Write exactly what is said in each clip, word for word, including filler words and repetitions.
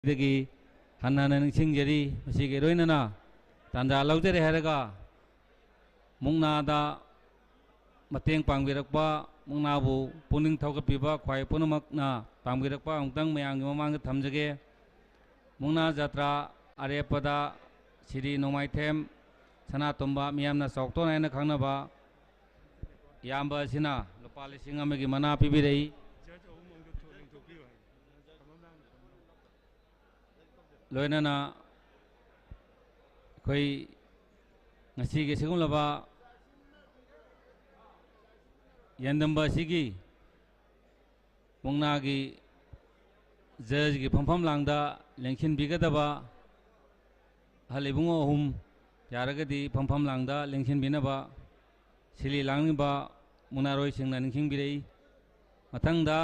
ꯗꯒꯤ ꯍꯟꯅ ꯍꯟꯅ ꯅꯤꯡꯁꯤꯡꯖꯔꯤ꯫ ꯃꯁꯤꯒꯤ ꯂꯣꯏꯅꯅ ꯇꯥꯟꯖꯥ ꯂꯧꯖꯔꯦ ꯍꯥꯏꯔꯒ ꯃꯨꯛꯅꯥꯗ ꯃꯇꯦꯡ ꯄꯥꯡꯕꯤꯔꯛꯄ, ꯃꯨꯛꯅꯥꯕꯨ ꯄꯨꯛꯅꯤꯡ ꯊꯧꯒꯠꯄꯤꯕ ꯈ꯭ꯋꯥꯏ ꯄꯨꯝꯅꯃꯛꯅ ꯄꯥꯡꯕꯤꯔꯛꯄ ꯑꯃꯨꯛꯇꯪ ꯃꯌꯥꯝꯒꯤ ꯃꯃꯥꯡꯗ ꯊꯝꯖꯒꯦ꯫ ꯃꯨꯛꯅꯥ ꯖꯇ꯭ꯔꯥ ꯑꯔꯦꯞꯄꯗ ꯁ꯭ꯔꯤ ꯅꯣꯡꯃꯥꯏꯊꯦꯝ ꯁꯅꯥꯇꯣꯝꯕ, ꯃꯤꯌꯥꯝꯅ ꯆꯥꯎꯊꯣꯟ ꯍꯥꯏꯅ ꯈꯪꯅꯕ ꯏꯌꯥꯝꯕ ꯑꯁꯤꯅ ꯂꯨꯄꯥ ꯂꯤꯁꯤꯡ ꯑꯃꯒꯤ ꯃꯅꯥ ꯄꯤꯕꯤꯔꯛꯏ꯫ ꯂꯣꯏꯅꯅ ꯑꯩꯈꯣꯏ ꯉꯁꯤꯒꯤ ꯑꯁꯤꯒꯨꯝꯂꯕ ꯌꯦꯟꯗꯝꯕ ꯑꯁꯤꯒꯤ ꯃꯨꯛꯅꯥꯒꯤ ꯖꯖꯒꯤ ꯐꯝꯐꯝ ꯂꯥꯡꯗ ꯂꯦꯡꯁꯤꯟꯕꯤꯒꯗꯕ ꯑꯍꯜ ꯏꯕꯨꯡꯉꯣ ꯑꯍꯨꯝ ꯌꯥꯔꯒꯗꯤ ꯐꯝꯐꯝ ꯂꯥꯡꯗ ꯂꯦꯡꯁꯤꯟꯕꯤꯅꯕ ꯁꯤꯜꯂꯤ ꯂꯥꯡꯂꯤꯕ ꯃꯨꯛꯅꯥꯔꯣꯏꯁꯤꯡꯅ ꯅꯤꯡꯁꯤꯡꯕꯤꯔꯛꯏ꯫ ꯃꯊꯪꯗ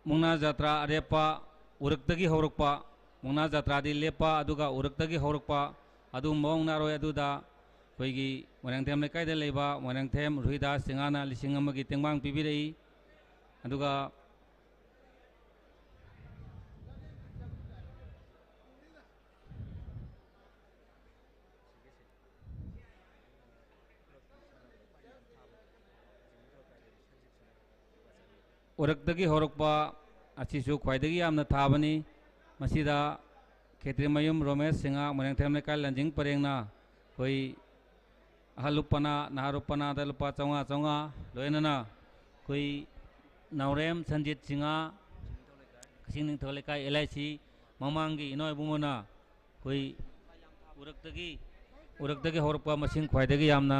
ꯃꯨꯛꯅꯥ ꯖꯇ꯭ꯔꯥ ꯑꯔꯦꯞꯄ ꯎꯔꯛꯇꯒꯤ ꯍꯧꯔꯛꯄ, ꯃꯨꯛꯅꯥ ꯖꯇ꯭ꯔꯥꯗꯤ ꯂꯦꯞꯄ ꯑꯗꯨꯒ ꯎꯔꯛꯇꯒꯤ ꯍꯧꯔꯛꯄ ꯑꯗꯨꯒꯨꯝꯕ ꯃꯨꯛꯅꯥꯔꯣꯏ ꯑꯗꯨꯗ ꯑꯩꯈꯣꯏꯒꯤ ꯃꯣꯏꯔꯥꯡꯊꯦꯝ ꯂꯩꯀꯥꯏꯗ ꯂꯩꯕ ꯃꯣꯏꯔꯥꯡꯊꯦꯝ ꯔꯨꯍꯤꯗꯥꯁ ꯁꯤꯡꯍꯥꯅ ꯂꯤꯁꯤꯡ ꯑꯃꯒꯤ ꯇꯦꯡꯕꯥꯡ ꯄꯤꯕꯤꯔꯛꯏ꯫ ꯑꯗꯨꯒ ꯎꯔꯛꯇꯒꯤ ꯍꯧꯔꯛꯄ ꯑꯁꯤꯁꯨ ꯈ꯭ꯋꯥꯏꯗꯒꯤ ꯌꯥꯝꯅ ꯊꯥꯕꯅꯤ꯫ ꯃꯁꯤꯗ ꯈꯦꯇ꯭ꯔꯤꯃꯌꯨꯝ ꯔꯣꯃꯦꯁ ꯁꯤꯡꯍ, ꯃꯣꯏꯔꯥꯡꯊꯦꯝ ꯂꯩꯀꯥꯏ ꯂꯟꯖꯤꯡ ꯄꯔꯦꯡꯅ ꯑꯩꯈꯣꯏ ꯑꯍꯜ ꯂꯨꯞꯄꯅ, ꯅꯍꯥ ꯂꯨꯞꯄꯅꯗ ꯂꯨꯄꯥ ꯆꯥꯝꯃꯉꯥ ꯆꯥꯝꯃꯉꯥ, ꯂꯣꯏꯅꯅ ꯑꯩꯈꯣꯏ ꯅꯥꯎꯔꯦꯝ ꯁꯟꯖꯤꯠ ꯁꯤꯡꯍ, ꯀꯛꯆꯤꯡ ꯅꯤꯡꯊꯧ ꯂꯩꯀꯥꯏ ꯑꯦꯜ ꯑꯥꯏ ꯁꯤ ꯃꯃꯥꯡꯒꯤ ꯏꯅꯥꯎ ꯏꯕꯨꯡꯉꯣꯅ ꯑꯩꯈꯣꯏ ꯎꯔꯛꯇꯒꯤ, ꯎꯔꯛꯇꯒꯤ ꯍꯧꯔꯛꯄ ꯃꯁꯤꯡ ꯈ꯭ꯋꯥꯏꯗꯒꯤ ꯌꯥꯝꯅ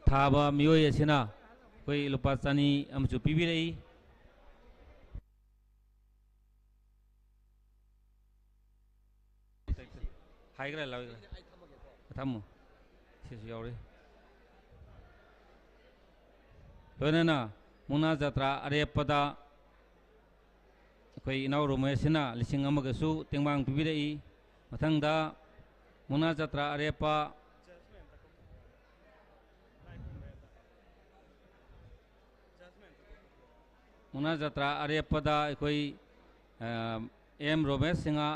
ꯊꯥꯕ ꯃꯤꯑꯣꯏ ꯑꯁꯤꯅ ꯑꯩꯈꯣꯏ ꯂꯨꯄꯥ ꯆꯅꯤ ꯑꯃꯁꯨ ꯄꯤꯕꯤꯔꯛꯏ꯫ ꯍꯥꯏꯈ꯭ꯔꯦ, ꯂꯧꯈ꯭ꯔꯦ꯫ ꯊꯝꯃꯣ꯫ ꯁꯤꯁꯨ ꯌꯥꯎꯔꯤ꯫ ꯂꯣꯏꯅꯅ ꯃꯨꯛꯅꯥ ꯖꯇ꯭ꯔꯥ ꯑꯔꯦꯞꯄꯗ ꯑꯩꯈꯣꯏ ꯏꯅꯥꯎ ꯔꯣꯃꯦꯁꯁꯤꯅ ꯂꯤꯁꯤꯡ ꯑꯃꯒꯁꯨ ꯇꯦꯡꯕꯥꯡ ꯄꯤꯕꯤꯔꯛꯏ꯫ ꯃꯊꯪꯗ ꯃꯨꯛꯅꯥ ꯖꯇ꯭ꯔꯥ ꯑꯔꯦꯞꯄ ꯃꯨꯛꯅꯥ ꯖꯇ꯭ꯔꯥ ꯑꯔꯦꯞꯄꯗ ꯑꯩꯈꯣꯏ, ꯑ, ꯑꯦꯝ ꯔꯣꯃꯦꯁ ꯁꯤꯡꯍ,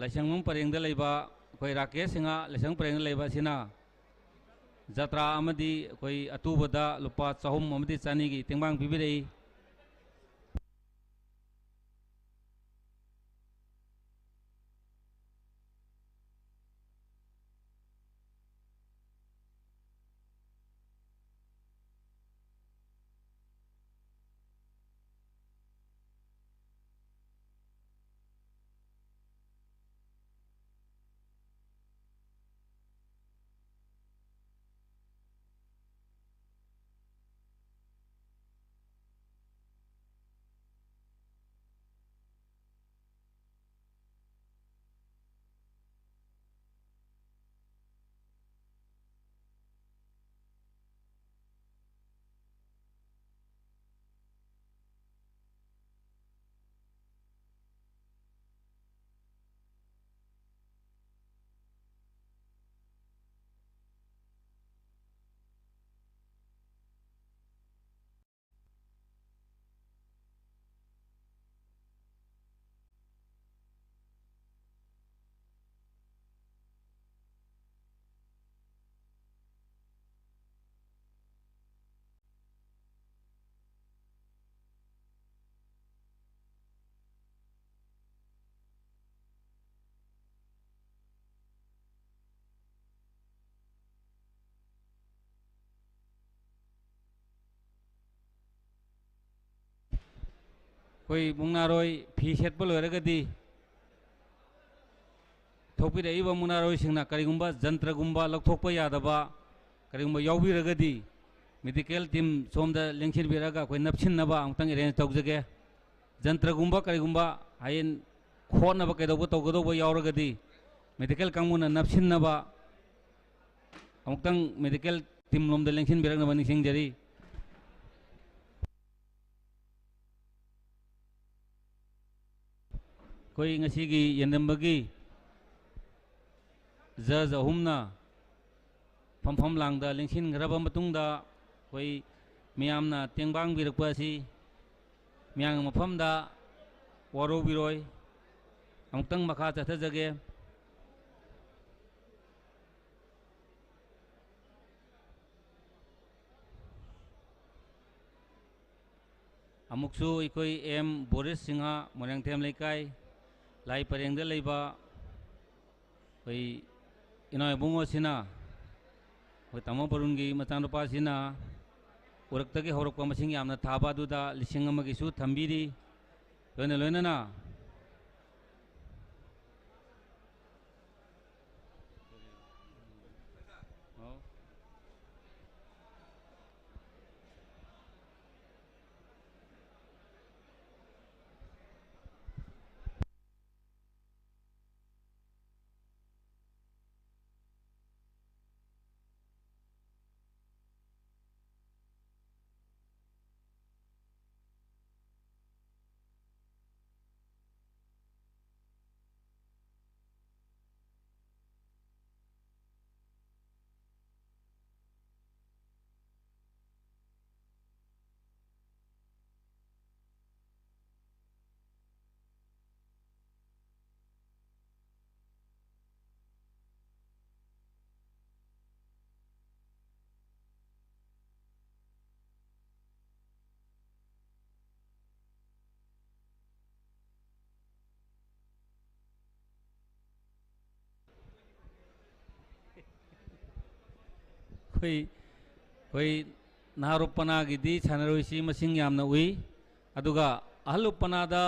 ꯂꯥꯏꯁꯪꯕꯝ ꯄꯔꯦꯡꯗ ꯂꯩꯕ, ꯑꯩꯈꯣꯏ ꯔꯥꯀꯦꯁ ꯁꯤꯡꯍ, ꯂꯥꯏꯁꯪ ꯄꯔꯦꯡꯗ ꯂꯩꯕ ꯑꯁꯤꯅ ꯖꯇ꯭ꯔꯥ ꯑꯃꯗꯤ ꯑꯩꯈꯣꯏ ꯑꯇꯨꯕꯗ ꯂꯨꯄꯥ ꯆꯍꯨꯝ ꯑꯃꯗꯤ ꯆꯅꯤꯒꯤ ꯇꯦꯡꯕꯥꯡ ꯄꯤꯕꯤꯔꯛꯏ꯫ ꯑꯩꯈꯣꯏ ꯃꯨꯛꯅꯥꯔꯣꯏ ꯐꯤ ꯁꯦꯠꯄ ꯂꯣꯏꯔꯒꯗꯤ, ꯊꯣꯛꯄꯤꯔꯛꯏꯕ ꯃꯨꯛꯅꯥꯔꯣꯏꯁꯤꯡꯅ ꯀꯔꯤꯒꯨꯝꯕ ꯖꯟꯇ꯭ꯔꯒꯨꯝꯕ ꯂꯧꯊꯣꯛꯄ ꯌꯥꯗꯕ ꯀꯔꯤꯒꯨꯝꯕ ꯌꯥꯎꯕꯤꯔꯒꯗꯤ, ꯃꯦꯗꯤꯀꯦꯜ ꯇꯤꯝ ꯁꯣꯝꯗ ꯂꯦꯡꯁꯤꯟꯕꯤꯔꯒ ꯑꯩꯈꯣꯏ ꯅꯞꯁꯤꯟꯅꯕ ꯑꯃꯨꯛꯇꯪ ꯑꯦꯔꯦꯟꯖ ꯇꯧꯖꯒꯦ꯫ ꯖꯟꯇ꯭ꯔꯒꯨꯝꯕ ꯀꯔꯤꯒꯨꯝꯕ ꯍꯌꯦꯡ ꯈꯣꯠꯅꯕ ꯀꯩꯗꯧꯕ ꯇꯧꯒꯗꯧꯕ ꯌꯥꯎꯔꯒꯗꯤ, ꯃꯦꯗꯤꯀꯦꯜ ꯀꯥꯡꯕꯨꯅ ꯅꯞꯁꯤꯟꯅꯕ ꯑꯃꯨꯛꯇꯪ ꯃꯦꯗꯤꯀꯦꯜ ꯇꯤꯝ ꯂꯣꯝꯗ ꯂꯦꯡꯁꯤꯟꯕꯤꯔꯛꯅꯕ ꯅꯤꯡꯁꯤꯡꯖꯔꯤ꯫ ꯑꯩꯈꯣꯏ ꯉꯁꯤꯒꯤ ꯌꯦꯟꯗꯝꯕꯒꯤ ꯖꯖ ꯑꯍꯨꯝꯅ ꯐꯝꯐꯝ ꯂꯥꯡꯗ ꯂꯦꯡꯁꯤꯟꯈ꯭ꯔꯕ ꯃꯇꯨꯡꯗ, ꯑꯩꯈꯣꯏ ꯃꯤꯌꯥꯝꯅ ꯇꯦꯡꯕꯥꯡꯕꯤꯔꯛꯄ ꯑꯁꯤ ꯃꯤꯌꯥꯝꯒꯤ ꯃꯐꯝꯗ ꯋꯥꯔꯧꯕꯤꯔꯣꯏ꯫ ꯑꯃꯨꯛꯇꯪ ꯃꯈꯥ ꯆꯠꯊꯖꯒꯦ꯫ ꯑꯃꯨꯛꯁꯨ ꯑꯩꯈꯣꯏ ꯑꯦꯝ ꯕꯣꯔꯤꯁ ꯁꯤꯡꯍ, ꯃꯣꯏꯔꯥꯡꯊꯦꯝ ꯂꯩꯀꯥꯏ, ꯂꯥꯏ ꯄꯔꯦꯡꯗ ꯂꯩꯕ ꯑꯩꯈꯣꯏ ꯏꯅꯥꯎ ꯏꯕꯨꯡꯉꯣꯁꯤꯅ, ꯑꯩꯈꯣꯏ ꯇꯥꯃꯣ ꯕꯔꯨꯟꯒꯤ ꯃꯆꯥꯅꯨꯄꯥꯁꯤꯅ ꯎꯔꯛꯇꯒꯤ ꯍꯧꯔꯛꯄ ꯃꯁꯤꯡ ꯌꯥꯝꯅ ꯊꯥꯕ ꯑꯗꯨꯗ ꯂꯤꯁꯤꯡ ꯑꯃꯒꯤꯁꯨ ꯊꯝꯕꯤꯔꯤ꯫ ꯂꯣꯏꯅ ꯂꯣꯏꯅꯅ ꯑꯩꯈꯣꯏ, ꯑꯩꯈꯣꯏ ꯅꯍꯥꯔꯣꯜ ꯄꯅꯥꯒꯤꯗꯤ ꯁꯥꯟꯅꯔꯣꯏꯁꯤ ꯃꯁꯤꯡ ꯌꯥꯝꯅ ꯎꯏ, ꯑꯗꯨꯒ ꯑꯍꯜ ꯄꯅꯥꯗ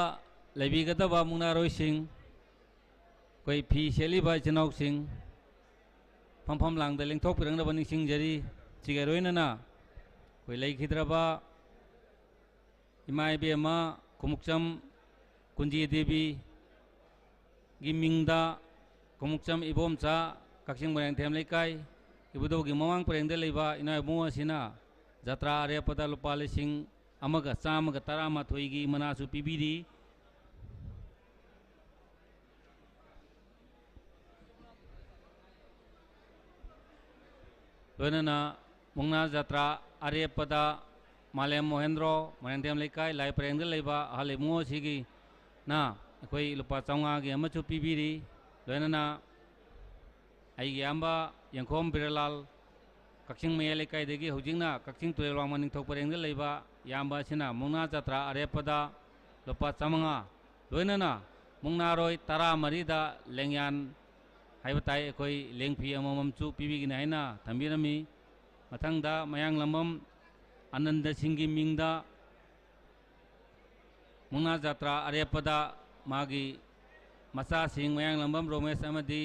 ꯂꯩꯕꯤꯒꯗꯕ ꯃꯨꯛꯅꯥꯔꯣꯏꯁꯤꯡ, ꯑꯩꯈꯣꯏ ꯐꯤ ꯁꯦꯠꯂꯤꯕ ꯏꯆꯤꯟ ꯏꯅꯥꯎꯁꯤꯡ, ꯐꯝꯐꯝ ꯂꯥꯡꯗ ꯂꯦꯡꯊꯣꯛꯄꯤꯔꯛꯅꯕ ꯅꯤꯡꯁꯤꯡꯖꯔꯤ꯫ ꯁꯤꯒ ꯂꯣꯏꯅꯅ ꯑꯩꯈꯣꯏ ꯂꯩꯈꯤꯗ꯭ꯔꯕ ꯏꯃꯥ ꯏꯕꯦꯝꯃ ꯈꯣꯡꯎꯞꯆꯝ ꯀꯨꯟꯖꯤ ꯗꯦꯕꯤꯒꯤ ꯃꯤꯡꯗ ꯈꯣꯡꯎꯞꯆꯝ ꯏꯕꯣꯝꯆꯥ, ꯀꯛꯆꯤꯡ ꯃꯣꯏꯔꯥꯡꯊꯦꯝ ꯂꯩꯀꯥꯏ, ꯏꯕꯨꯙꯧꯒꯤ ꯃꯃꯥꯡ ꯄꯔꯦꯡꯗ ꯂꯩꯕ ꯏꯅꯥꯎ ꯏꯕꯨꯡꯉꯣ ꯑꯁꯤꯅ ꯖꯇ꯭ꯔꯥ ꯑꯔꯦꯞꯄꯗ ꯂꯨꯄꯥ ꯂꯤꯁꯤꯡ ꯑꯃꯒ ꯆꯥꯝꯃꯒ ꯇꯔꯥꯃꯥꯊꯣꯏꯒꯤ ꯃꯅꯥꯁꯨ ꯄꯤꯕꯤꯔꯤ꯫ ꯂꯣꯏꯅꯅ ꯃꯨꯛꯅꯥ ꯖꯇ꯭ꯔꯥ ꯑꯔꯦꯞꯄꯗ ꯃꯥꯂꯦꯝ ꯃꯣꯍꯦꯟꯗ꯭ꯔꯣ, ꯃꯣꯏꯔꯥꯡꯊꯦꯝ ꯂꯩꯀꯥꯏ, ꯂꯥꯏ ꯄꯔꯦꯡꯗ ꯂꯩꯕ ꯑꯍꯜ ꯏꯕꯨꯡꯉꯣꯁꯤꯒꯤ ꯑꯩꯈꯣꯏ ꯂꯨꯄꯥ ꯆꯥꯝꯃꯉꯥꯒꯤ ꯑꯃꯁꯨ ꯄꯤꯕꯤꯔꯤ꯫ ꯂꯣꯏꯅꯅ ꯑꯩꯒꯤ ꯏꯌꯥꯝꯕ ꯌꯦꯡꯈꯣꯝ ꯕꯤꯔꯂꯥꯜ, ꯀꯛꯆꯤꯡ ꯃꯌꯥꯏ ꯂꯩꯀꯥꯏꯗꯒꯤ, ꯍꯧꯖꯤꯛꯅ ꯀꯛꯆꯤꯡ ꯇꯨꯔꯦꯜ ꯋꯥꯡꯃ ꯅꯤꯡꯊꯧ ꯄꯔꯦꯡꯗ ꯂꯩꯕ ꯏꯌꯥꯝꯕ ꯑꯁꯤꯅ ꯃꯨꯛꯅꯥ ꯖꯇ꯭ꯔꯥ ꯑꯔꯦꯞꯄꯗ ꯂꯨꯄꯥ ꯆꯥꯝꯃꯉꯥ, ꯂꯣꯏꯅꯅ ꯃꯨꯛꯅꯥꯔꯣꯏ ꯇꯔꯥꯃꯔꯤꯗ ꯂꯦꯡꯌꯥꯟ ꯍꯥꯏꯕ ꯇꯥꯏ, ꯑꯩꯈꯣꯏ ꯂꯦꯡꯐꯤ ꯑꯃꯃꯝꯁꯨ ꯄꯤꯕꯤꯒꯅꯤ ꯍꯥꯏꯅ ꯊꯝꯕꯤꯔꯝꯃꯤ꯫ ꯃꯊꯪꯗ ꯃꯌꯥꯡꯂꯝꯕꯝ ꯑꯅꯟꯗ ꯁꯤꯡꯒꯤ ꯃꯤꯡꯗ ꯃꯨꯛꯅꯥ ꯖꯇ꯭ꯔꯥ ꯑꯔꯦꯞꯄꯗ ꯃꯥꯒꯤ ꯃꯆꯥꯁꯤꯡ ꯃꯌꯥꯡꯂꯝꯕꯝ ꯔꯣꯃꯦꯁ ꯑꯃꯗꯤ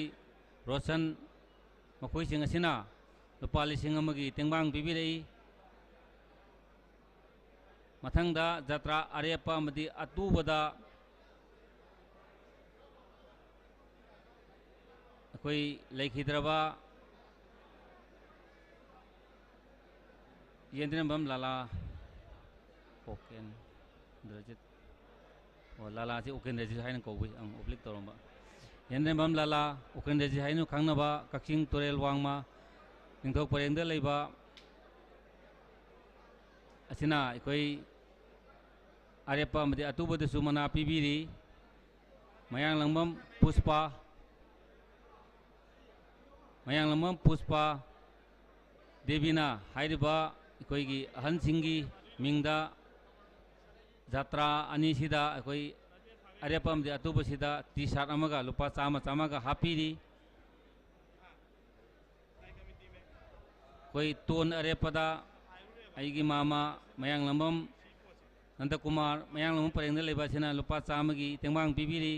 ꯔꯣꯁꯟ, ꯃꯈꯣꯏꯁꯤꯡ ꯑꯁꯤꯅ ꯂꯨꯄꯥ ꯂꯤꯁꯤꯡ ꯑꯃꯒꯤ ꯇꯦꯡꯕꯥꯡ ꯄꯤꯕꯤꯔꯛꯏ꯫ ꯃꯊꯪꯗ ꯖꯇ꯭ꯔꯥ ꯑꯔꯦꯞꯄ ꯑꯃꯗꯤ ꯑꯇꯨꯕꯗ ꯑꯩꯈꯣꯏ ꯂꯩꯈꯤꯗ꯭ꯔꯕ ꯌꯦꯟꯗ꯭ꯔꯦꯝꯕꯝ ꯂꯥꯂꯥ, ꯎꯀꯦꯟꯗ꯭ꯔꯖꯤꯠ, ꯑꯣ, ꯂꯥꯂꯥꯁꯤ ꯎꯀꯦꯟꯗ꯭ꯔꯖꯤꯠ ꯍꯥꯏꯅ ꯀꯧꯕ, ꯑꯪ, ꯑꯣꯕ꯭ꯂꯤꯛ ꯇꯧꯔꯝꯕ꯫ ꯌꯦꯟꯗ꯭ꯔꯦꯝꯕꯝ ꯂꯥꯂꯥ, ꯎꯀꯦꯟꯗ꯭ꯔꯖꯤꯠ ꯍꯥꯏꯅ ꯈꯪꯅꯕ, ꯀꯛꯆꯤꯡ ꯇꯨꯔꯦꯜ ꯋꯥꯡꯃ ꯅꯤꯡꯊꯧ ꯄꯔꯦꯡꯗ ꯂꯩꯕ ꯑꯁꯤꯅ ꯑꯩꯈꯣꯏ ꯑꯔꯦꯞꯄ ꯑꯃꯗꯤ ꯑꯇꯨꯕꯗꯁꯨ ꯃꯅꯥ ꯄꯤꯕꯤꯔꯤ꯫ ꯃꯌꯥꯡꯂꯪꯕꯝ ꯄꯨꯁꯄꯥ, ꯃꯌꯥꯡꯂꯪꯕꯝ ꯄꯨꯁꯄꯥ ꯗꯦꯕꯤꯅ ꯍꯥꯏꯔꯤꯕ ꯑꯩꯈꯣꯏꯒꯤ ꯑꯍꯟꯁꯤꯡꯒꯤ ꯃꯤꯡꯗ ꯖꯇ꯭ꯔꯥ ꯑꯅꯤꯁꯤꯗ ꯑꯩꯈꯣꯏ ꯑꯔꯦꯞꯄ ꯑꯃꯗꯤ ꯑꯇꯨꯕꯁꯤꯗ ꯇꯤ ꯁꯥꯔꯠ ꯑꯃꯒ ꯂꯨꯄꯥ ꯆꯥꯝꯃ ꯆꯥꯝꯃꯒ ꯍꯥꯞꯄꯤꯔꯤ꯫ ꯑꯩꯈꯣꯏ ꯇꯣꯟ ꯑꯔꯦꯞꯄꯗ ꯑꯩꯒꯤ ꯃꯥꯃ ꯃꯌꯥꯡꯂꯪꯕꯝ ꯅꯟꯗꯀꯨꯃꯥꯔ, ꯃꯌꯥꯡꯂꯪꯕꯝ ꯄꯔꯦꯡꯗ ꯂꯩꯕ ꯑꯁꯤꯅ ꯂꯨꯄꯥ ꯆꯥꯝꯃꯒꯤ ꯇꯦꯡꯕꯥꯡ ꯄꯤꯕꯤꯔꯤ꯫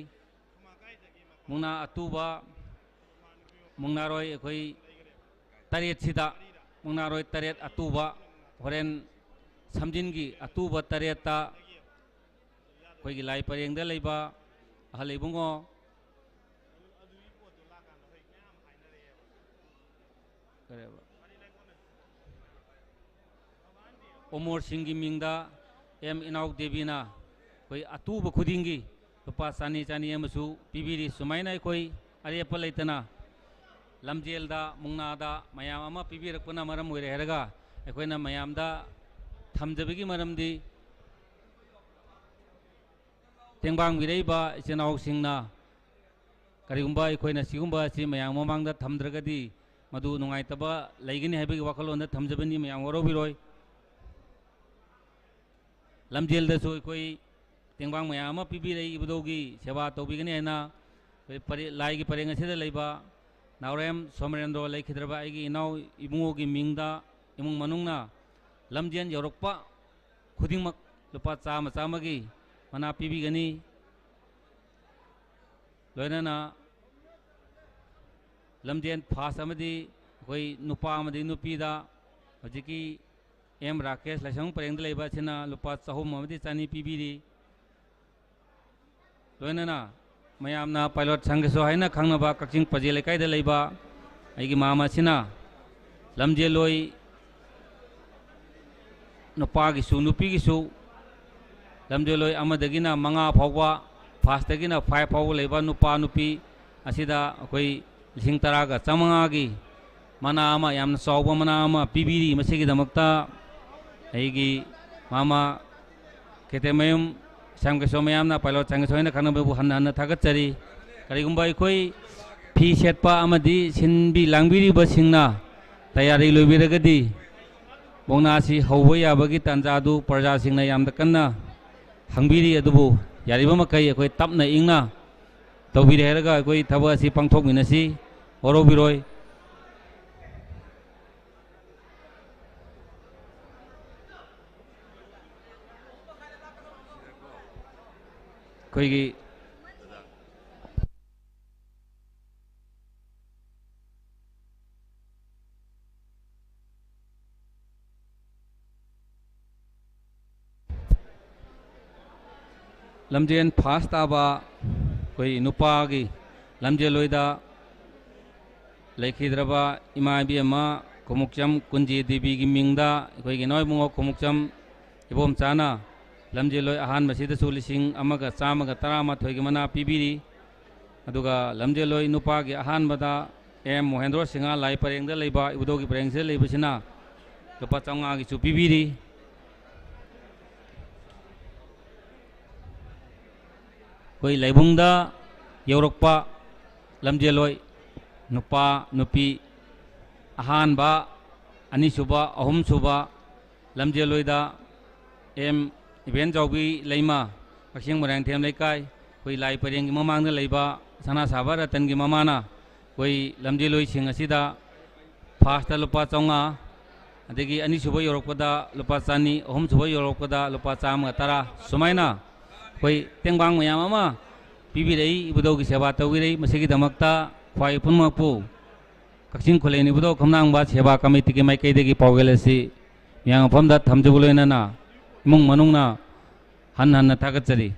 ꯃꯨꯛꯅꯥ ꯑꯇꯨꯕ, ꯃꯨꯛꯅꯥꯔꯣꯏ ꯑꯩꯈꯣꯏ ꯇꯔꯦꯠꯁꯤꯗ, ꯃꯨꯛꯅꯥꯔꯣꯏ ꯇꯔꯦꯠ ꯑꯇꯨꯕ, ꯍꯣꯔꯦꯟ ꯁꯝꯖꯤꯟꯒꯤ ꯑꯇꯨꯕ ꯇꯔꯦꯠꯇ ꯑꯩꯈꯣꯏꯒꯤ ꯂꯥꯏ ꯄꯔꯦꯡꯗ ꯂꯩꯕ ꯑꯍꯜ ꯏꯕꯨꯡꯉꯣ, ꯀꯔꯤꯕ? ꯑꯣꯃꯣꯔ ꯁꯤꯡꯒꯤ ꯃꯤꯡꯗ ꯑꯦꯝ ꯏꯅꯥꯎ ꯗꯦꯕꯤꯅ ꯑꯩꯈꯣꯏ ꯑꯇꯨꯕ ꯈꯨꯗꯤꯡꯒꯤ ꯂꯨꯄꯥ ꯆꯅꯤ ꯆꯅꯤ ꯑꯃꯁꯨ ꯄꯤꯕꯤꯔꯤ꯫ ꯁꯨꯃꯥꯏꯅ ꯑꯩꯈꯣꯏ ꯑꯔꯦꯞꯄ ꯂꯩꯇꯅ ꯂꯝꯖꯦꯜꯗ, ꯃꯨꯛꯅꯥꯗ ꯃꯌꯥꯝ ꯑꯃ ꯄꯤꯕꯤꯔꯛꯄꯅ ꯃꯔꯝ ꯑꯣꯏꯔꯦ ꯍꯥꯏꯔꯒ ꯑꯩꯈꯣꯏꯅ ꯃꯌꯥꯝꯗ ꯊꯝꯖꯕꯒꯤ ꯃꯔꯝꯗꯤ ꯇꯦꯡꯕꯥꯡꯕꯤꯔꯛꯏꯕ ꯏꯆꯤꯟ ꯏꯅꯥꯎꯁꯤꯡꯅ, ꯀꯔꯤꯒꯨꯝꯕ ꯑꯩꯈꯣꯏꯅ ꯁꯤꯒꯨꯝꯕ ꯑꯁꯤ ꯃꯌꯥꯝ ꯃꯃꯥꯡꯗ ꯊꯝꯗ꯭ꯔꯒꯗꯤ ꯃꯗꯨ ꯅꯨꯡꯉꯥꯏꯇꯕ ꯂꯩꯒꯅꯤ ꯍꯥꯏꯕꯒꯤ ꯋꯥꯈꯜꯂꯣꯟꯗ ꯊꯝꯖꯕꯅꯤ, ꯃꯌꯥꯝ ꯋꯥꯔꯧꯕꯤꯔꯣꯏ꯫ ꯂꯝꯖꯦꯜꯗꯁꯨ ꯑꯩꯈꯣꯏ ꯇꯦꯡꯕꯥꯡ ꯃꯌꯥꯝ ꯑꯃ ꯄꯤꯕꯤꯔꯛꯏ, ꯏꯕꯨꯙꯧꯒꯤ ꯁꯦꯕꯥ ꯇꯧꯕꯤꯒꯅꯤ ꯍꯥꯏꯅ꯫ ꯑꯩꯈꯣꯏ ꯄꯔꯦ-, ꯂꯥꯏꯒꯤ ꯄꯔꯦꯡ ꯑꯁꯤꯗ ꯂꯩꯕ ꯅꯥꯎꯔꯦꯝ ꯁꯣꯃꯔꯦꯟꯗ꯭ꯔꯣ ꯂꯩꯈꯤꯗ꯭ꯔꯕ ꯑꯩꯒꯤ ꯏꯅꯥꯎ ꯏꯕꯨꯡꯉꯣꯒꯤ ꯃꯤꯡꯗ ꯏꯃꯨꯡ ꯃꯅꯨꯡꯅ ꯂꯝꯖꯦꯜ ꯌꯧꯔꯛꯄ ꯈꯨꯗꯤꯡꯃꯛ ꯂꯨꯄꯥ ꯆꯥꯝꯃ ꯆꯥꯝꯃꯒꯤ ꯃꯅꯥ ꯄꯤꯕꯤꯒꯅꯤ꯫ ꯂꯣꯏꯅꯅ ꯂꯝꯖꯦꯜ ꯐꯥꯁ ꯑꯃꯗꯤ ꯑꯩꯈꯣꯏ ꯅꯨꯄꯥ ꯑꯃꯗꯤ ꯅꯨꯄꯤꯗ ꯍꯧꯖꯤꯛꯀꯤ ꯑꯦꯝ ꯔꯥꯀꯦꯁ ꯂꯥꯏꯁ꯭ꯔꯝ ꯄꯔꯦꯡꯗ ꯂꯩꯕ ꯑꯁꯤꯅ ꯂꯨꯄꯥ ꯆꯍꯨꯝ ꯑꯃꯗꯤ ꯆꯅꯤ ꯄꯤꯕꯤꯔꯤ꯫ ꯂꯣꯏꯅꯅ ꯃꯌꯥꯝꯅ ꯄꯥꯏꯂꯣꯠ ꯁꯪꯒꯁꯨ ꯍꯥꯏꯅ ꯈꯪꯅꯕ ꯀꯛꯆꯤꯡ ꯄꯖꯦ ꯂꯩꯀꯥꯏꯗ ꯂꯩꯕ ꯑꯩꯒꯤ ꯃꯥꯝꯃ ꯑꯁꯤꯅ ꯂꯝꯖꯦꯜꯂꯣꯏ ꯅꯨꯄꯥꯒꯤꯁꯨ ꯅꯨꯄꯤꯒꯤꯁꯨ ꯂꯝꯖꯦꯜꯂꯣꯏ ꯑꯃꯗꯒꯤꯅ ꯃꯉꯥ ꯐꯥꯎꯕ, ꯐꯥꯁꯇꯒꯤꯅ ꯐꯥꯏꯚ ꯐꯥꯎꯕ ꯂꯩꯕ ꯅꯨꯄꯥ ꯅꯨꯄꯤ ꯑꯁꯤꯗ ꯑꯩꯈꯣꯏ ꯂꯤꯁꯤꯡ ꯇꯔꯥꯒ ꯆꯥꯃꯉꯥꯒꯤ ꯃꯅꯥ ꯑꯃ, ꯌꯥꯝꯅ ꯆꯥꯎꯕ ꯃꯅꯥ ꯑꯃ ꯄꯤꯕꯤꯔꯤ꯫ ꯃꯁꯤꯒꯤꯗꯃꯛꯇ ꯑꯩꯒꯤ ꯃꯥꯝꯃ ꯈꯦꯇꯦꯃꯌꯨꯝ ꯁ꯭ꯌꯥꯝꯀꯦꯁꯣꯔ ꯃꯌꯥꯝꯅ ꯄꯥꯏꯂꯣꯠ ꯁ꯭ꯌꯥꯝꯀꯦꯁꯣꯔ ꯍꯥꯏꯅ ꯈꯪꯅꯕꯕꯨ ꯍꯟꯅ ꯍꯟꯅ ꯊꯥꯒꯠꯆꯔꯤ꯫ ꯀꯔꯤꯒꯨꯝꯕ ꯑꯩꯈꯣꯏ ꯐꯤ ꯁꯦꯠꯄ ꯑꯃꯗꯤ ꯁꯤꯟꯕꯤ ꯂꯥꯡꯕꯤꯔꯤꯕꯁꯤꯡꯅ ꯇꯌꯥꯔꯤ ꯂꯣꯏꯕꯤꯔꯒꯗꯤ ꯃꯨꯛꯅꯥꯁꯤ ꯍꯧꯕ ꯌꯥꯕꯒꯤ ꯇꯥꯟꯖꯥꯗꯨ ꯄ꯭ꯔꯖꯥꯁꯤꯡꯅ ꯌꯥꯝꯅ ꯀꯟꯅ ꯍꯪꯕꯤꯔꯤ꯫ ꯑꯗꯨꯕꯨ ꯌꯥꯔꯤꯕ ꯃꯈꯩ ꯑꯩꯈꯣꯏ ꯇꯞꯅ ꯏꯪꯅ ꯇꯧꯕꯤꯔꯦ ꯍꯥꯏꯔꯒ ꯑꯩꯈꯣꯏ ꯊꯕꯛ ꯑꯁꯤ ꯄꯥꯡꯊꯣꯛꯃꯤꯟꯅꯁꯤ, ꯋꯥꯔꯧꯕꯤꯔꯣꯏ꯫ ꯑꯩꯈꯣꯏꯒꯤ ꯂꯝꯖꯦꯟ ꯐꯥꯁ ꯇꯥꯕ ꯑꯩꯈꯣꯏ ꯅꯨꯄꯥꯒꯤ ꯂꯝꯖꯦꯜꯂꯣꯏꯗ ꯂꯩꯈꯤꯗ꯭ꯔꯕ ꯏꯃꯥ ꯏꯕꯦꯝꯃ ꯈꯣꯃꯨꯛꯆꯝ ꯀꯨꯟꯖꯦ ꯗꯦꯕꯤꯒꯤ ꯃꯤꯡꯗ ꯑꯩꯈꯣꯏꯒꯤ ꯏꯅꯥꯎ ꯏꯕꯨꯡꯉꯣ ꯈꯣꯃꯨꯛꯆꯝ ꯏꯕꯣꯝꯆꯥꯅ ꯂꯝꯖꯦꯜꯂꯣꯏ ꯑꯍꯥꯟꯕꯁꯤꯗꯁꯨ ꯂꯤꯁꯤꯡ ꯑꯃꯒ ꯆꯥꯝꯃꯒ ꯇꯔꯥꯃꯥꯊꯣꯏꯒꯤ ꯃꯅꯥ ꯄꯤꯕꯤꯔꯤ꯫ ꯑꯗꯨꯒ ꯂꯝꯖꯦꯜꯂꯣꯏ ꯅꯨꯄꯥꯒꯤ ꯑꯍꯥꯟꯕꯗ ꯑꯦꯝ ꯃꯣꯍꯦꯟꯗ꯭ꯔꯣ ꯁꯤꯡꯍ ꯂꯥꯏ ꯄꯔꯦꯡꯗ ꯂꯩꯕ, ꯏꯕꯨꯙꯧꯒꯤ ꯄꯔꯦꯡꯁꯤꯗ ꯂꯩꯕꯁꯤꯅ ꯂꯨꯄꯥ ꯆꯥꯝꯃꯉꯥꯒꯤꯁꯨ ꯄꯤꯕꯤꯔꯤ꯫ ꯑꯩꯈꯣꯏ ꯂꯥꯏꯕꯨꯡꯗ ꯌꯧꯔꯛꯄ ꯂꯝꯖꯦꯜꯂꯣꯏ ꯅꯨꯄꯥ, ꯅꯨꯄꯤ, ꯑꯍꯥꯟꯕ, ꯑꯅꯤꯁꯨꯕ, ꯑꯍꯨꯝꯁꯨꯕ ꯂꯝꯖꯦꯜꯂꯣꯏꯗ ꯑꯦꯝ ꯏꯕꯦꯟꯆꯥꯎꯕꯤ ꯂꯩꯃ, ꯀꯛꯆꯤꯡ ꯃꯣꯏꯔꯥꯡꯊꯦꯝ ꯂꯩꯀꯥꯏ, ꯑꯩꯈꯣꯏ ꯂꯥꯏ ꯄꯔꯦꯡꯒꯤ ꯃꯃꯥꯡꯗ ꯂꯩꯕ ꯁꯅꯥ ꯁꯥꯕ ꯔꯇꯟꯒꯤ ꯃꯃꯥꯅ ꯑꯩꯈꯣꯏ ꯂꯝꯖꯦꯜꯂꯣꯏꯁꯤꯡ ꯑꯁꯤꯗ ꯐꯥꯔꯁꯇ ꯂꯨꯄꯥ ꯆꯥꯝꯃꯉꯥ, ꯑꯗꯒꯤ ꯑꯅꯤꯁꯨꯕ ꯌꯧꯔꯛꯄꯗ ꯂꯨꯄꯥ ꯆꯅꯤ, ꯑꯍꯨꯝꯁꯨꯕ ꯌꯧꯔꯛꯄꯗ ꯂꯨꯄꯥ ꯆꯥꯝꯃꯒ ꯇꯔꯥ, ꯁꯨꯃꯥꯏꯅ ꯑꯩꯈꯣꯏ ꯇꯦꯡꯕꯥꯡ ꯃꯌꯥꯝ ꯑꯃ ꯄꯤꯕꯤꯔꯛꯏ, ꯏꯕꯨꯙꯧꯒꯤ ꯁꯦꯕꯥ ꯇꯧꯕꯤꯔꯛꯏ꯫ ꯃꯁꯤꯒꯤꯗꯃꯛꯇ ꯈ꯭ꯋꯥꯏ ꯄꯨꯝꯅꯃꯛꯄꯨ ꯀꯛꯆꯤꯡ ꯈꯨꯂꯦꯟ ꯏꯕꯨꯙꯧ ꯈꯝꯂꯥꯡꯕ ꯁꯦꯕꯥ ꯀꯃꯤꯇꯤꯒꯤ ꯃꯥꯏꯀꯩꯗꯒꯤ ꯄꯥꯎꯖꯦꯜ ꯑꯁꯤ ꯃꯤꯌꯥꯝ ꯃꯐꯝꯗ ꯊꯝꯖꯕ ꯂꯣꯏꯅꯅ ꯏꯃꯨꯡ ꯃꯅꯨꯡꯅ ꯍꯟꯅ ꯍꯟꯅ ꯊꯥꯒꯠꯆꯔꯤ꯫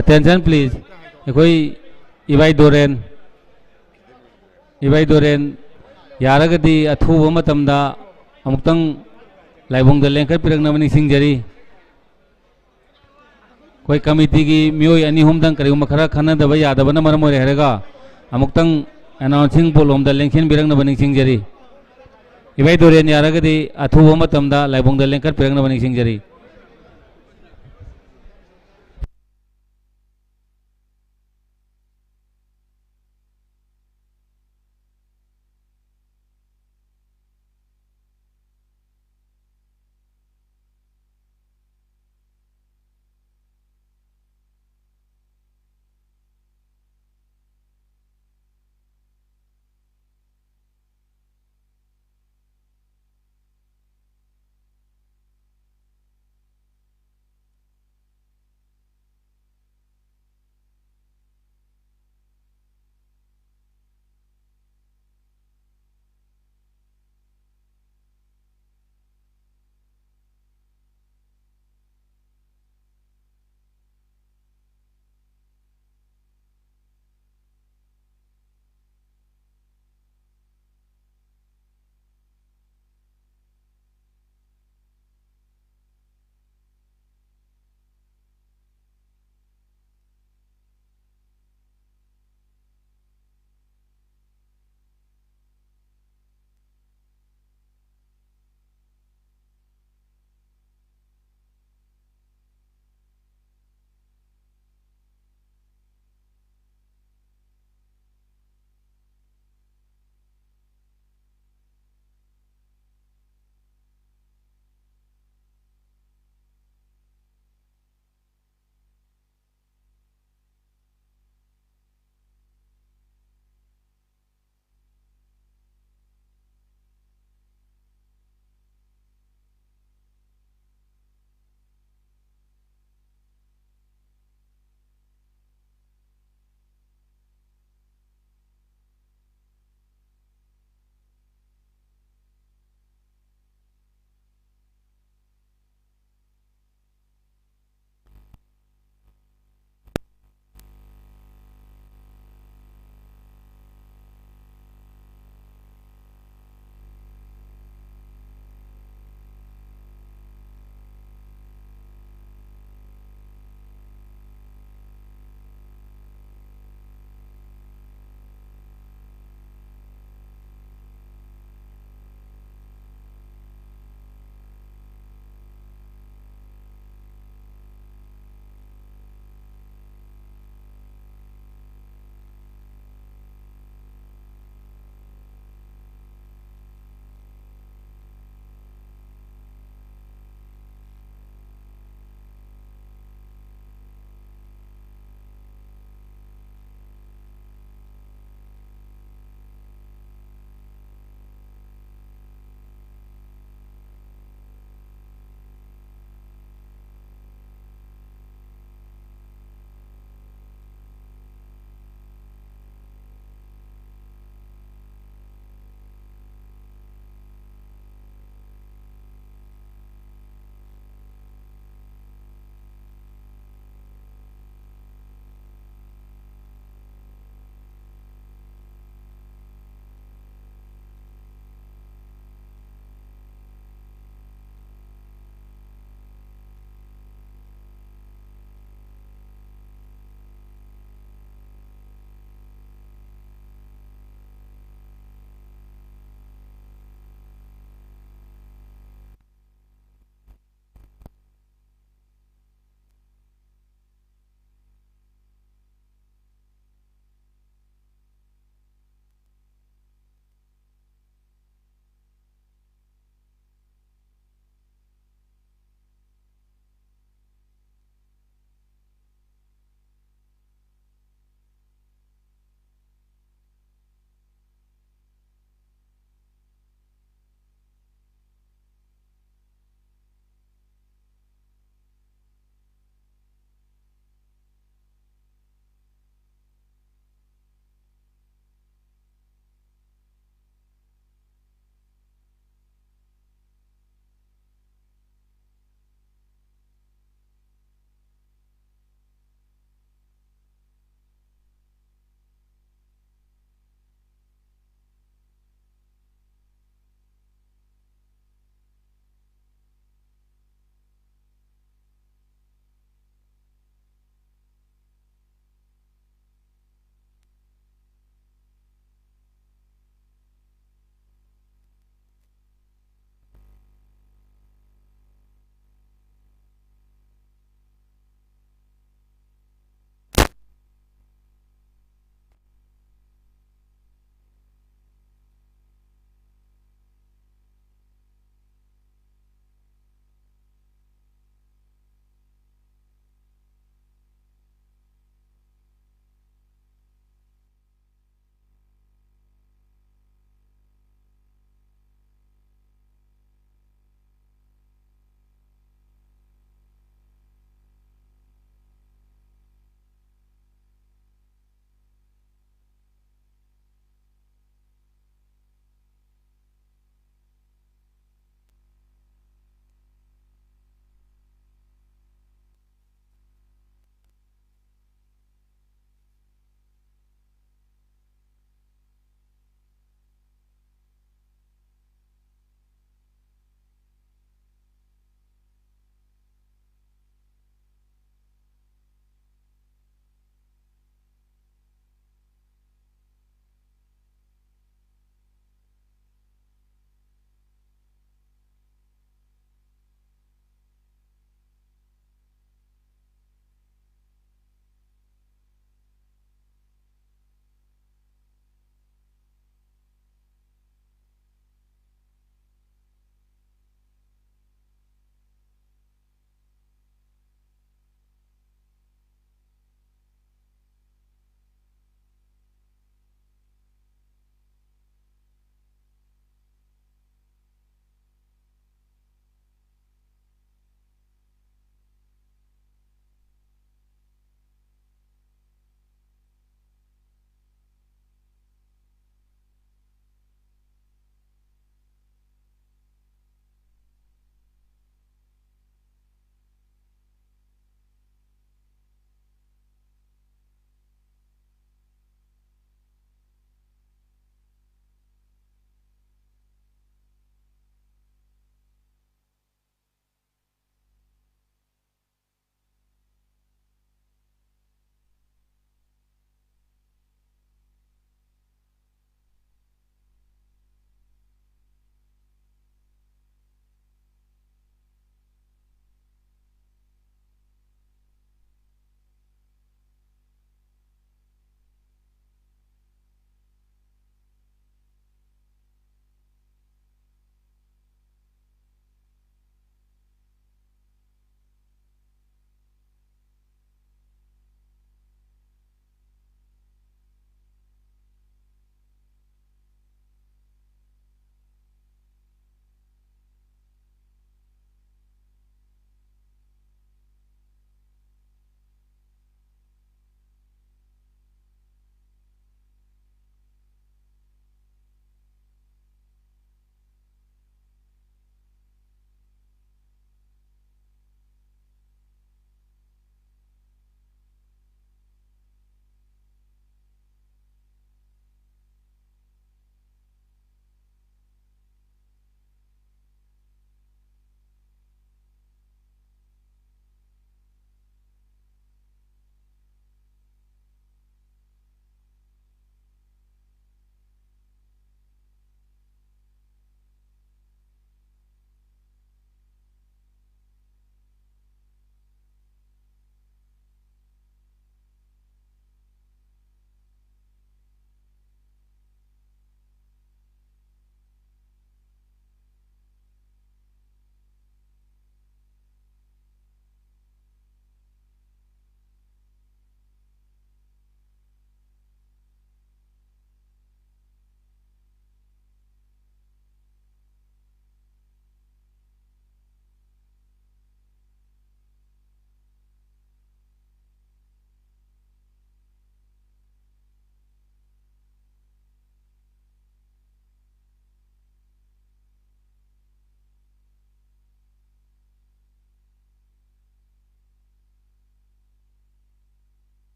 Attention please. ꯑꯩꯈꯣꯏ ꯏꯕꯥꯏ ꯗꯣꯔꯦꯟ, ꯏꯕꯥꯏ ꯗꯣꯔꯦꯟ, ꯌꯥꯔꯒꯗꯤ ꯑꯊꯨꯕ ꯃꯇꯝꯗ ꯑꯃꯨꯛꯇꯪ ꯂꯥꯏꯕꯨꯡꯗ ꯂꯦꯡꯈꯠꯄꯤꯔꯛꯅꯕ ꯅꯤꯡꯁꯤꯡꯖꯔꯤ꯫ ꯑꯩꯈꯣꯏ ꯀꯃꯤꯇꯤꯒꯤ ꯃꯤꯑꯣꯏ ꯑꯅꯤ ꯑꯍꯨꯝꯗꯪ ꯀꯔꯤꯒꯨꯝꯕ ꯈꯔ ꯈꯟꯅꯗꯕ ꯌꯥꯗꯕꯅ ꯃꯔꯝ ꯑꯣꯏꯔꯦ ꯍꯥꯏꯔꯒ ꯑꯃꯨꯛꯇꯪ announcing board ꯂꯣꯝꯗ ꯂꯦꯡꯁꯤꯟꯕꯤꯔꯛꯅꯕ ꯅꯤꯡꯁꯤꯡꯖꯔꯤ꯫ ꯏꯕꯥꯏ ꯗꯣꯔꯦꯟ ꯌꯥꯔꯒꯗꯤ ꯑꯊꯨꯕ ꯃꯇꯝꯗ ꯂꯥꯏꯕꯨꯡꯗ ꯂꯦꯡꯈꯠꯄꯤꯔꯛꯅꯕ ꯅꯤꯡꯁꯤꯡꯖꯔꯤ꯫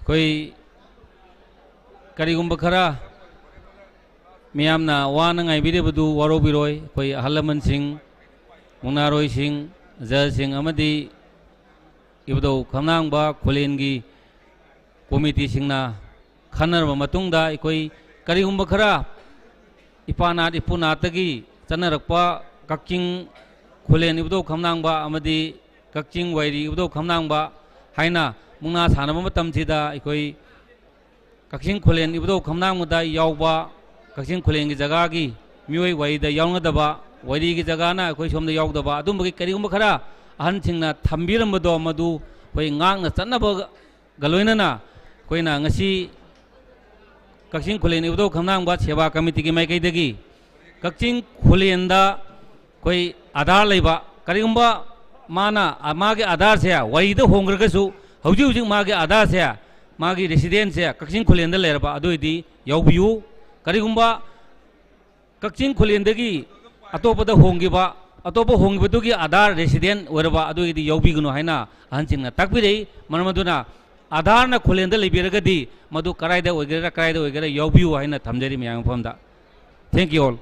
ꯑꯩꯈꯣꯏ ꯀꯔꯤꯒꯨꯝꯕ ꯈꯔ ꯃꯤꯌꯥꯝꯅ ꯋꯥꯅ ꯉꯥꯏꯕꯤꯔꯤꯕꯗꯨ ꯋꯥꯔꯧꯕꯤꯔꯣꯏ꯫ ꯑꯩꯈꯣꯏ ꯑꯍꯜ ꯂꯃꯟꯁꯤꯡ, ꯃꯨꯛꯅꯥꯔꯣꯏꯁꯤꯡ, ꯖꯖꯁꯤꯡ ꯑꯃꯗꯤ ꯏꯕꯨꯙꯧ ꯈꯝꯂꯥꯡꯕ ꯈꯨꯂꯦꯟꯒꯤ ꯀꯣꯃꯤꯇꯤꯁꯤꯡꯅ ꯈꯟꯅꯔꯕ ꯃꯇꯨꯡꯗ, ꯑꯩꯈꯣꯏ ꯀꯔꯤꯒꯨꯝꯕ ꯈꯔ ꯏꯄꯥꯅꯥꯠ ꯏꯄꯨꯅꯥꯠꯇꯒꯤ ꯆꯠꯅꯔꯛꯄ ꯀꯛꯆꯤꯡ ꯈꯨꯂꯦꯟ ꯏꯕꯨꯙꯧ ꯈꯝꯂꯥꯡꯕ ꯑꯃꯗꯤ ꯀꯛꯆꯤꯡ ꯋꯥꯏꯔꯤ ꯏꯕꯨꯙꯧ ꯈꯝꯂꯥꯡꯕ ꯍꯥꯏꯅ ꯃꯨꯛꯅꯥ ꯁꯥꯟꯅꯕ ꯃꯇꯝꯁꯤꯗ, ꯑꯩꯈꯣꯏ ꯀꯛꯆꯤꯡ ꯈꯨꯂꯦꯟ ꯏꯕꯨꯙꯧ ꯈꯝꯂꯥꯡꯕꯗ ꯌꯥꯎꯕ, ꯀꯛꯆꯤꯡ ꯈꯨꯂꯦꯟꯒꯤ ꯖꯒꯥꯒꯤ ꯃꯤꯑꯣꯏ ꯋꯥꯏꯔꯤꯗ ꯌꯥꯎꯅꯗꯕ, ꯋꯥꯏꯔꯤꯒꯤ ꯖꯒꯥꯅ ꯑꯩꯈꯣꯏ ꯁꯣꯝꯗ ꯌꯥꯎꯗꯕ, ꯑꯗꯨꯝꯕꯒꯤ ꯀꯔꯤꯒꯨꯝꯕ ꯈꯔ ꯑꯍꯟꯁꯤꯡꯅ ꯊꯝꯕꯤꯔꯝꯕꯗꯣ, ꯃꯗꯨ ꯑꯩꯈꯣꯏ ꯉꯥꯛꯅ ꯆꯠꯅꯕꯒ ꯂꯣꯏꯅꯅ, ꯑꯩꯈꯣꯏꯅ ꯉꯁꯤ ꯀꯛꯆꯤꯡ ꯈꯨꯂꯦꯟ ꯏꯕꯨꯙꯧ ꯈꯝꯂꯥꯡꯕ ꯁꯦꯕꯥ ꯀꯃꯤꯇꯤꯒꯤ ꯃꯥꯏꯀꯩꯗꯒꯤ ꯀꯛꯆꯤꯡ ꯈꯨꯂꯦꯟꯗ ꯑꯩꯈꯣꯏ ꯑꯥꯙꯥꯔ ꯂꯩꯕ, ꯀꯔꯤꯒꯨꯝꯕ ꯃꯥꯅ, ꯃꯥꯒꯤ ꯑꯥꯙꯥꯔꯁꯦ ꯋꯥꯏꯔꯤꯗ ꯍꯣꯡꯈ꯭ꯔꯒꯁꯨ, ꯍꯧꯖꯤꯛ ꯍꯧꯖꯤꯛ ꯃꯥꯒꯤ ꯑꯥꯙꯥꯔꯁꯦ, ꯃꯥꯒꯤ ꯔꯦꯁꯤꯗꯦꯟꯁꯁꯦ ꯀꯛꯆꯤꯡ ꯈꯨꯂꯦꯟꯗ ꯂꯩꯔꯕ, ꯑꯗꯨ ꯑꯣꯏꯗꯤ ꯌꯥꯎꯕꯤꯌꯨ꯫ ꯀꯔꯤꯒꯨꯝꯕ ꯀꯛꯆꯤꯡ ꯈꯨꯂꯦꯟꯗꯒꯤ ꯑꯇꯣꯞꯄꯗ ꯍꯣꯡꯈꯤꯕ, ꯑꯇꯣꯞꯄ ꯍꯣꯡꯈꯤꯕꯗꯨꯒꯤ ꯑꯥꯙꯥꯔ ꯔꯦꯁꯤꯗꯦꯟ ꯑꯣꯏꯔꯕ, ꯑꯗꯨꯒꯤꯗꯤ ꯌꯥꯎꯕꯤꯒꯅꯨ ꯍꯥꯏꯅ ꯑꯍꯟꯁꯤꯡꯅ ꯇꯥꯛꯄꯤꯔꯛꯏ꯫ ꯃꯔꯝ ꯑꯗꯨꯅ ꯑꯥꯙꯥꯔꯅ ꯈꯨꯂꯦꯟꯗ ꯂꯩꯕꯤꯔꯒꯗꯤ, ꯃꯗꯨ ꯀꯔꯥꯏꯗ ꯑꯣꯏꯒꯦꯔꯥ, ꯀꯔꯥꯏꯗ ꯑꯣꯏꯒꯦꯔꯥ, ꯌꯥꯎꯕꯤꯌꯨ ꯍꯥꯏꯅ ꯊꯝꯖꯔꯤ ꯃꯌꯥꯝꯒꯤ ꯃꯐꯝꯗ꯫ Thank you all.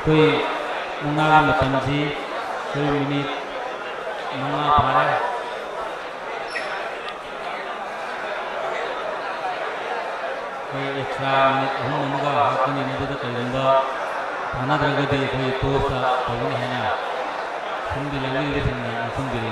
ꯑꯩꯈꯣꯏ ꯃꯨꯛꯅꯥꯒꯤ ꯃꯇꯝꯁꯤ ꯑꯩꯈꯣꯏ ꯃꯤꯅꯤꯠ ꯃꯉꯥ ꯐꯥꯔꯦ꯫ ꯑꯩꯈꯣꯏ ꯑꯦꯛꯁꯇ꯭ꯔꯥ ꯃꯤꯅꯤꯠ ꯑꯍꯨꯝ ꯑꯃꯒ ꯍꯥꯞꯀꯅꯤ, ꯃꯗꯨꯗ ꯀꯔꯤꯒꯨꯝꯕ ꯐꯥꯅꯗ꯭ꯔꯒꯗꯤ ꯑꯩꯈꯣꯏ ꯇꯣꯁꯇ ꯇꯧꯒꯅꯤ ꯍꯥꯏꯅ ꯁꯤꯟꯕꯤ ꯂꯥꯡꯕꯤꯔꯤꯕꯁꯤꯡꯅ ꯅꯤꯡꯁꯤꯡꯕꯤꯔꯤ꯫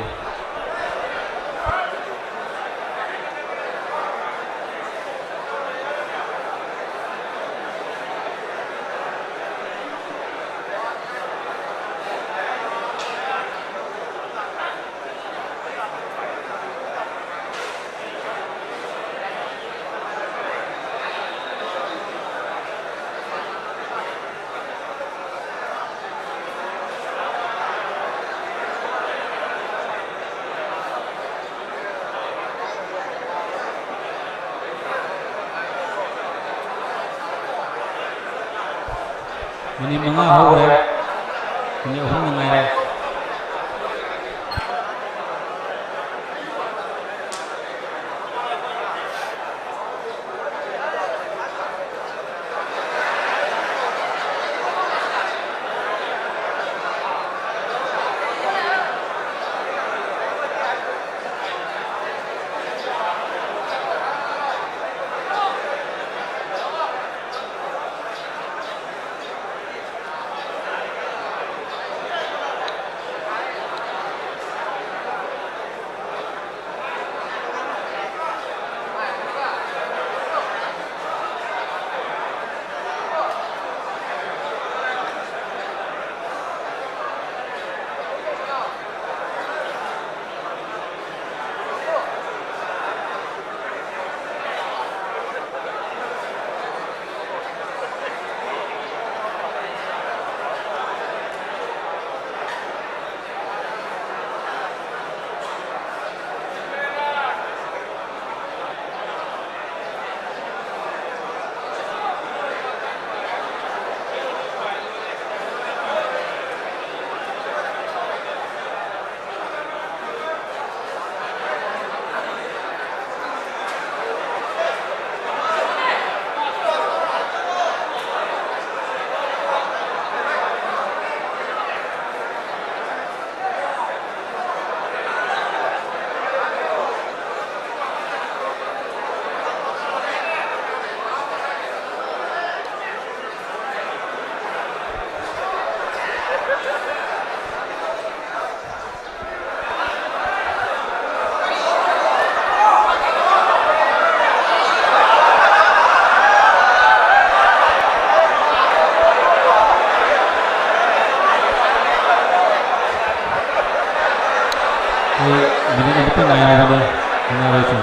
ꯃꯤꯅꯤꯠ ꯃꯉꯥ ꯍꯧꯈ꯭ꯔꯦ꯫ ꯃꯤꯅꯤꯠ ꯑꯍꯨꯝ ꯉꯥꯏꯔꯦ꯫ ꯃꯤꯅꯤꯠ ꯑꯃꯇ ꯉꯥꯏꯔꯕ ꯃꯨꯛꯅꯥ ꯔꯥꯏꯁꯟ꯫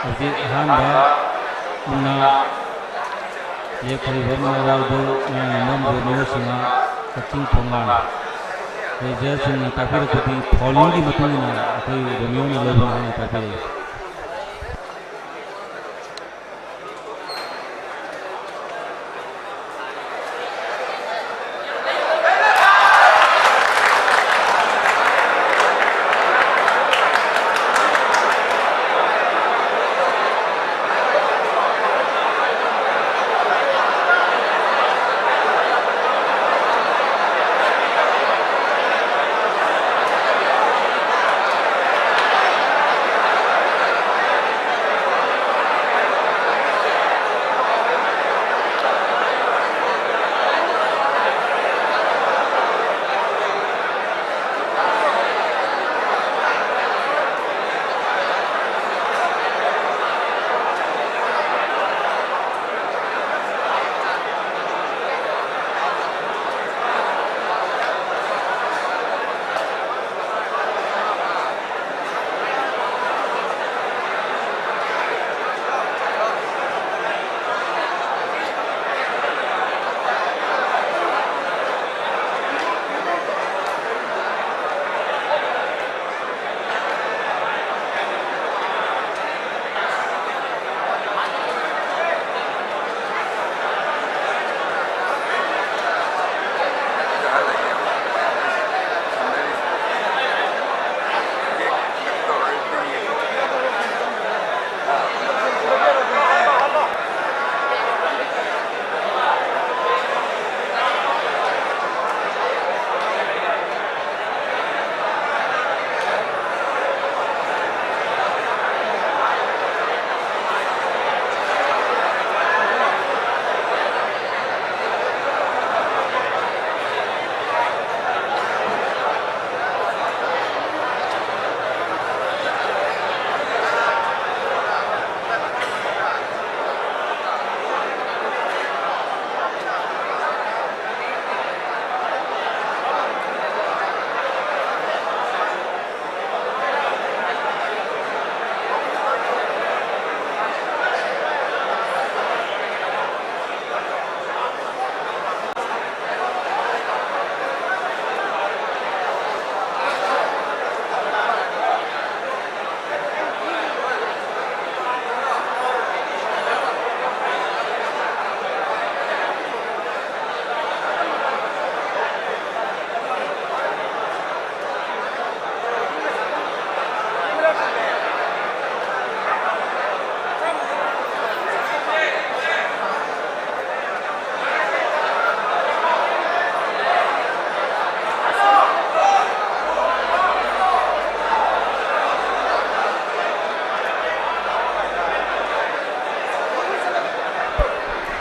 ꯍꯧꯖꯤꯛ ꯑꯍꯥꯟꯕ ꯃꯨꯛꯅꯥ ꯂꯦꯞꯈ꯭ꯔꯤꯕ ꯃꯨꯛꯅꯥ ꯔꯥꯎꯟꯗꯨ ꯉꯥꯡꯅꯕ ꯔꯣꯃꯤꯌꯣ ꯁꯤꯡꯍ, ꯀꯛꯆꯤꯡ ꯊꯣꯡ ꯂꯥꯟ꯫ ꯖꯖꯁꯤꯡꯅ ꯇꯥꯛꯄꯤꯔꯛꯄꯗꯤ ꯐꯥꯎꯂꯤꯡꯒꯤ ꯃꯇꯨꯡ ꯏꯟꯅ ꯑꯩꯈꯣꯏ ꯔꯣꯃꯤꯌꯣꯅ ꯂꯧꯕꯅꯤ ꯍꯥꯏꯅ ꯇꯥꯛꯄꯤꯔꯛꯏ꯫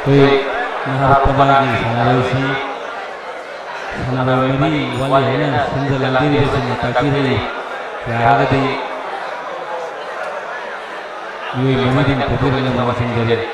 ꯑꯩꯈꯣꯏ ꯅꯍꯥꯔꯣꯜ ꯄꯅꯥꯒꯤ ꯁꯥꯟꯅꯔꯣꯏꯁꯤ ꯁꯥꯟꯅꯔꯣꯏ ꯃꯔꯤ ꯋꯥꯠꯂꯤ ꯍꯥꯏꯅ ꯁꯤꯟꯖ ꯂꯥꯡꯖꯔꯤꯕꯁꯤꯡꯅ ꯇꯥꯛꯄꯤꯔꯛꯏ꯫ ꯌꯥꯔꯒꯗꯤ ꯃꯤꯑꯣꯏ ꯃꯔꯤꯗꯪ ꯊꯣꯛꯄꯤꯔꯛꯅꯕ ꯅꯤꯡꯁꯤꯡꯖꯔꯤ꯫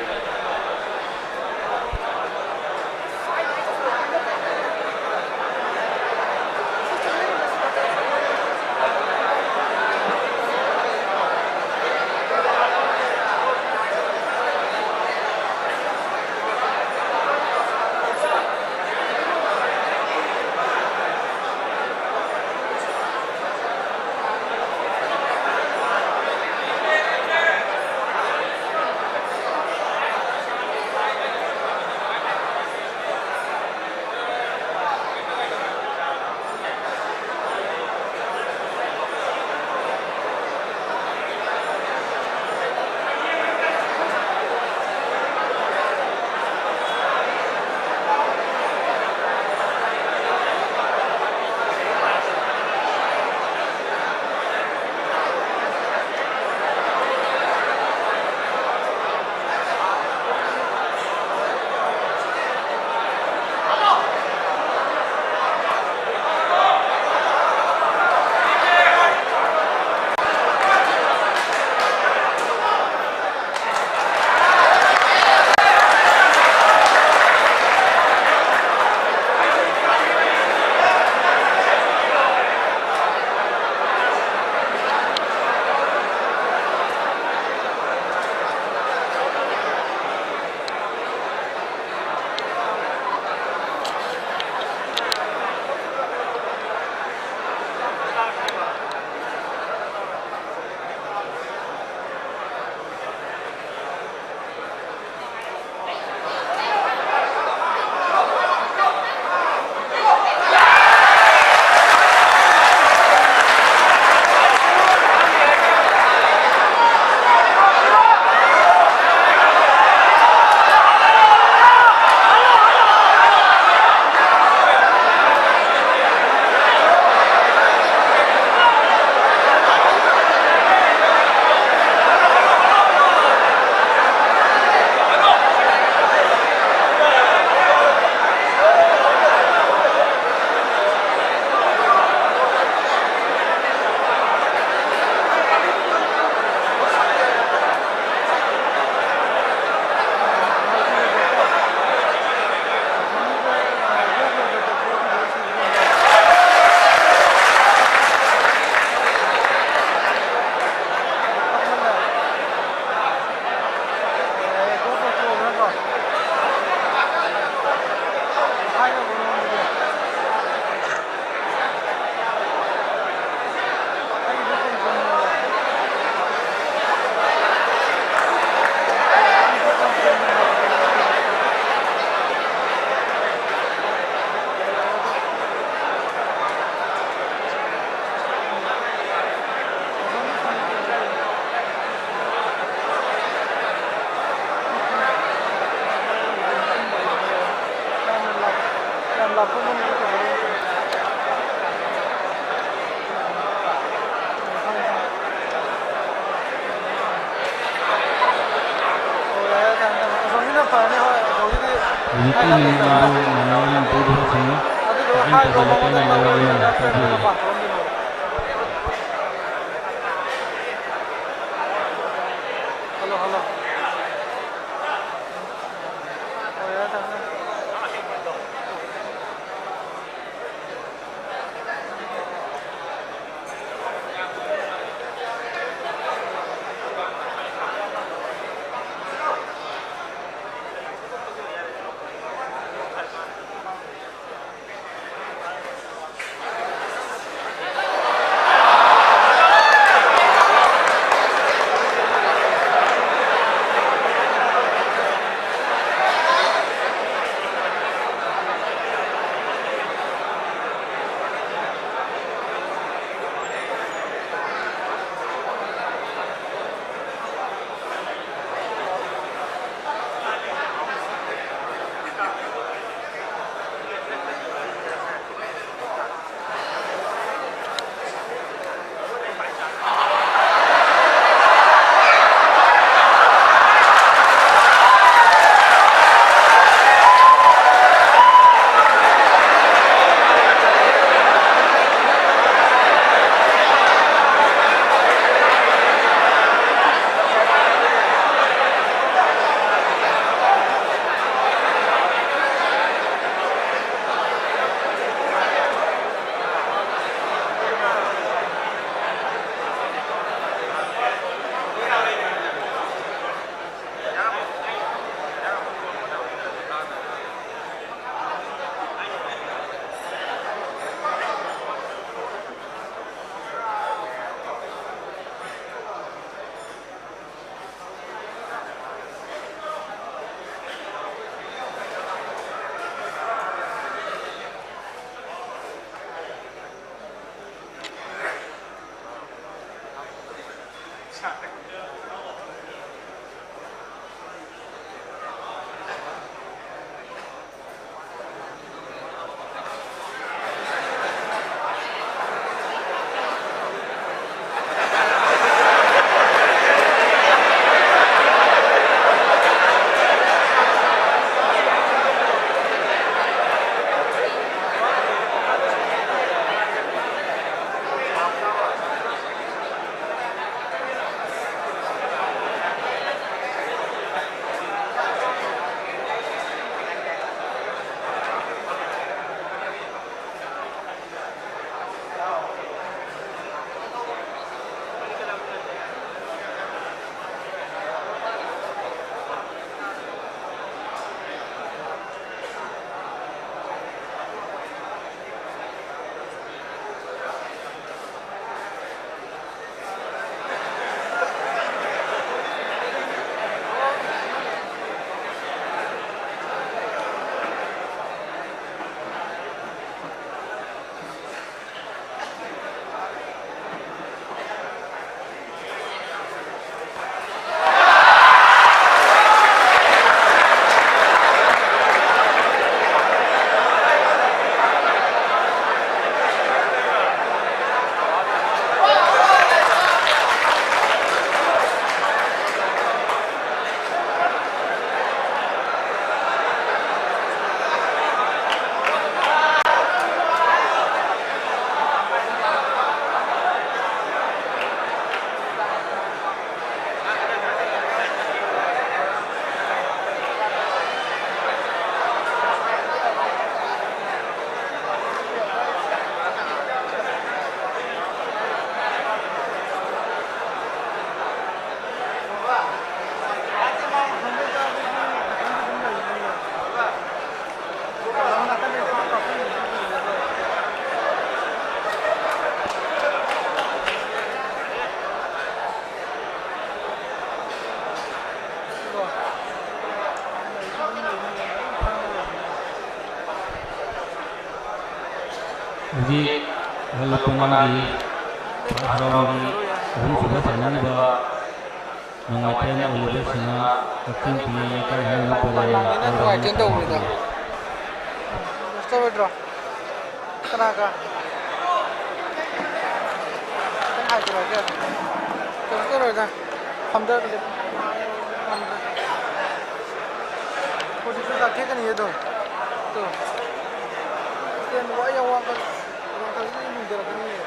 ꯅꯤꯐꯨꯅꯤ ꯃꯗꯨ ꯃꯌꯥꯝ ꯕꯣꯠ ꯍꯥꯞꯁꯤꯟꯅꯤ꯫ ꯆꯥꯛꯍꯦꯟ ꯇꯧꯕ ꯂꯩꯀꯥꯏꯅ ꯂꯧꯔꯒ ꯇꯧꯕꯤꯌꯨ꯫ ꯍꯧꯒꯠꯂꯛꯄ ꯃꯥꯒꯤ ꯐꯥꯔꯁ ꯔꯥꯎꯟꯒꯤ ꯑꯍꯨꯝꯁꯨꯕ ꯁꯥꯟꯅꯔꯤꯕ ꯅꯣꯡꯃꯥꯏꯊꯦꯝ ꯑꯣꯂꯤꯚꯔ ꯁꯤꯡꯍ, ꯀꯛꯆꯤꯡ ꯈꯨꯅꯩ ꯂꯩꯀꯥꯏ ꯍꯥꯏꯔꯤꯕ ꯄꯔꯦꯡ ꯅꯨꯡꯉꯥꯏꯇꯦꯅ ꯇꯧꯕꯅꯤꯗ꯫ ꯀꯩꯁꯨ ꯇꯧꯔꯣꯏꯗ꯭ꯔꯣ? ꯀꯅꯥꯒ? ꯀꯩꯝ ꯍꯥꯏꯗꯔꯒꯦ꯫ ꯀꯩꯁꯨ ꯇꯧꯔꯣꯏꯗ꯫ ꯐꯝꯗꯔꯒꯦ꯫ ꯍꯧꯖꯤꯛꯁꯨ ꯆꯥꯛꯊꯦꯛꯀꯅꯤ ꯑꯗꯨꯝ꯫ ꯇꯨ꯫ ꯏꯁꯇꯦꯟ ꯋꯥ ꯌꯥꯝ ꯋꯥꯡꯈꯠ-, ꯋꯥꯡꯈꯠꯂꯗꯤ ꯃꯨꯟꯊꯔꯛꯀꯅꯤꯌꯦ꯫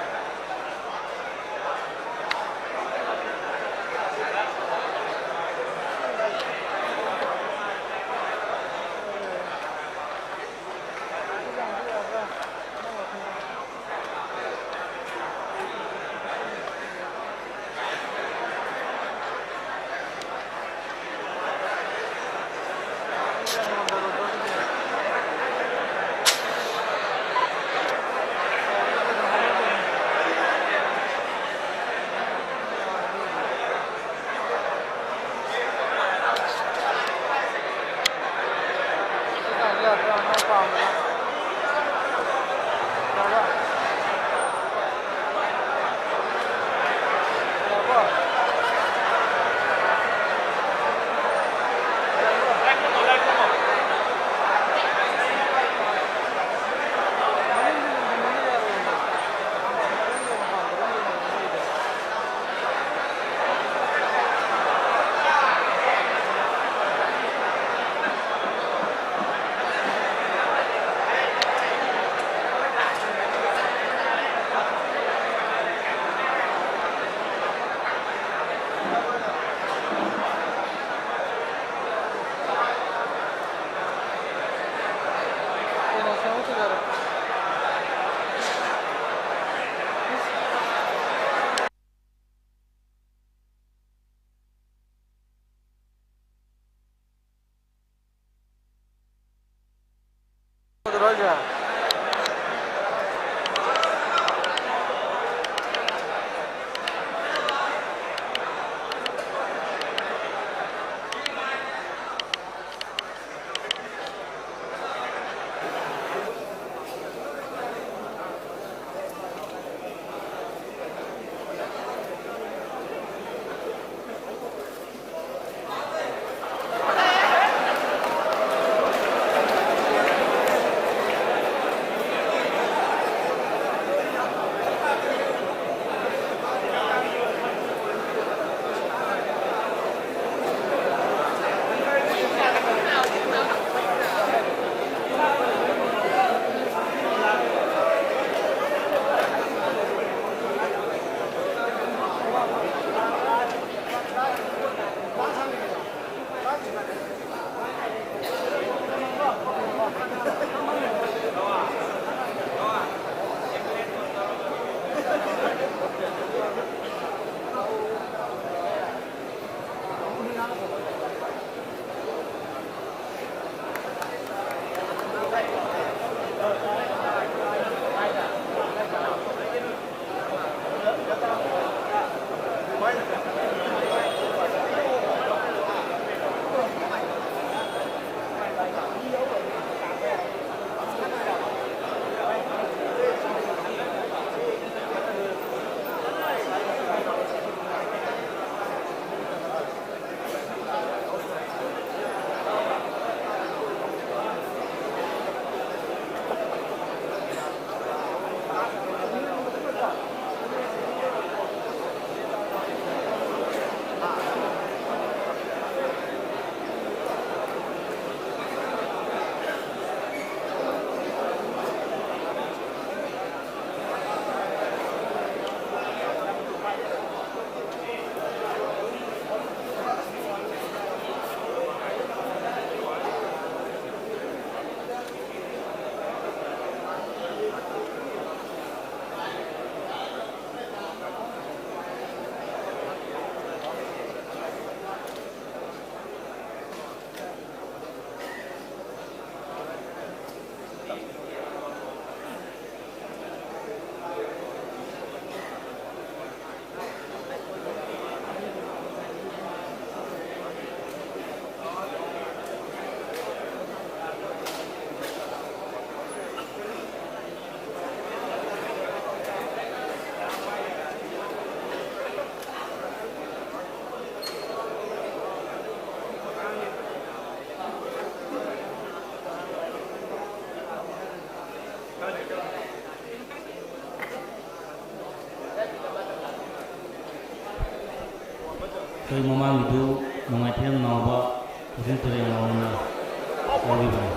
ꯑꯩꯈꯣꯏ ꯃꯃꯥꯡꯒꯤꯗꯨ ꯅꯣꯡꯃꯥꯏꯊꯦꯝ ꯅꯥꯎꯕ, ꯄꯨꯛꯆꯦꯜ ꯇꯨꯔꯦꯜ ꯅꯥꯎꯕꯅ ꯂꯧꯈꯤꯕꯅꯤ꯫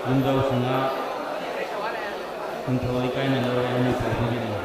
ꯌꯨꯝꯖꯥꯎꯁꯤꯡꯅ ꯅꯤꯡꯊꯧ ꯂꯩꯀꯥꯏꯅ ꯂꯧꯔꯦ ꯍꯥꯏꯅ ꯄꯥꯎ ꯄꯤꯔꯤꯕꯅꯤ꯫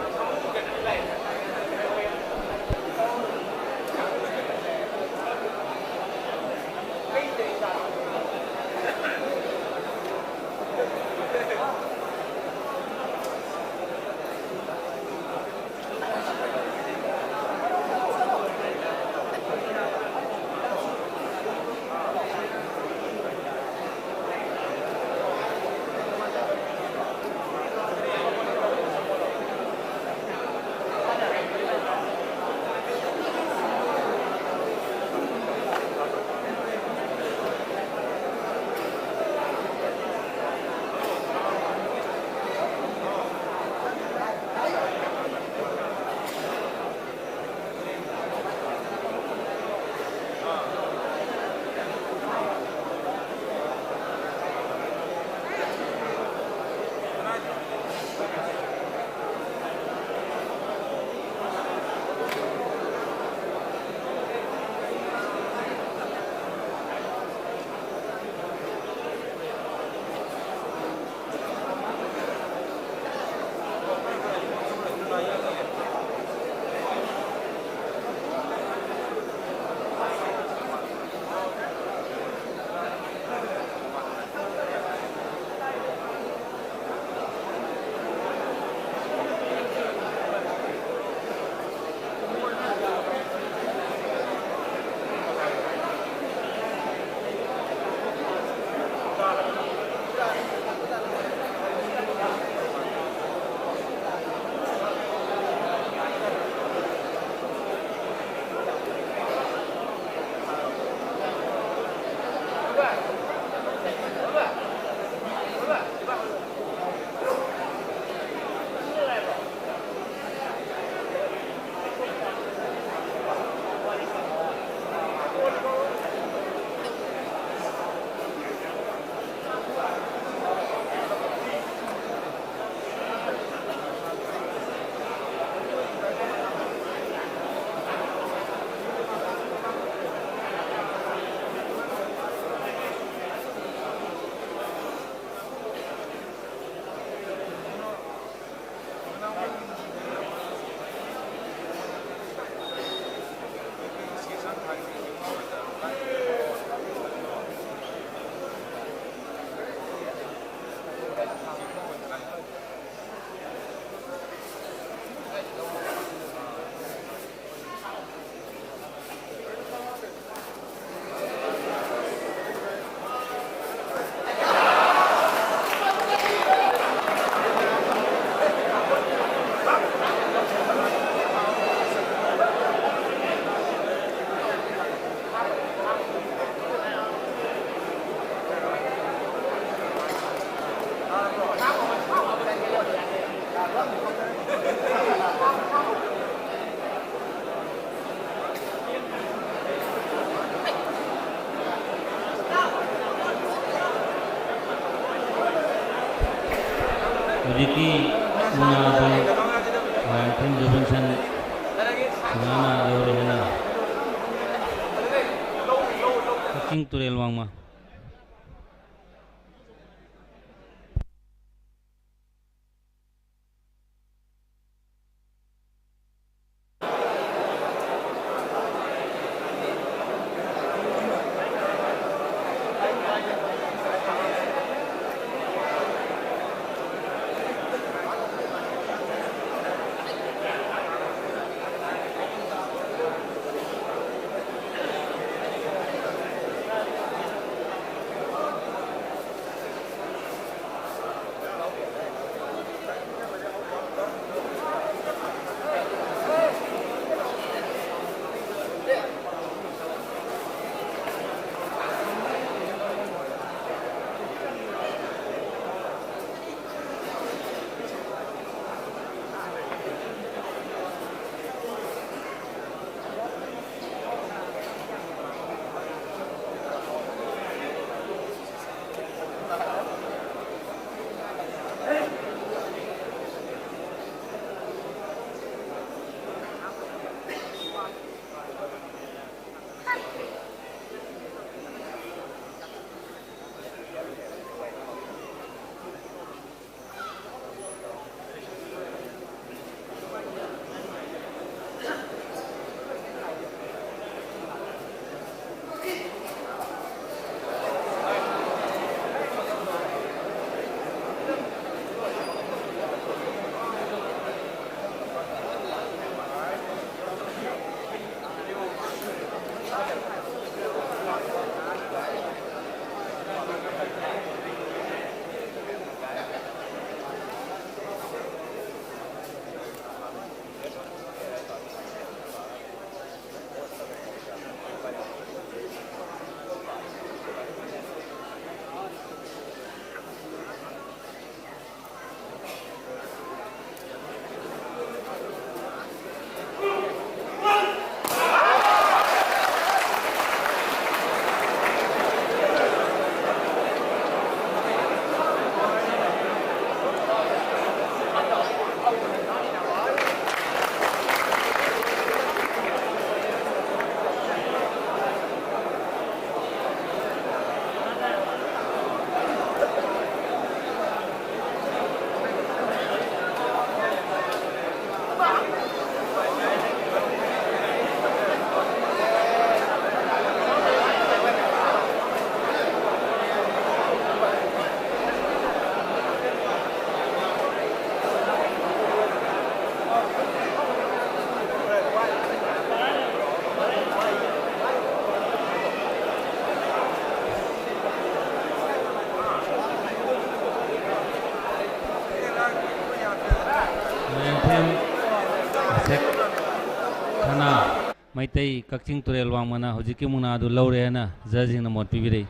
ꯍꯧꯖꯤꯛꯀꯤ ꯃꯨꯛꯅꯥ ꯑꯗꯨ ꯃꯌꯥꯝ ꯈꯪꯗꯕ ꯁꯟ ꯁꯤꯡꯍꯥꯅ ꯂꯧꯔꯦ ꯍꯥꯏꯅ ꯀꯛꯆꯤꯡ ꯇꯨꯔꯦꯜ ꯋꯥꯡꯃ꯫ ꯃꯩꯇꯩ ꯀꯛꯆꯤꯡ ꯇꯨꯔꯦꯜ ꯋꯥꯡꯃꯅ ꯍꯧꯖꯤꯛꯀꯤ ꯃꯨꯛꯅꯥ ꯑꯗꯨ ꯂꯧꯔꯦ ꯍꯥꯏꯅ ꯖꯖꯁꯤꯡꯅ ꯃꯣꯠ ꯄꯤꯕꯤꯔꯛꯏ꯫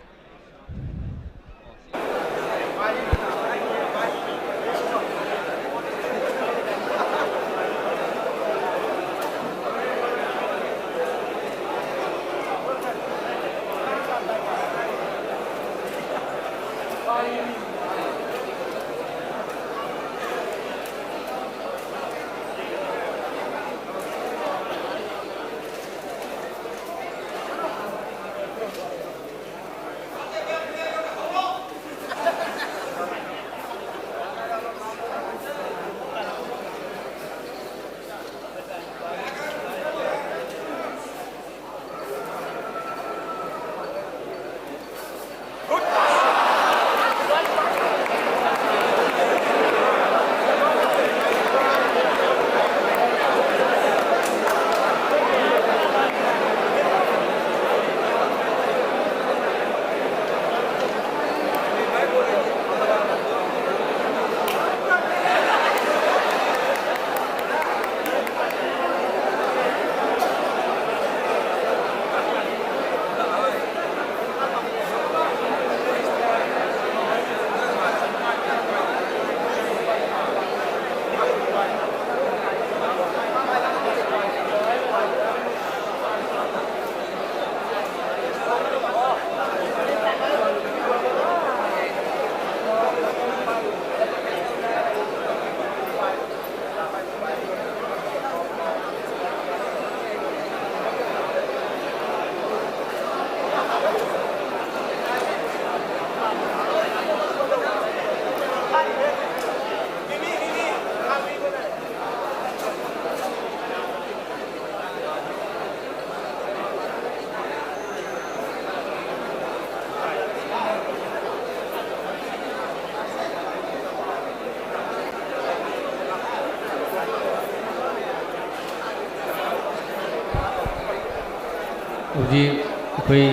ꯍꯧꯖꯤꯛ ꯑꯩꯈꯣꯏ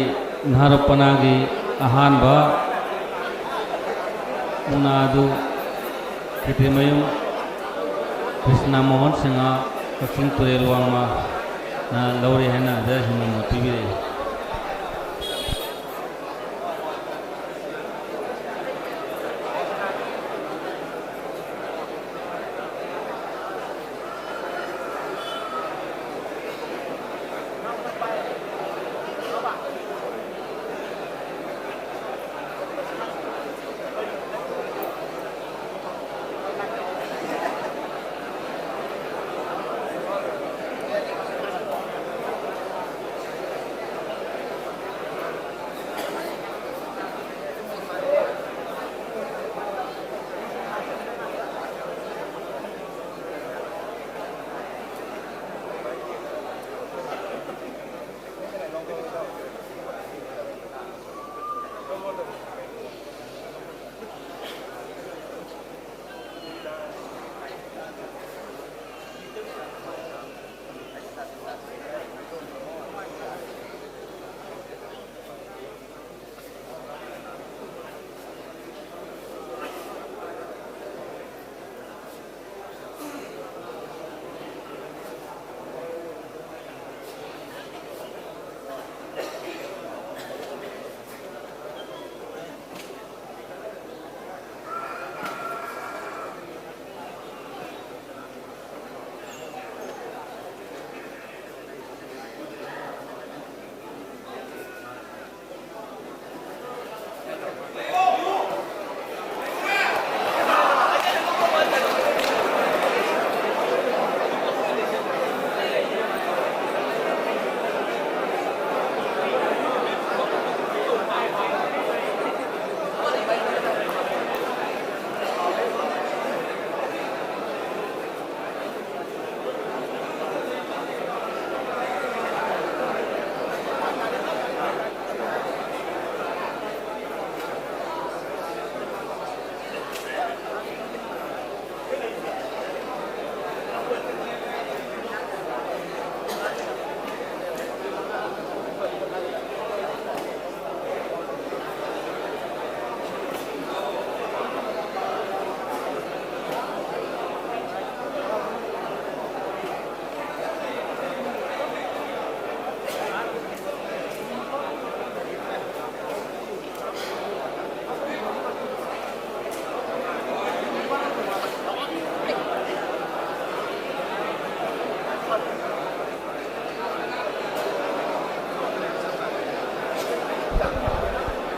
ꯅꯍꯥꯔꯣꯜ ꯄꯅꯥꯒꯤ ꯑꯍꯥꯟꯕ ꯃꯨꯛꯅꯥ ꯑꯗꯨ ꯈꯦꯇ꯭ꯔꯤꯃꯌꯨꯝ ꯀ꯭ꯔꯤꯁꯅ ꯃꯣꯍꯟ ꯁꯤꯡꯍ, ꯀꯛꯆꯤꯡ ꯇꯨꯔꯦꯜ ꯋꯥꯡꯃ, ꯂꯧꯔꯦ ꯍꯥꯏꯅ ꯑꯗ ꯍꯤꯡꯅ ꯄꯤꯕꯤꯔꯛꯏ꯫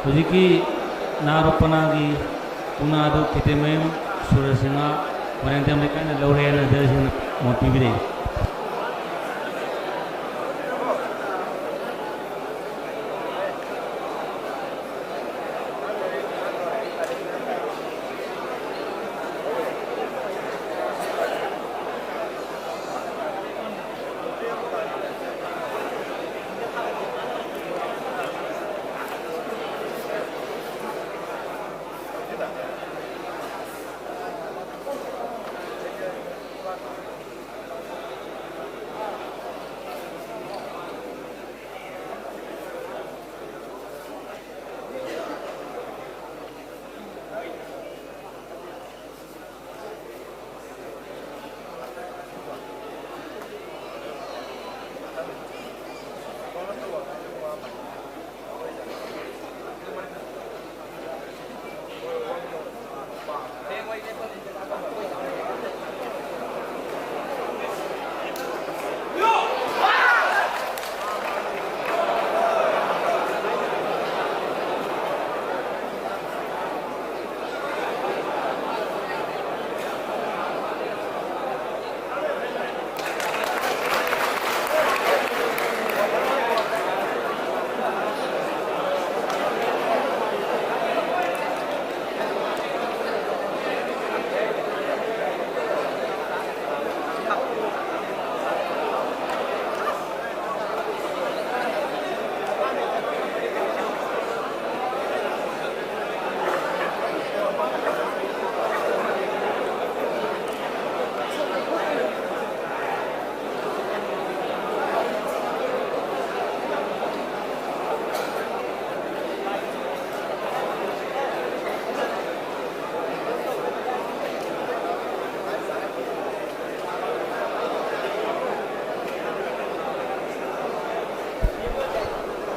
ꯍꯧꯖꯤꯛꯀꯤ ꯅꯥꯔꯣꯄꯅꯥꯒꯤ ꯃꯨꯛꯅꯥꯗꯨ ꯈꯦꯇꯦꯃꯌꯨꯝ ꯁꯨꯔꯖ ꯁꯤꯡꯍ ꯃꯣꯏꯔꯥꯡꯊꯦꯝ ꯂꯩꯀꯥꯏꯅ ꯂꯧꯔꯦ ꯍꯥꯏꯅ ꯖꯖꯁꯤꯡꯅ ꯑꯦꯋꯥꯔꯗ ꯄꯤꯕꯤꯔꯛꯏ꯫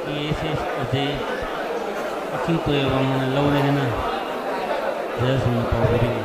ꯑꯦ ꯑꯦꯁ ꯑꯦꯁ ꯑꯖꯩ ꯑꯈꯤꯡ ꯇꯣꯌꯥꯕꯝꯅ ꯂꯧꯔꯦ ꯍꯥꯏꯅ ꯖꯖꯁꯤꯡꯅ ꯄꯥꯎ ꯄꯤꯔꯛꯏ꯫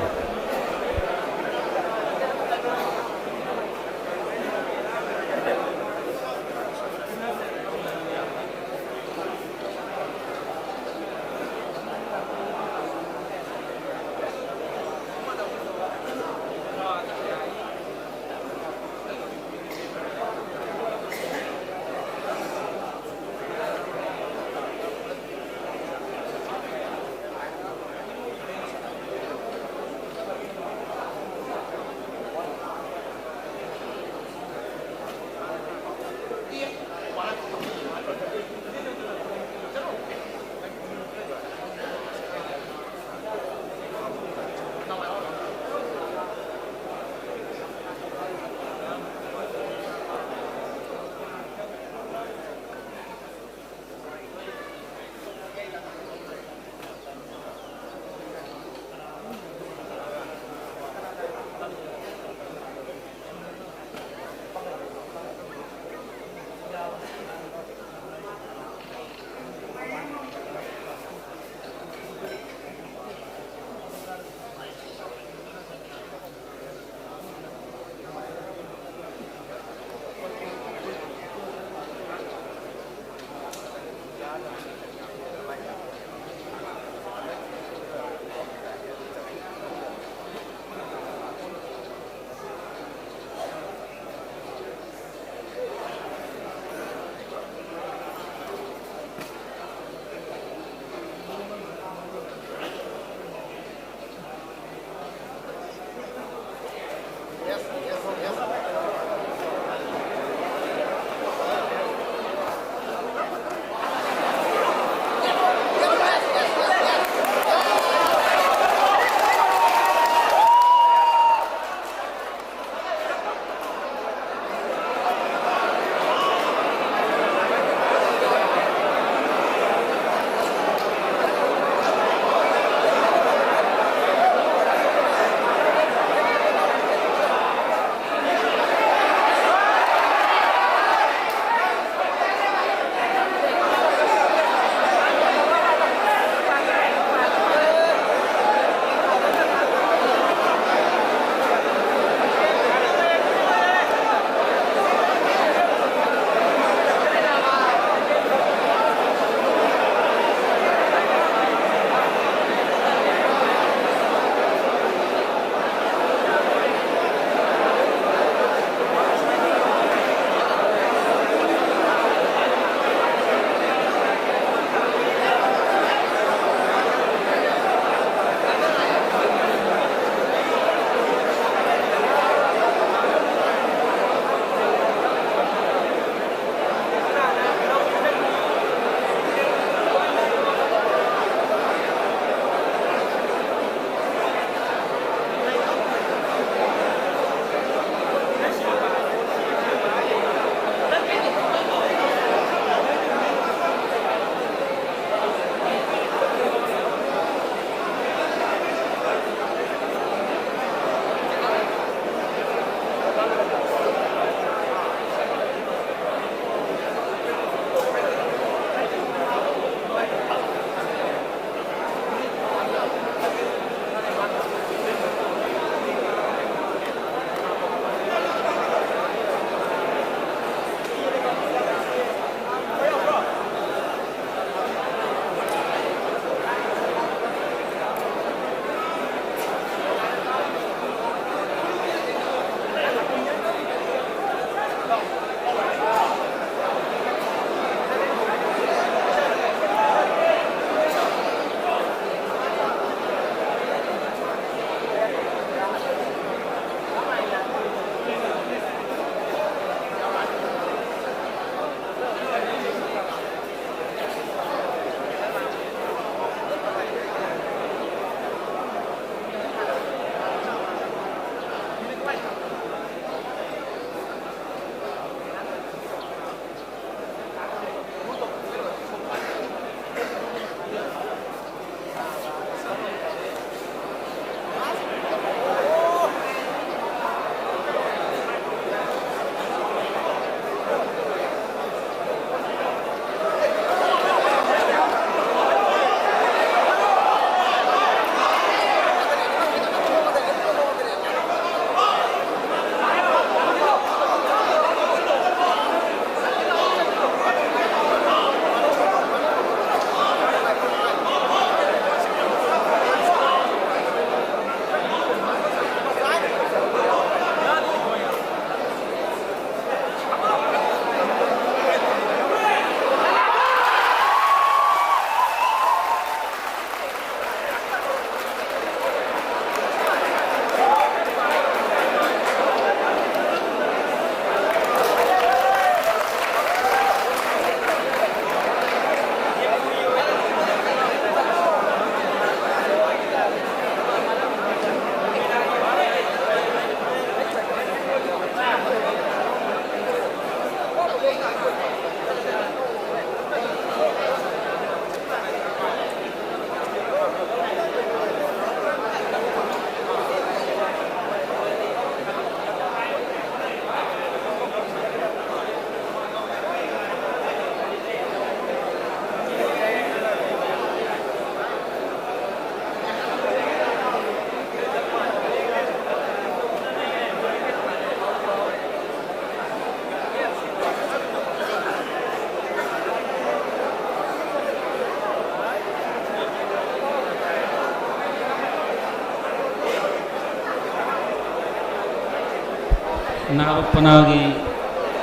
ꯅꯍꯥꯔꯣꯜ ꯄꯅꯥꯒꯤ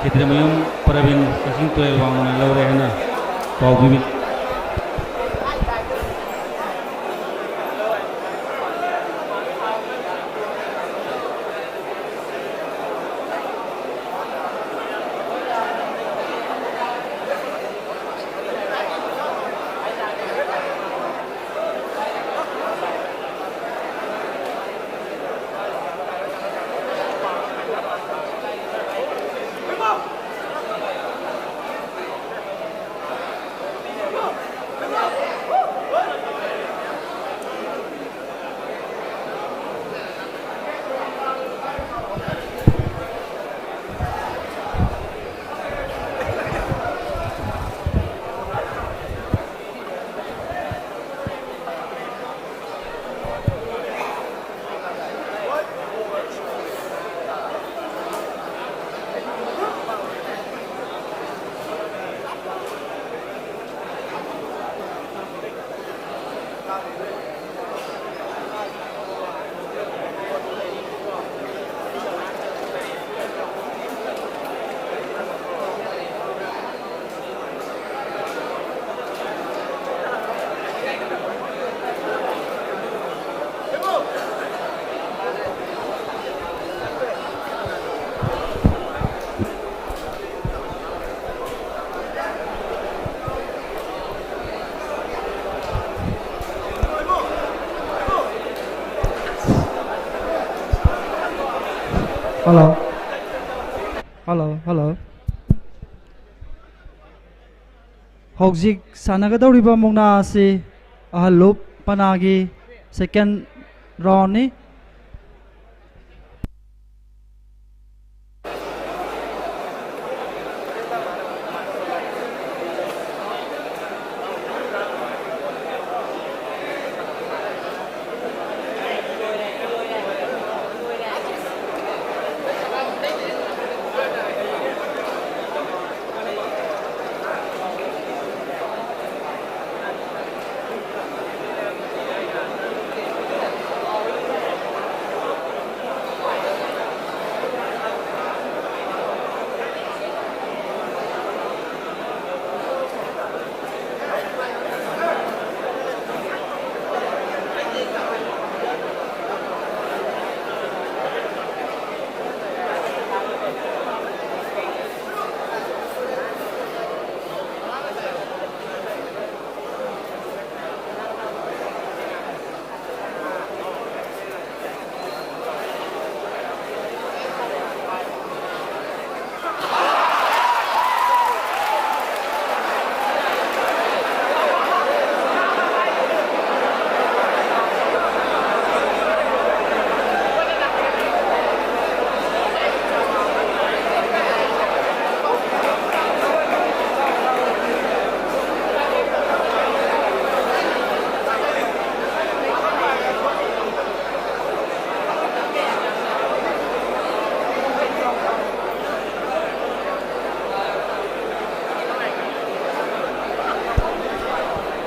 ꯈꯦꯇ꯭ꯔꯤꯃꯌꯨꯝ ꯄ꯭ꯔꯕꯤꯟ ꯀꯛꯆꯤꯡ ꯇꯨꯔꯦꯜ ꯋꯥꯡꯃꯅ ꯂꯧꯔꯦ ꯍꯥꯏꯅ ꯄꯥꯎ ꯄꯤꯕꯤ꯫ Hello. Hello, hello. ꯍꯧꯖꯤꯛ ꯁꯥꯟꯅꯒꯗꯧꯔꯤꯕ ꯃꯨꯛꯅꯥ ꯑꯁꯤ ꯑꯍꯜꯂꯨꯞ ꯄꯅꯥꯒꯤ second round ꯅꯤ꯫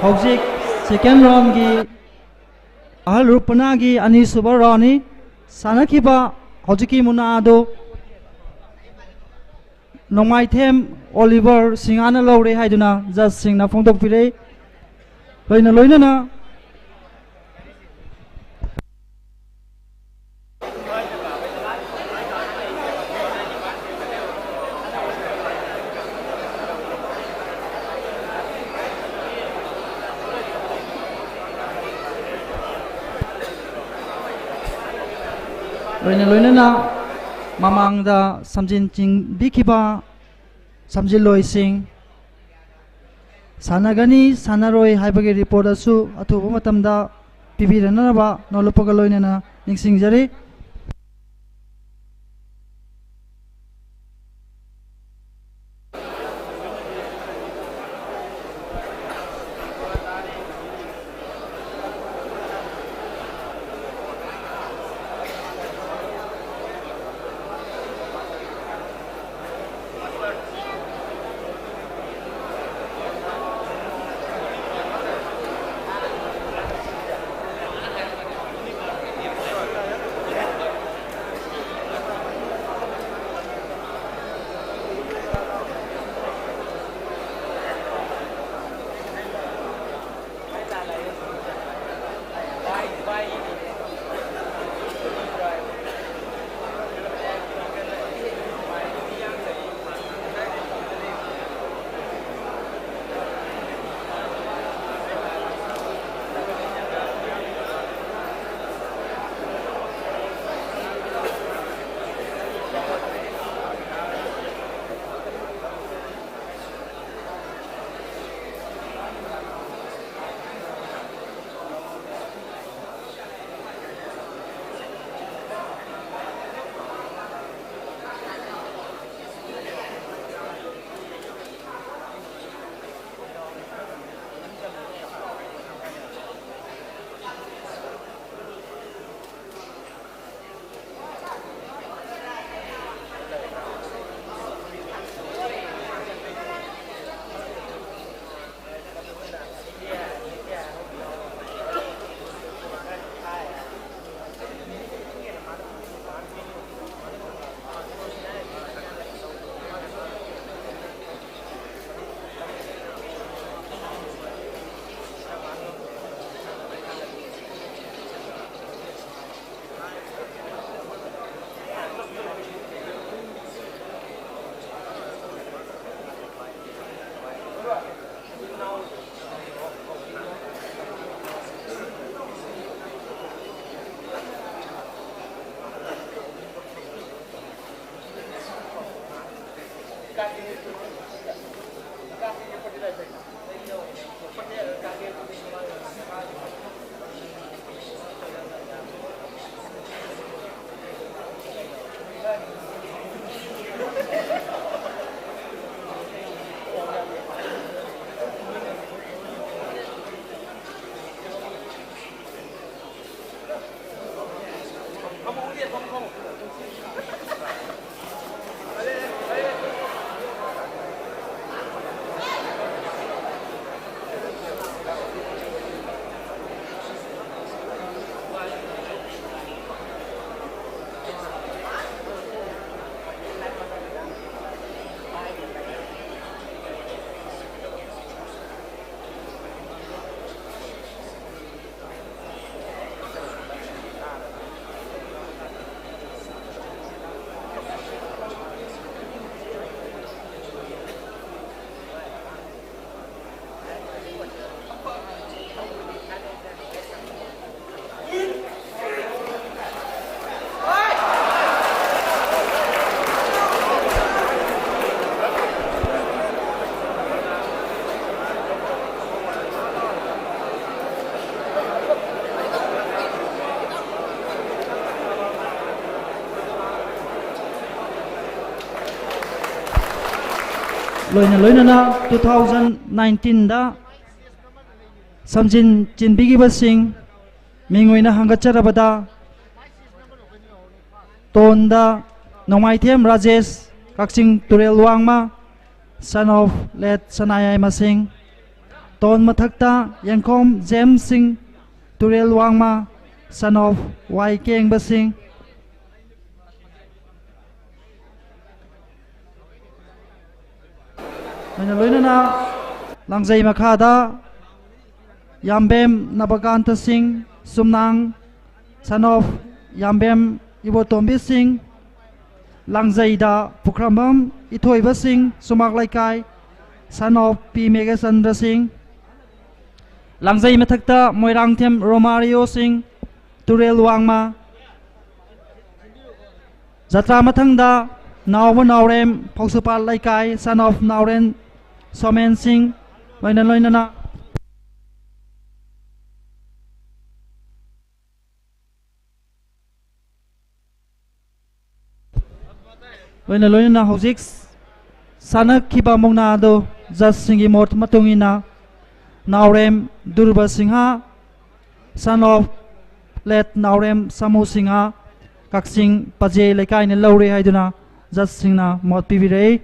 ꯍꯧꯖꯤꯛ second roundꯒꯤ ꯑꯍꯜ ꯔꯨꯄꯅꯥꯒꯤ ꯑꯅꯤꯁꯨꯕ roundꯅꯤ꯫ ꯁꯥꯟꯅꯈꯤꯕ ꯍꯧꯖꯤꯛꯀꯤ ꯃꯨꯛꯅꯥ ꯑꯗꯨ ꯅꯣꯡꯃꯥꯏꯊꯦꯝ ꯑꯣꯂꯤꯚꯔ ꯁꯤꯡꯍꯥꯅ ꯂꯧꯔꯦ ꯍꯥꯏꯗꯨꯅ judgeꯁꯤꯡꯅ ꯐꯣꯡꯗꯣꯛꯄꯤꯔꯦ꯫ ꯂꯣꯏꯅ ꯂꯣꯏꯅꯅ ꯂꯣꯏꯅ ꯂꯣꯏꯅꯅ ꯃꯃꯥꯡꯗ ꯁꯝꯖꯤꯟ ꯆꯤꯡꯕꯤꯈꯤꯕ ꯁꯝꯖꯤꯜꯂꯣꯏꯁꯤꯡ ꯁꯥꯟꯅꯒꯅꯤ ꯁꯥꯟꯅꯔꯣꯏ ꯍꯥꯏꯕꯒꯤ report ꯑꯁꯨ ꯑꯊꯨꯕ ꯃꯇꯝꯗ ꯄꯤꯕꯤꯔꯅꯅꯕ ꯅꯣꯂꯨꯄꯒ ꯂꯣꯏꯅꯅ ꯅꯤꯡꯁꯤꯡꯖꯔꯤ꯫ ꯂꯣꯏꯅ ꯂꯣꯏꯅꯅ two thousand nineteenꯗ ꯁꯝꯖꯤꯟ ꯆꯤꯟꯕꯤꯈꯤꯕꯁꯤꯡ ꯃꯤꯡ ꯑꯣꯏꯅ ꯍꯪꯒꯠꯆꯔꯕꯗ, ꯇꯣꯟꯗ ꯅꯣꯡꯃꯥꯏꯊꯦꯝ ꯔꯥꯖꯦꯁ, ꯀꯛꯆꯤꯡ ꯇꯨꯔꯦꯜ ꯋꯥꯡꯃ, son of late ꯁꯅꯥꯌꯥꯏꯃ ꯁꯤꯡ꯫ ꯇꯣꯟ ꯃꯊꯛꯇ ꯌꯦꯡꯈꯣꯝ ꯖꯦꯝꯁ ꯁꯤꯡ, ꯇꯨꯔꯦꯜ ꯋꯥꯡꯃ, son of ꯋꯥꯏ ꯀꯦꯡꯕ ꯁꯤꯡ꯫ ꯂꯣꯏꯅ ꯂꯣꯏꯅꯅ ꯂꯥꯡꯖꯩ ꯃꯈꯥꯗ ꯌꯥꯝꯕꯦꯝ ꯅꯕꯀꯥꯟꯇ ꯁꯤꯡ, ꯁꯨꯝꯅꯥꯡ, son of ꯌꯥꯝꯕꯦꯝ ꯏꯕꯣꯇꯣꯝꯕꯤ ꯁꯤꯡ, ꯂꯥꯡꯖꯩꯗ ꯄꯨꯈ꯭ꯔꯝꯕꯝ ꯏꯊꯣꯏꯕ ꯁꯤꯡ, ꯁꯨꯃꯥꯛ ꯂꯩꯀꯥꯏ, son of ꯄꯤ ꯃꯦꯘꯆꯟꯗ꯭ꯔ ꯁꯤꯡ, ꯂꯥꯡꯖꯩ ꯃꯊꯛꯇ ꯃꯣꯏꯔꯥꯡꯊꯦꯝ ꯔꯣꯃꯥꯔꯤꯌꯣ ꯁꯤꯡ, ꯇꯨꯔꯦꯜ ꯋꯥꯡꯃ꯫ ꯖꯇ꯭ꯔꯥ ꯃꯊꯪꯗ ꯅꯥꯎꯕ ꯅꯥꯎꯔꯦꯝ, ꯐꯧꯁꯨꯄꯥꯠ ꯂꯩꯀꯥꯏ, son of ꯅꯥꯎꯔꯦꯝ ꯁꯣꯃꯦꯟ ꯁꯤꯡ, ꯂꯣꯏꯅ ꯂꯣꯏꯅꯅ꯫ ꯂꯣꯏꯅ ꯂꯣꯏꯅꯅ ꯍꯧꯖꯤꯛ ꯁꯥꯟꯅꯈꯤꯕ ꯃꯨꯛꯅꯥ ꯑꯗꯨ ꯖꯖꯁꯤꯡꯒꯤ ꯃꯣꯠ ꯃꯇꯨꯡ ꯏꯟꯅ ꯅꯥꯎꯔꯦꯝ ꯗꯨꯔꯕ ꯁꯤꯡꯍ, son of late ꯅꯥꯎꯔꯦꯝ ꯁꯥꯃꯨ ꯁꯤꯡꯍ, ꯀꯛꯆꯤꯡ ꯄꯥꯖꯦ ꯂꯩꯀꯥꯏꯅ ꯂꯧꯔꯦ ꯍꯥꯏꯗꯨꯅ ꯖꯖꯁꯤꯡꯅ ꯃꯣꯠ ꯄꯤꯕꯤꯔꯛꯏ꯫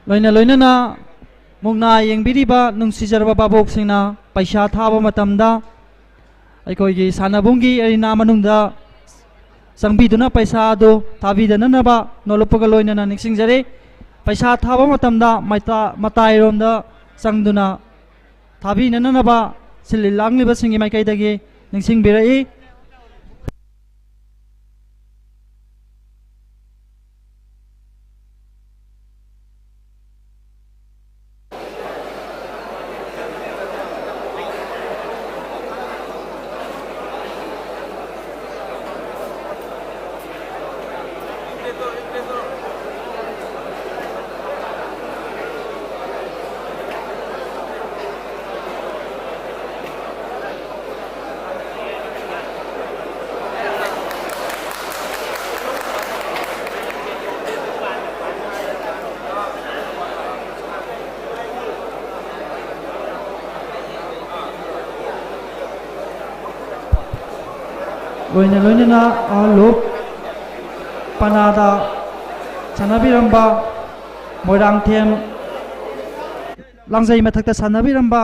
ꯂꯣꯏꯅ ꯂꯣꯏꯅꯅ ꯃꯨꯛꯅꯥ ꯌꯦꯡꯕꯤꯔꯤꯕ ꯅꯨꯡꯁꯤꯖꯔꯕ ꯚꯥꯕꯣꯛꯁꯤꯡꯅ ꯄꯩꯁꯥ ꯊꯥꯕ ꯃꯇꯝꯗ ꯑꯩꯈꯣꯏꯒꯤ ꯁꯥꯟꯅꯕꯨꯡꯒꯤ ꯑꯦꯔꯤꯅꯥ ꯃꯅꯨꯡꯗ ꯆꯪꯕꯤꯗꯨꯅ ꯄꯩꯁꯥ ꯑꯗꯨ ꯊꯥꯕꯤꯗꯅꯅꯕ ꯅꯣꯂꯨꯛꯄꯒ ꯂꯣꯏꯅꯅ ꯅꯤꯡꯁꯤꯡꯖꯔꯤ꯫ ꯄꯩꯁꯥ ꯊꯥꯕ ꯃꯇꯝꯗ ꯃꯥꯏꯇꯥ-, ꯃꯇꯥꯏꯔꯣꯝꯗ ꯆꯪꯗꯨꯅ ꯊꯥꯕꯤꯅꯅꯕ ꯁꯤꯜꯂꯤ ꯂꯥꯡꯂꯤꯕꯁꯤꯡꯒꯤ ꯃꯥꯏꯀꯩꯗꯒꯤ ꯅꯤꯡꯁꯤꯡꯕꯤꯔꯛꯏ꯫ ꯂꯣꯏꯅ ꯂꯣꯏꯅꯅ ꯑꯥ ꯂꯨꯞ ꯄꯅꯥꯗ ꯁꯥꯟꯅꯕꯤꯔꯝꯕ ꯃꯣꯏꯔꯥꯡꯊꯦꯝ, ꯂꯥꯡꯖꯩ ꯃꯊꯛꯇ ꯁꯥꯟꯅꯕꯤꯔꯝꯕ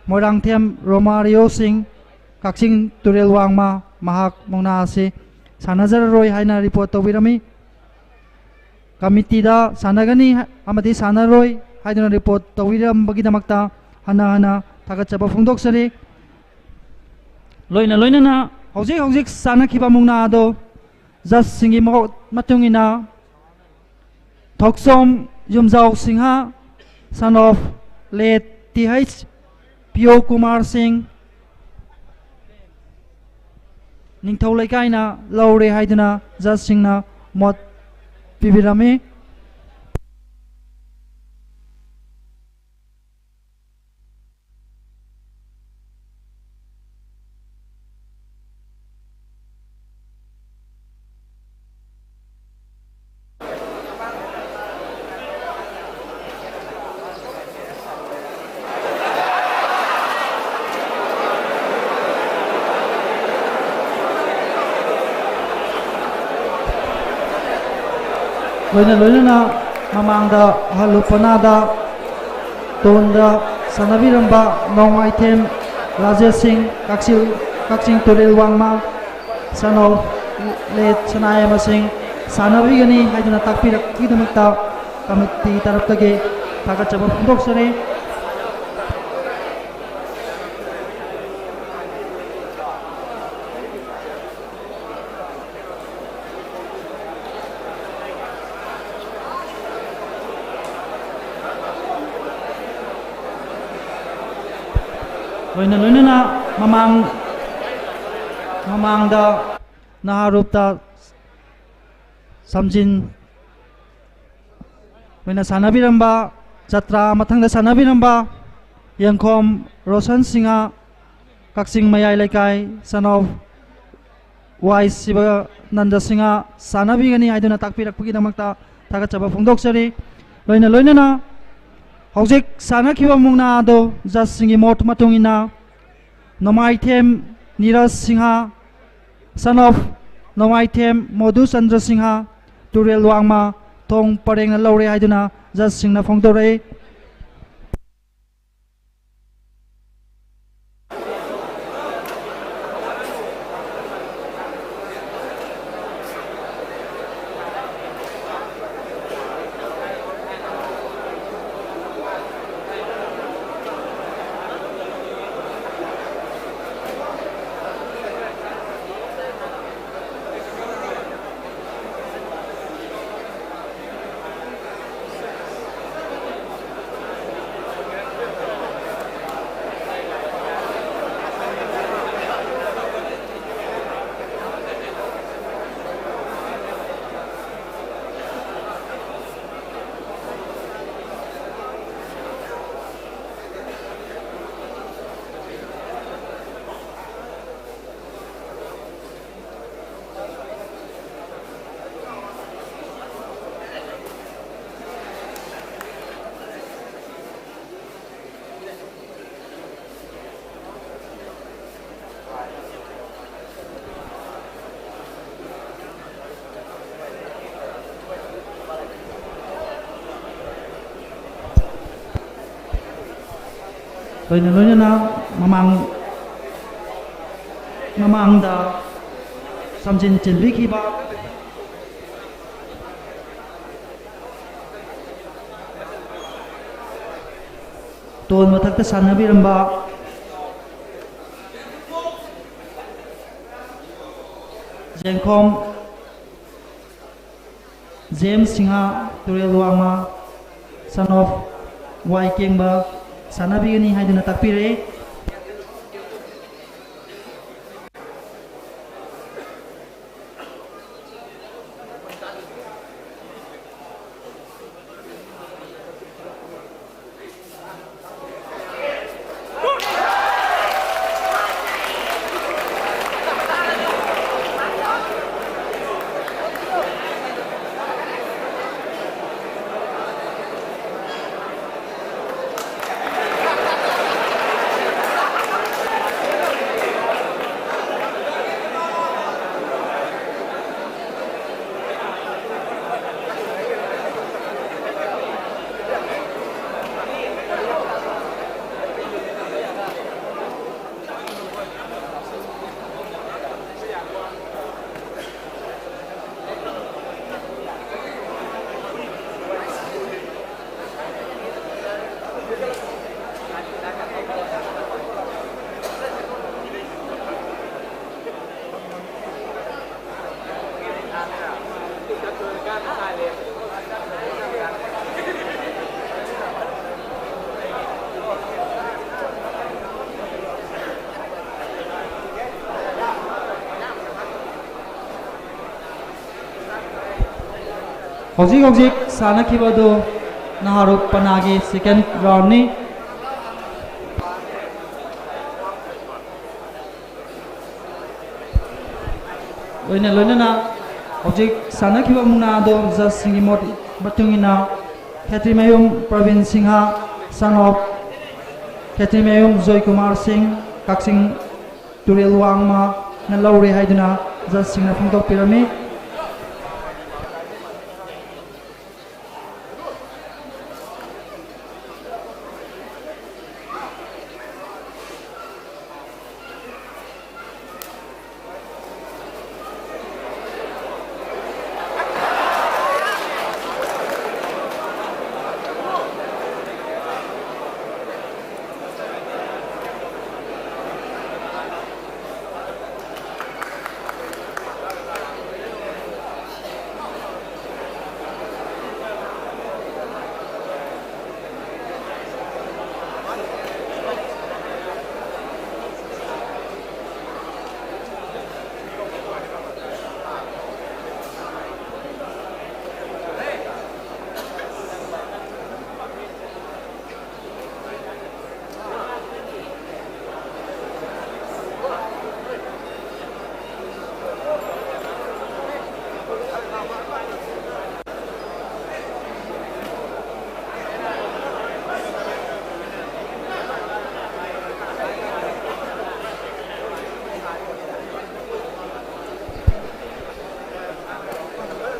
ꯃꯣꯏꯔꯥꯡꯊꯦꯝ ꯔꯣꯃꯥꯔꯤꯌꯣ ꯁꯤꯡ, ꯀꯛꯆꯤꯡ ꯇꯨꯔꯦꯜ ꯋꯥꯡꯃ ꯃꯍꯥꯛ ꯃꯨꯛꯅꯥ ꯑꯁꯤ ꯁꯥꯟꯅꯖꯔꯔꯣꯏ ꯍꯥꯏꯅ ꯔꯤꯄꯣꯔꯠ ꯇꯧꯕꯤꯔꯝꯃꯤ꯫ ꯀꯃꯤꯇꯤꯗ ꯁꯥꯟꯅꯒꯅꯤ ꯑꯃꯗꯤ ꯁꯥꯟꯅꯔꯣꯏ ꯍꯥꯏꯗꯨꯅ ꯔꯤꯄꯣꯔꯠ ꯇꯧꯕꯤꯔꯝꯕꯒꯤꯗꯃꯛꯇ ꯍꯟꯅ ꯍꯟꯅ ꯊꯥꯒꯠꯆꯕ ꯐꯣꯡꯗꯣꯛꯆꯔꯤ꯫ ꯂꯣꯏꯅ ꯂꯣꯏꯅꯅ ꯍꯧꯖꯤꯛ ꯍꯧꯖꯤꯛ ꯁꯥꯟꯅꯈꯤꯕ ꯃꯨꯛꯅꯥ ꯑꯗꯣ ꯖꯁꯁꯤꯡꯒꯤ ꯃꯣꯠ ꯃꯇꯨꯡ ꯏꯟꯅ ꯊꯣꯛꯆꯣꯝ ꯌꯨꯝꯖꯥꯎ Singh, son of late T H ꯄꯤꯌꯣ ꯀꯨꯃꯥꯔ ꯁꯤꯡ, ꯅꯤꯡꯊꯧ ꯂꯩꯀꯥꯏꯅ ꯂꯧꯔꯦ ꯍꯥꯏꯗꯨꯅ ꯖꯁꯁꯤꯡꯅ ꯃꯣꯠ ꯄꯤꯕꯤꯔꯝꯃꯤ꯫ ꯂꯣꯏꯅ ꯂꯣꯏꯅꯅ ꯃꯃꯥꯡꯗ ꯑꯍꯜ ꯂꯨꯄꯅꯥꯗ ꯇꯣꯟꯗ ꯁꯥꯟꯅꯕꯤꯔꯝꯕ ꯅꯣꯡꯃꯥꯏꯊꯦꯝ ꯔꯥꯖꯦꯁ ꯁꯤꯡ, ꯀꯛꯆꯤꯡ, ꯀꯛꯆꯤꯡ ꯇꯨꯔꯦꯜ ꯋꯥꯡꯃ, son of late ꯁꯅꯥꯌꯥꯏꯃ ꯁꯤꯡ, ꯁꯥꯟꯅꯕꯤꯒꯅꯤ ꯍꯥꯏꯗꯨꯅ ꯇꯥꯛꯄꯤꯔꯛꯄꯒꯤꯗꯃꯛꯇ ꯀꯃꯤꯇꯤꯒꯤ ꯇꯔꯞꯇꯒꯤ ꯊꯥꯒꯠꯆꯕ ꯐꯣꯡꯗꯣꯛꯆꯔꯤ꯫ ꯂꯣꯏꯅ ꯂꯣꯏꯅꯅ ꯃꯃꯥꯡ, ꯃꯃꯥꯡꯗ ꯅꯍꯥꯔꯨꯞꯇ ꯁꯝꯖꯤꯟ ꯑꯣꯏꯅ ꯁꯥꯟꯅꯕꯤꯔꯝꯕ, ꯖꯇ꯭ꯔꯥ ꯃꯊꯪꯗ ꯁꯥꯟꯅꯕꯤꯔꯝꯕ ꯌꯦꯡꯈꯣꯝ ꯔꯣꯁꯟ ꯁꯤꯡꯍ, ꯀꯛꯆꯤꯡ ꯃꯌꯥꯏ ꯂꯩꯀꯥꯏ, son of ꯋꯥꯏ ꯁꯤꯕꯅꯟꯗ ꯁꯤꯡꯍ ꯁꯥꯟꯅꯕꯤꯒꯅꯤ ꯍꯥꯏꯗꯨꯅ ꯇꯥꯛꯄꯤꯔꯛꯄꯒꯤꯗꯃꯛꯇ ꯊꯥꯒꯠꯆꯕ ꯐꯣꯡꯗꯣꯛꯆꯔꯤ꯫ ꯂꯣꯏꯅ ꯂꯣꯏꯅꯅ ꯍꯧꯖꯤꯛ ꯁꯥꯟꯅꯈꯤꯕ ꯃꯨꯛꯅꯥ ꯑꯗꯨ ꯖꯁꯁꯤꯡꯒꯤ ꯃꯣꯠ ꯃꯇꯨꯡ ꯏꯟꯅ ꯅꯣꯡꯃꯥꯏꯊꯦꯝ ꯅꯤꯔꯖ ꯁꯤꯡꯍ, son of ꯅꯣꯡꯃꯥꯏꯊꯦꯝ ꯃꯣꯗꯨ ꯆꯟꯗ꯭ꯔ ꯁꯤꯡꯍ, ꯇꯨꯔꯦꯜ ꯋꯥꯡꯃ, ꯊꯣꯡ ꯄꯔꯦꯡꯅ ꯂꯧꯔꯦ ꯍꯥꯏꯗꯨꯅ ꯖꯁꯁꯤꯡꯅ ꯐꯣꯡꯗꯣꯔꯛꯏ꯫ ꯂꯣꯏꯅ ꯂꯣꯏꯅꯅ ꯃꯃꯥꯡ ꯃꯃꯥꯡꯗ ꯁꯝꯖꯤꯟ ꯆꯤꯟꯕꯤꯈꯤꯕ ꯇꯣꯜ ꯃꯊꯛꯇ ꯁꯥꯟꯅꯕꯤꯔꯝꯕ ꯖꯦꯡꯈꯣꯝ ꯖꯦꯝꯁ ꯁꯤꯡꯍ, ꯇꯨꯔꯦꯜ ꯋꯥꯡꯃ, son of ꯋꯥꯏ ꯀꯦꯡꯕ ꯁꯥꯟꯅꯕꯤꯒꯅꯤ ꯍꯥꯏꯗꯨꯅ ꯇꯥꯛꯄꯤꯔꯦ꯫ ꯍꯧꯖꯤꯛ ꯍꯧꯖꯤꯛ ꯁꯥꯟꯅꯈꯤꯕ ꯑꯗꯨ ꯅꯍꯥꯔꯨꯞ ꯄꯅꯥꯒꯤ second round ꯅꯤ꯫ ꯂꯣꯏꯅ ꯂꯣꯏꯅꯅ ꯍꯧꯖꯤꯛ ꯁꯥꯟꯅꯈꯤꯕ ꯃꯨꯛꯅꯥ ꯑꯗꯨ judge ꯁꯤꯡꯒꯤ ꯃꯣꯠ ꯃꯇꯨꯡ ꯏꯟꯅ ꯈꯦꯇ꯭ꯔꯤꯃꯌꯨꯝ ꯄ꯭ꯔꯕꯤꯟ ꯁꯤꯡꯍ, son of ꯈꯦꯇ꯭ꯔꯤꯃꯌꯨꯝ ꯖꯣꯏꯀꯨꯃꯥꯔ ꯁꯤꯡ, ꯀꯛꯆꯤꯡ ꯇꯨꯔꯦꯜ ꯋꯥꯡꯃꯅ ꯂꯧꯔꯦ ꯍꯥꯏꯗꯨꯅ judge ꯁꯤꯡꯅ ꯐꯣꯡꯗꯣꯛꯄꯤꯔꯝꯃꯤ꯫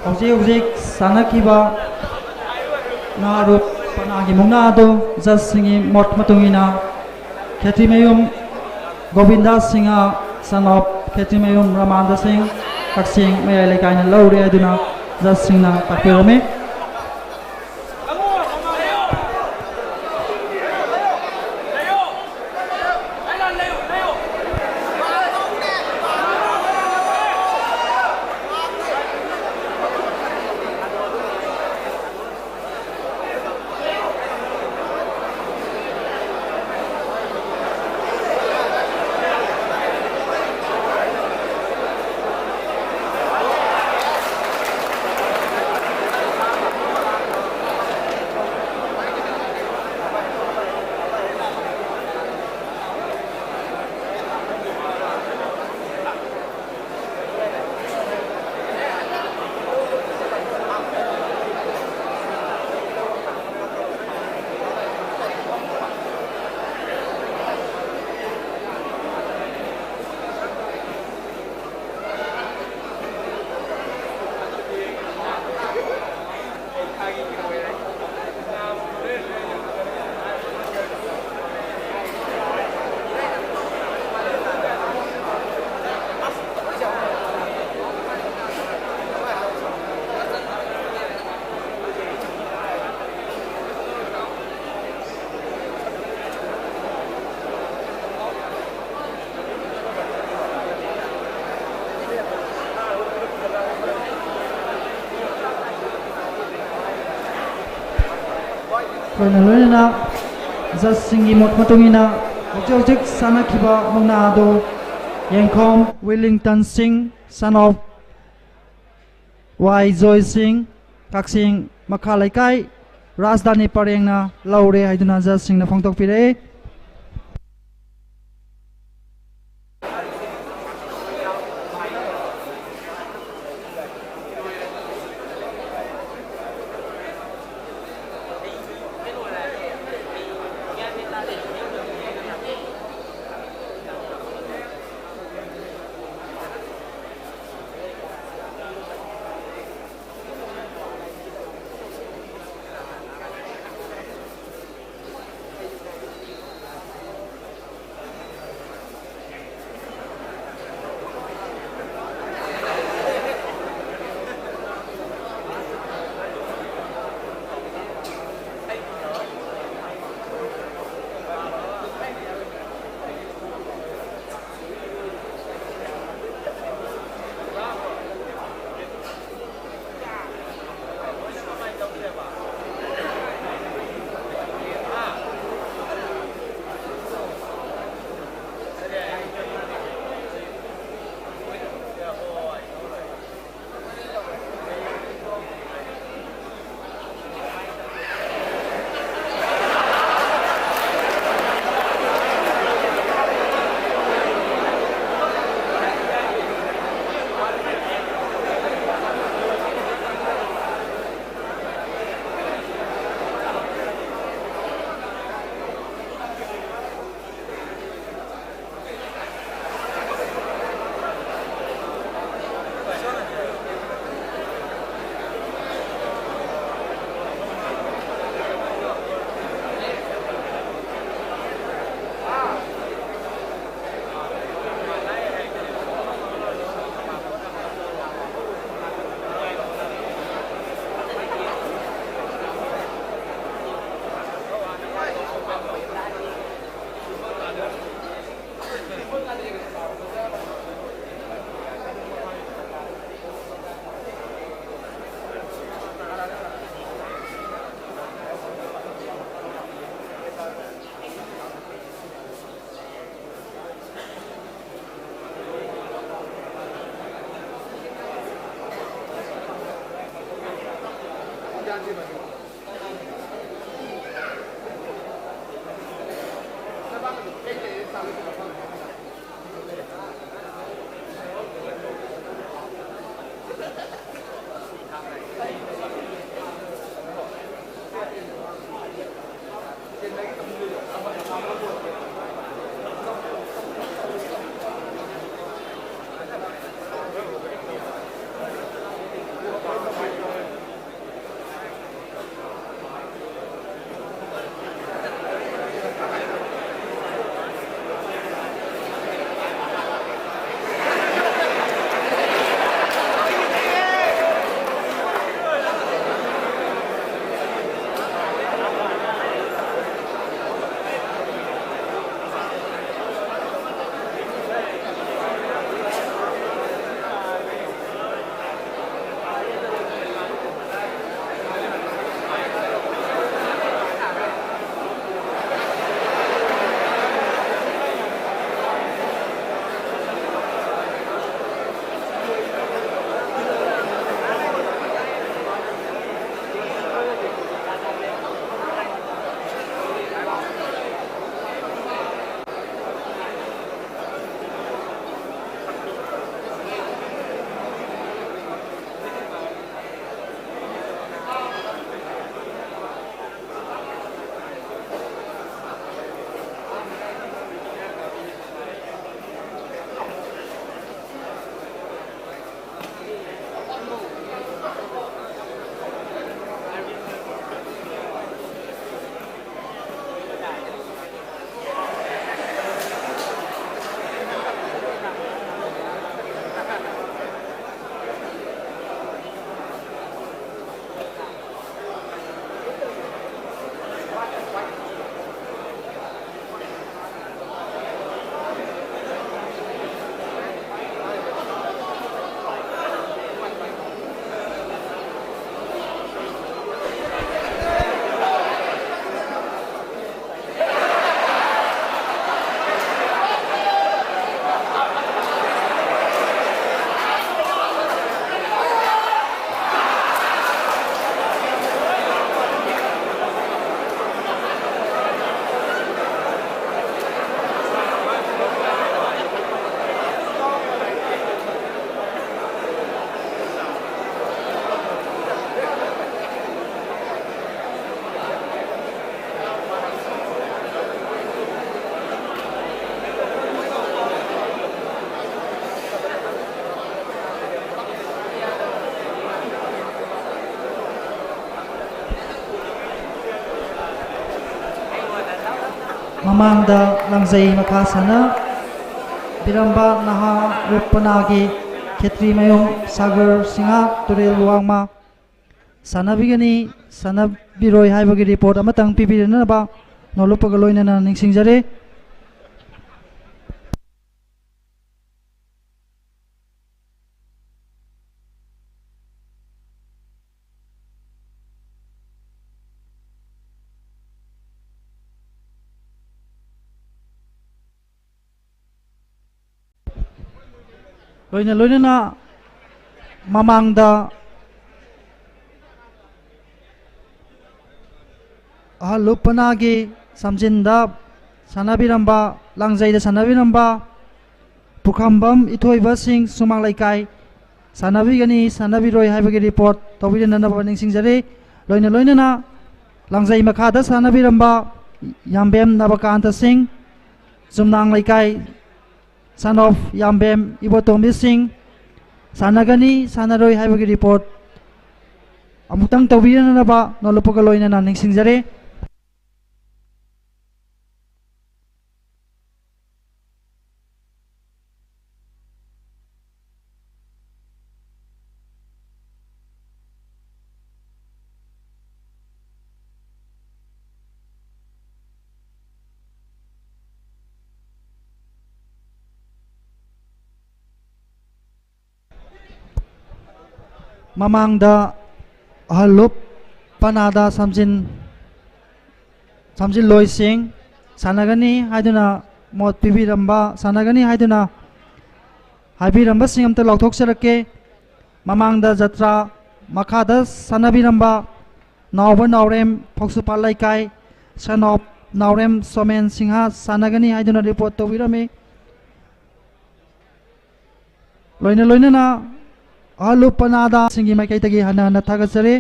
ꯍꯧꯖꯤꯛ ꯍꯧꯖꯤꯛ ꯁꯥꯟꯅꯈꯤꯕ ꯉꯥꯔꯨꯞ ꯄꯅꯥꯒꯤ ꯃꯨꯛꯅꯥ ꯑꯗꯨ ꯖꯁꯁꯤꯡꯒꯤ ꯃꯣꯠ ꯃꯇꯨꯡ ꯏꯟꯅ ꯈꯦꯇ꯭ꯔꯤꯃꯌꯨꯝ ꯒꯣꯕꯤꯟꯗ ꯁꯤꯡꯍ, son of ꯈꯦꯇ꯭ꯔꯤꯃꯌꯨꯝ ꯔꯃꯥꯟꯗ ꯁꯤꯡ, ꯀꯛꯆꯤꯡ ꯃꯌꯥꯏ ꯂꯩꯀꯥꯏꯅ ꯂꯧꯔꯦ ꯍꯥꯏꯗꯨꯅ ꯖꯁꯁꯤꯡꯅ ꯇꯥꯛꯄꯤꯔꯝꯃꯤ꯫ ꯑꯩꯈꯣꯏꯅ ꯂꯣꯏꯅꯅ ꯖꯁꯁꯤꯡꯒꯤ ꯃꯣꯠ ꯃꯇꯨꯡ ꯏꯟꯅ ꯍꯧꯖꯤꯛ ꯍꯧꯖꯤꯛ ꯁꯥꯟꯅꯈꯤꯕ ꯃꯨꯛꯅꯥ ꯑꯗꯨ ꯌꯦꯡꯈꯣꯝ ꯋꯤꯂꯤꯡꯇꯟ ꯁꯤꯡ, son of ꯋꯥꯏ ꯖꯣꯏ ꯁꯤꯡ, ꯀꯛꯆꯤꯡ ꯃꯈꯥ ꯂꯩꯀꯥꯏ, ꯔꯥꯖꯙꯥꯅꯤ ꯄꯔꯦꯡꯅ ꯂꯧꯔꯦ ꯍꯥꯏꯗꯨꯅ ꯖꯁꯁꯤꯡꯅ ꯐꯣꯡꯗꯣꯛꯄꯤꯔꯛꯏ꯫ ꯃꯃꯥꯡꯗ ꯂꯥꯡꯖꯩ ꯃꯈꯥ ꯁꯥꯟꯅꯕꯤꯔꯝꯕ ꯅꯍꯥ ꯂꯨꯞ ꯄꯅꯥꯒꯤ ꯈꯦꯇ꯭ꯔꯤꯃꯌꯨꯝ ꯁꯥꯒꯔ ꯁꯤꯡꯍ ꯇꯨꯔꯦꯜ ꯋꯥꯡꯃ ꯁꯥꯟꯅꯕꯤꯒꯅꯤ, ꯁꯥꯟꯅꯕꯤꯔꯣꯏ ꯍꯥꯏꯕꯒꯤ ꯔꯤꯄꯣꯔꯠ ꯑꯃꯇꯪ ꯄꯤꯕꯤꯔꯅꯕ ꯅꯣꯂꯨꯞꯄꯒ ꯂꯣꯏꯅꯅ ꯅꯤꯡꯁꯤꯡꯖꯔꯤ꯫ ꯂꯣꯏꯅ ꯂꯣꯏꯅꯅ ꯃꯃꯥꯡꯗ ꯑꯍꯜ ꯂꯨꯞ ꯄꯅꯥꯒꯤ ꯁꯝꯖꯤꯟꯗ ꯁꯥꯟꯅꯕꯤꯔꯝꯕ, ꯂꯥꯡꯖꯩꯗ ꯁꯥꯟꯅꯕꯤꯔꯝꯕ ꯄꯨꯈ꯭ꯔꯝꯕꯝ ꯏꯊꯣꯏꯕꯁꯤꯡ ꯁꯨꯃꯥꯡ ꯂꯩꯀꯥꯏ ꯁꯥꯟꯅꯕꯤꯒꯅꯤ, ꯁꯥꯟꯅꯕꯤꯔꯣꯏ ꯍꯥꯏꯕꯒꯤ ꯔꯤꯄꯣꯔꯠ ꯇꯧꯕꯤꯔꯅꯅꯕ ꯅꯤꯡꯁꯤꯡꯖꯔꯤ꯫ ꯂꯣꯏꯅ ꯂꯣꯏꯅꯅ ꯂꯥꯡꯖꯩ ꯃꯈꯥꯗ ꯁꯥꯟꯅꯕꯤꯔꯝꯕ ꯌꯥꯝꯕꯦꯝ ꯅꯕꯀꯥꯟꯇ ꯁꯤꯡ, ꯆꯨꯝꯅꯥꯡ ꯂꯩꯀꯥꯏ, son of ꯌꯥꯝꯕꯦꯝ ꯏꯕꯣꯇꯣꯝꯕꯤ ꯁꯤꯡ, ꯁꯥꯟꯅꯒꯅꯤ, ꯁꯥꯟꯅꯔꯣꯏ ꯍꯥꯏꯕꯒꯤ ꯔꯤꯄꯣꯔꯠ ꯑꯃꯨꯛꯇꯪ ꯇꯧꯕꯤꯔꯅꯅꯕ ꯅꯣꯂꯨꯞꯄꯒ ꯂꯣꯏꯅꯅ ꯅꯤꯡꯁꯤꯡꯖꯔꯤ꯫ ꯃꯃꯥꯡꯗ ꯑꯍꯜ ꯂꯨꯞ ꯄꯅꯥꯗ ꯁꯝꯖꯤꯟ, ꯁꯝꯖꯤꯜꯂꯣꯏꯁꯤꯡ ꯁꯥꯟꯅꯒꯅꯤ ꯍꯥꯏꯗꯨꯅ ꯃꯣꯠ ꯄꯤꯕꯤꯔꯝꯕ, ꯁꯥꯟꯅꯒꯅꯤ ꯍꯥꯏꯗꯨꯅ ꯍꯥꯏꯕꯤꯔꯝꯕꯁꯤꯡ ꯑꯝꯇ ꯂꯥꯎꯊꯣꯛꯆꯔꯛꯀꯦ꯫ ꯃꯃꯥꯡꯗ ꯖꯇ꯭ꯔꯥ ꯃꯈꯥꯗ ꯁꯥꯟꯅꯕꯤꯔꯝꯕ ꯅꯥꯎꯕ ꯅꯥꯎꯔꯦꯝ ꯐꯧꯁꯨꯄꯥꯠ ꯂꯩꯀꯥꯏ, son of Naorem showman Singh ꯁꯥꯟꯅꯒꯅꯤ ꯍꯥꯏꯗꯨꯅ ꯔꯤꯄꯣꯔꯠ ꯇꯧꯕꯤꯔꯝꯃꯤ꯫ ꯂꯣꯏꯅ ꯂꯣꯏꯅꯅ ꯑꯍꯜ ꯂꯨꯞ ꯄꯅꯥꯗꯥꯁꯤꯡꯒꯤ ꯃꯥꯏꯀꯩꯗꯒꯤ ꯍꯟꯅ ꯍꯟꯅ ꯊꯥꯒꯠꯆꯔꯤ꯫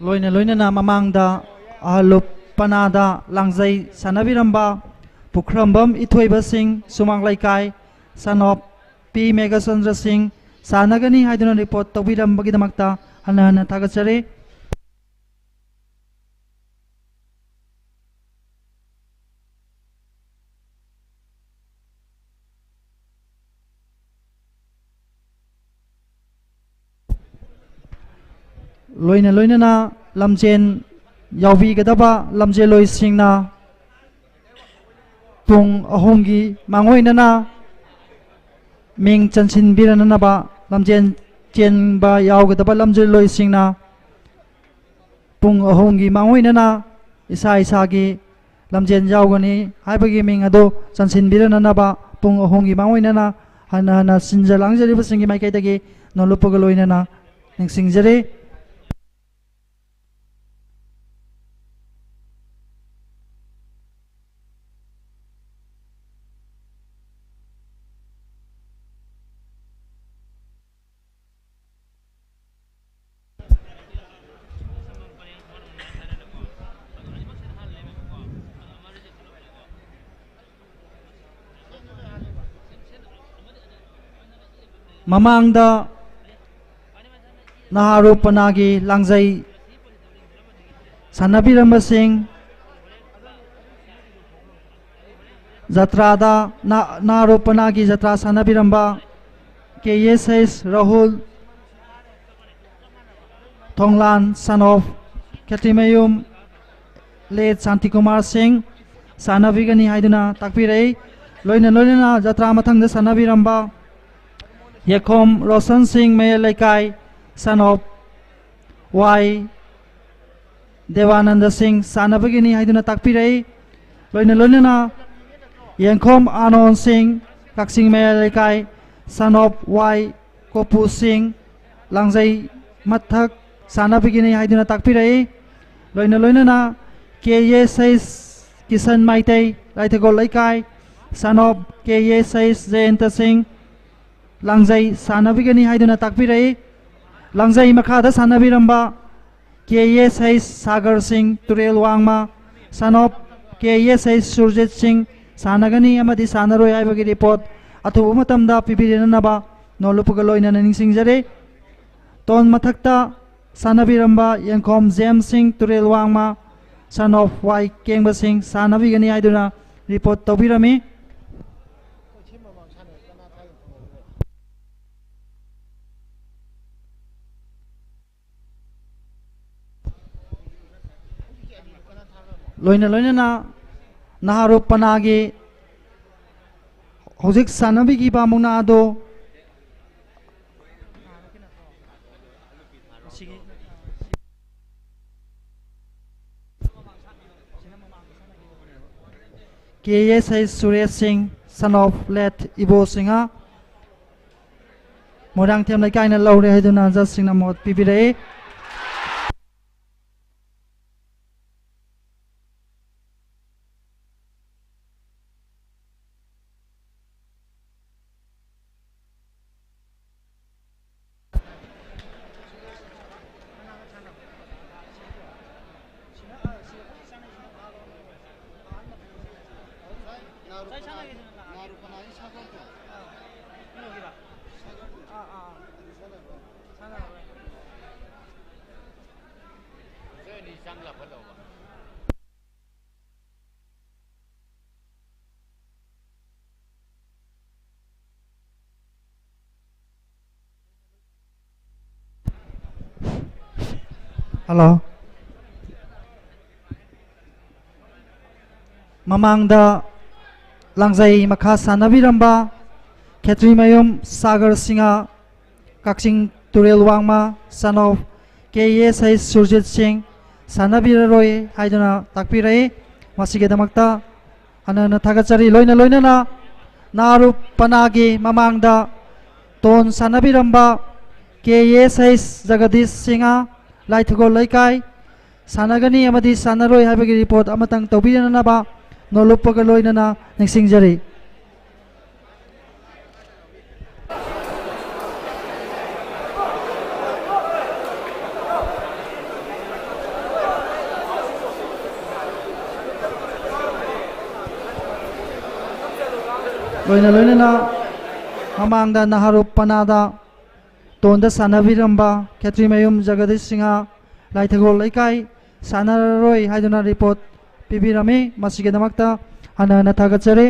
ꯂꯣꯏꯅ ꯂꯣꯏꯅꯅ ꯃꯃꯥꯡꯗ ꯑꯍꯜꯂꯨꯞ ꯄꯅꯥꯗ ꯂꯥꯡꯖꯩ ꯁꯥꯟꯅꯕꯤꯔꯝꯕ ꯄꯨꯈ꯭ꯔꯝꯕꯝ ꯏꯊꯣꯏꯕ ꯁꯤꯡ, ꯁꯨꯃꯥꯡ ꯂꯩꯀꯥꯏ, son of ꯄꯤ ꯃꯦꯘꯆꯟꯗ꯭ꯔ ꯁꯤꯡ, ꯁꯥꯟꯅꯒꯅꯤ ꯍꯥꯏꯗꯨꯅ ꯔꯤꯄꯣꯔꯠ ꯇꯧꯕꯤꯔꯝꯕꯒꯤꯗꯃꯛꯇ ꯍꯟꯅ ꯍꯟꯅ ꯊꯥꯒꯠꯆꯔꯤ꯫ ꯂꯣꯏꯅ ꯂꯣꯏꯅꯅ ꯂꯝꯖꯦꯟ ꯌꯥꯎꯕꯤꯒꯗꯕ ꯂꯝꯖꯦꯜꯂꯣꯏꯁꯤꯡꯅ ꯄꯨꯡ ꯑꯍꯨꯝꯒꯤ ꯃꯥꯡꯑꯣꯏꯅꯅ ꯃꯤꯡ ꯆꯟꯁꯤꯟꯕꯤꯔꯅꯅꯕ, ꯂꯝꯖꯦꯟ ꯆꯦꯟꯕ ꯌꯥꯎꯒꯗꯕ ꯂꯝꯖꯦꯜꯂꯣꯏꯁꯤꯡꯅ ꯄꯨꯡ ꯑꯍꯨꯝꯒꯤ ꯃꯥꯡꯑꯣꯏꯅꯅ ꯏꯁꯥ ꯏꯁꯥꯒꯤ ꯂꯝꯖꯦꯟ ꯌꯥꯎꯒꯅꯤ ꯍꯥꯏꯕꯒꯤ ꯃꯤꯡ ꯑꯗꯨ ꯆꯟꯁꯤꯟꯕꯤꯔꯅꯅꯕ ꯄꯨꯡ ꯑꯍꯨꯝꯒꯤ ꯃꯥꯡꯑꯣꯏꯅꯅ ꯍꯟꯅ ꯍꯟꯅ ꯁꯤꯟꯖ ꯂꯥꯡꯖꯔꯤꯕꯁꯤꯡꯒꯤ ꯃꯥꯏꯀꯩꯗꯒꯤ ꯅꯣꯂꯨꯛꯄꯒ ꯂꯣꯏꯅꯅ ꯅꯤꯡꯁꯤꯡꯖꯔꯤ꯫ ꯃꯃꯥꯡꯗ ꯅꯍꯥꯔꯣꯄꯅꯥꯒꯤ ꯂꯥꯡꯖꯩ ꯁꯥꯟꯅꯕꯤꯔꯝꯕꯁꯤꯡ, ꯖꯇ꯭ꯔꯥꯗ ꯅ-, ꯅꯍꯥꯔꯣꯄꯅꯥꯒꯤ ꯖꯇ꯭ꯔꯥ ꯁꯥꯟꯅꯕꯤꯔꯝꯕ K S S Rahul Thonglan, son of Khetrimayum late Shantikumar Singh, ꯁꯥꯟꯅꯕꯤꯒꯅꯤ ꯍꯥꯏꯗꯨꯅ ꯇꯥꯛꯄꯤꯔꯛꯏ꯫ ꯂꯣꯏꯅ ꯂꯣꯏꯅꯅ ꯖꯇ꯭ꯔꯥ ꯃꯊꯪꯗ ꯁꯥꯟꯅꯕꯤꯔꯝꯕ ꯌꯦꯛꯈꯣꯝ ꯔꯣꯁꯟ ꯁꯤꯡ, ꯃꯌꯥꯏ ꯂꯩꯀꯥꯏ, son of ꯋꯥꯏ ꯗꯦꯕꯥꯅꯟꯗ ꯁꯤꯡ, ꯁꯥꯟꯅꯕꯒꯤꯅꯤ ꯍꯥꯏꯗꯨꯅ ꯇꯥꯛꯄꯤꯔꯛꯏ꯫ ꯂꯣꯏꯅ ꯂꯣꯏꯅꯅ ꯌꯦꯡꯈꯣꯝ ꯑꯥꯅꯣꯟ ꯁꯤꯡ, ꯀꯛꯆꯤꯡ ꯃꯌꯥꯏ ꯂꯩꯀꯥꯏ, son of ꯋꯥꯏ ꯀꯣꯄꯨ ꯁꯤꯡ, ꯂꯥꯡꯖꯩ ꯃꯊꯛ ꯁꯥꯟꯅꯕꯤꯒꯅꯤ ꯍꯥꯏꯗꯨꯅ ꯇꯥꯛꯄꯤꯔꯛꯏ꯫ ꯂꯣꯏꯅ ꯂꯣꯏꯅꯅ ꯀꯦ S H Kisan ꯃꯥꯏꯇꯩ, ꯂꯥꯏꯊꯒꯣꯜ Leikai, son of K S H Jayanta Singh, ꯂꯥꯡꯖꯩ ꯁꯥꯟꯅꯕꯤꯒꯅꯤ ꯍꯥꯏꯗꯨꯅ ꯇꯥꯛꯄꯤꯔꯛꯏ꯫ ꯂꯥꯡꯖꯩ ꯃꯈꯥꯗ ꯁꯥꯟꯅꯕꯤꯔꯝꯕ ꯀꯦ ꯑꯦꯁ ꯑꯩꯆ ꯁꯥꯒꯔ ꯁꯤꯡ, ꯇꯨꯔꯦꯜ ꯋꯥꯡꯃ, son of K S H Surjit ꯁꯤꯡ, ꯁꯥꯟꯅꯒꯅꯤ ꯑꯃꯗꯤ ꯁꯥꯟꯅꯔꯣꯏ ꯍꯥꯏꯕꯒꯤ ꯔꯤꯄꯣꯔꯠ ꯑꯊꯨꯕ ꯃꯇꯝꯗ ꯄꯤꯕꯤꯔꯛꯅꯅꯕ ꯅꯣꯂꯨꯄꯒ ꯂꯣꯏꯅꯅ ꯅꯤꯡꯁꯤꯡꯖꯔꯤ꯫ ꯇꯣꯟ ꯃꯊꯛꯇ ꯁꯥꯟꯅꯕꯤꯔꯝꯕ ꯌꯦꯡꯈꯣꯝ ꯖꯦꯝꯁ ꯁꯤꯡ, ꯇꯨꯔꯦꯜ ꯋꯥꯡꯃ, son of ꯋꯥꯏ ꯀꯦꯡꯕ ꯁꯤꯡ, ꯁꯥꯟꯅꯕꯤꯒꯅꯤ ꯍꯥꯏꯗꯨꯅ ꯔꯤꯄꯣꯔꯠ ꯇꯧꯕꯤꯔꯝꯃꯤ꯫ ꯂꯣꯏꯅ ꯂꯣꯏꯅꯅ ꯅꯍꯥꯔꯨꯞ ꯄꯅꯥꯒꯤ ꯍꯧꯖꯤꯛ ꯁꯥꯟꯅꯕꯤꯈꯤꯕ ꯃꯨꯛꯅꯥ ꯑꯗꯨ ꯀꯦ ꯑꯦꯁ ꯑꯩꯆ ꯁꯨꯔꯦꯁ ꯁꯤꯡ, son of late ꯏꯕꯣ ꯁꯤꯡꯍ, ꯃꯣꯏꯔꯥꯡꯊꯦꯝ ꯂꯩꯀꯥꯏꯅ ꯂꯧꯔꯦ ꯍꯥꯏꯗꯨꯅ ꯖꯁꯁꯤꯡꯅ ꯃꯣꯠ ꯄꯤꯕꯤꯔꯛꯏ꯫ ꯍꯜꯂꯣ꯫ ꯃꯃꯥꯡꯗ ꯂꯥꯡꯖꯩ ꯃꯈꯥ ꯁꯥꯟꯅꯕꯤꯔꯝꯕ ꯈꯦꯇ꯭ꯔꯤꯃꯌꯨꯝ ꯁꯥꯒꯔ ꯁꯤꯡꯍ, ꯀꯛꯆꯤꯡ ꯇꯨꯔꯦꯜ ꯋꯥꯡꯃ, son of K S H Surjit ꯁꯤꯡ, ꯁꯥꯟꯅꯕꯤꯔꯔꯣꯏ ꯍꯥꯏꯗꯨꯅ ꯇꯥꯛꯄꯤꯔꯛꯏ꯫ ꯃꯁꯤꯒꯤꯗꯃꯛꯇ ꯍꯟꯅ ꯍꯟꯅ ꯊꯥꯒꯠꯆꯔꯤ꯫ ꯂꯣꯏꯅ ꯂꯣꯏꯅꯅ ꯅꯥꯔꯨꯞ ꯄꯅꯥꯒꯤ ꯃꯃꯥꯡꯗ tone ꯁꯥꯟꯅꯕꯤꯔꯝꯕ K S H Jagdish Singh, ꯂꯥꯏꯊꯒꯣꯜ ꯂꯩꯀꯥꯏ, ꯁꯥꯟꯅꯒꯅꯤ ꯑꯃꯗꯤ ꯁꯥꯟꯅꯔꯣꯏ ꯍꯥꯏꯕꯒꯤ ꯔꯤꯄꯣꯔꯠ ꯑꯃꯇꯪ ꯇꯧꯕꯤꯅꯅꯕ ꯅꯣꯂꯨꯞꯄꯒ ꯂꯣꯏꯅꯅ ꯅꯤꯡꯁꯤꯡꯖꯔꯤ꯫ ꯂꯣꯏꯅ ꯂꯣꯏꯅꯅ ꯃꯃꯥꯡꯗ ꯅꯍꯥꯔꯣꯞ ꯄꯅꯥꯗ ꯇꯣꯟꯗ ꯁꯥꯟꯅꯕꯤꯔꯝꯕ ꯈꯦꯇ꯭ꯔꯤꯃꯌꯨꯝ ꯖꯒꯗꯤꯁ ꯁꯤꯡꯍ, ꯂꯥꯏꯊꯒꯣꯜ ꯂꯩꯀꯥꯏ, ꯁꯥꯟꯅꯔꯔꯣꯏ ꯍꯥꯏꯗꯨꯅ ꯔꯤꯄꯣꯔꯠ ꯄꯤꯕꯤꯔꯝꯃꯤ꯫ ꯃꯁꯤꯒꯤꯗꯃꯛꯇ ꯍꯟꯅ ꯍꯟꯅ ꯊꯥꯒꯠꯆꯔꯤ꯫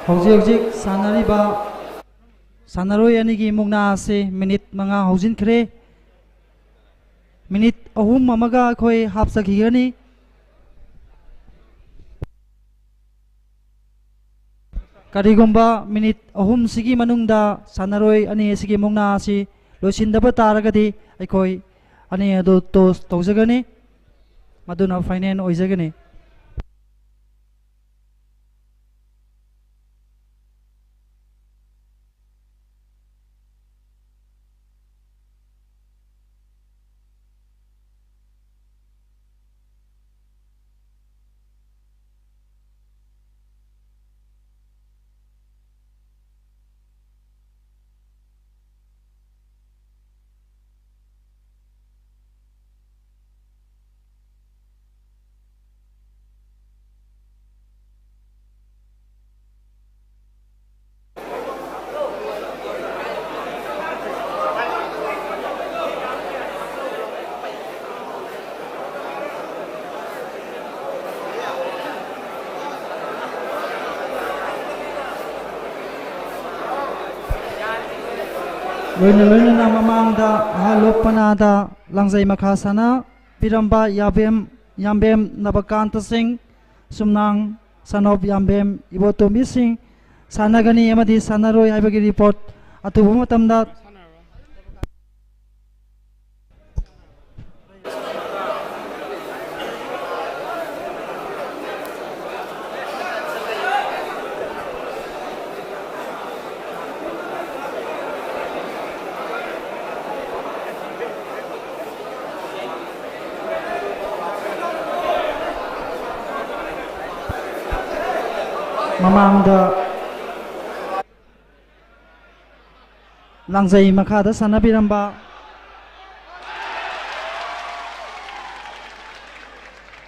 ꯍꯧꯖꯤꯛ ꯍꯧꯖꯤꯛ ꯁꯥꯟꯅꯔꯤꯕ ꯁꯥꯟꯅꯔꯣꯏ ꯑꯅꯤꯒꯤ ꯃꯨꯛꯅꯥ ꯑꯁꯤ ꯃꯤꯅꯤꯠ ꯃꯉꯥ ꯍꯧꯖꯤꯟꯈ꯭ꯔꯦ꯫ ꯃꯤꯅꯤꯠ ꯑꯍꯨꯝ ꯑꯃꯒ ꯑꯩꯈꯣꯏ ꯍꯥꯞꯆꯈꯤꯒꯅꯤ꯫ ꯀꯔꯤꯒꯨꯝꯕ ꯃꯤꯅꯤꯠ ꯑꯍꯨꯝꯁꯤꯒꯤ ꯃꯅꯨꯡꯗ ꯁꯥꯟꯅꯔꯣꯏ ꯑꯅꯤ ꯑꯁꯤꯒꯤ ꯃꯨꯛꯅꯥ ꯑꯁꯤ ꯂꯣꯏꯁꯤꯟꯗꯕ ꯇꯥꯔꯒꯗꯤ ꯑꯩꯈꯣꯏ ꯑꯅꯤ ꯑꯗꯨ ꯇꯣꯁ ꯇꯧꯖꯒꯅꯤ, ꯃꯗꯨꯅ ꯐꯥꯏꯅꯦꯜ ꯑꯣꯏꯖꯒꯅꯤ꯫ ꯂꯣꯏꯅ ꯂꯣꯏꯅꯅ ꯃꯃꯥꯡꯗ ꯑꯍꯜ ꯂꯣꯛꯄꯅꯥꯗ ꯂꯥꯡꯖꯩ ꯃꯈꯥ ꯁꯥꯟꯅ ꯄꯤꯔꯝꯕ ꯌꯥꯕꯦꯝ, ꯌꯥꯝꯕꯦꯝ ꯅꯕꯀꯥꯟꯇ ꯁꯤꯡ, ꯁꯨꯝꯅꯥꯡ, son of ꯌꯥꯝꯕꯦꯝ ꯏꯕꯣꯇꯣꯝꯕꯤ ꯁꯤꯡ ꯁꯥꯟꯅꯒꯅꯤ ꯑꯃꯗꯤ ꯁꯥꯟꯅꯔꯣꯏ ꯍꯥꯏꯕꯒꯤ ꯔꯤꯄꯣꯔꯠ ꯑꯊꯨꯕ ꯃꯇꯝꯗ ꯃꯃꯥꯡꯗ ꯂꯥꯡꯖꯩ ꯃꯈꯥꯗ ꯁꯥꯟꯅꯕꯤꯔꯝꯕ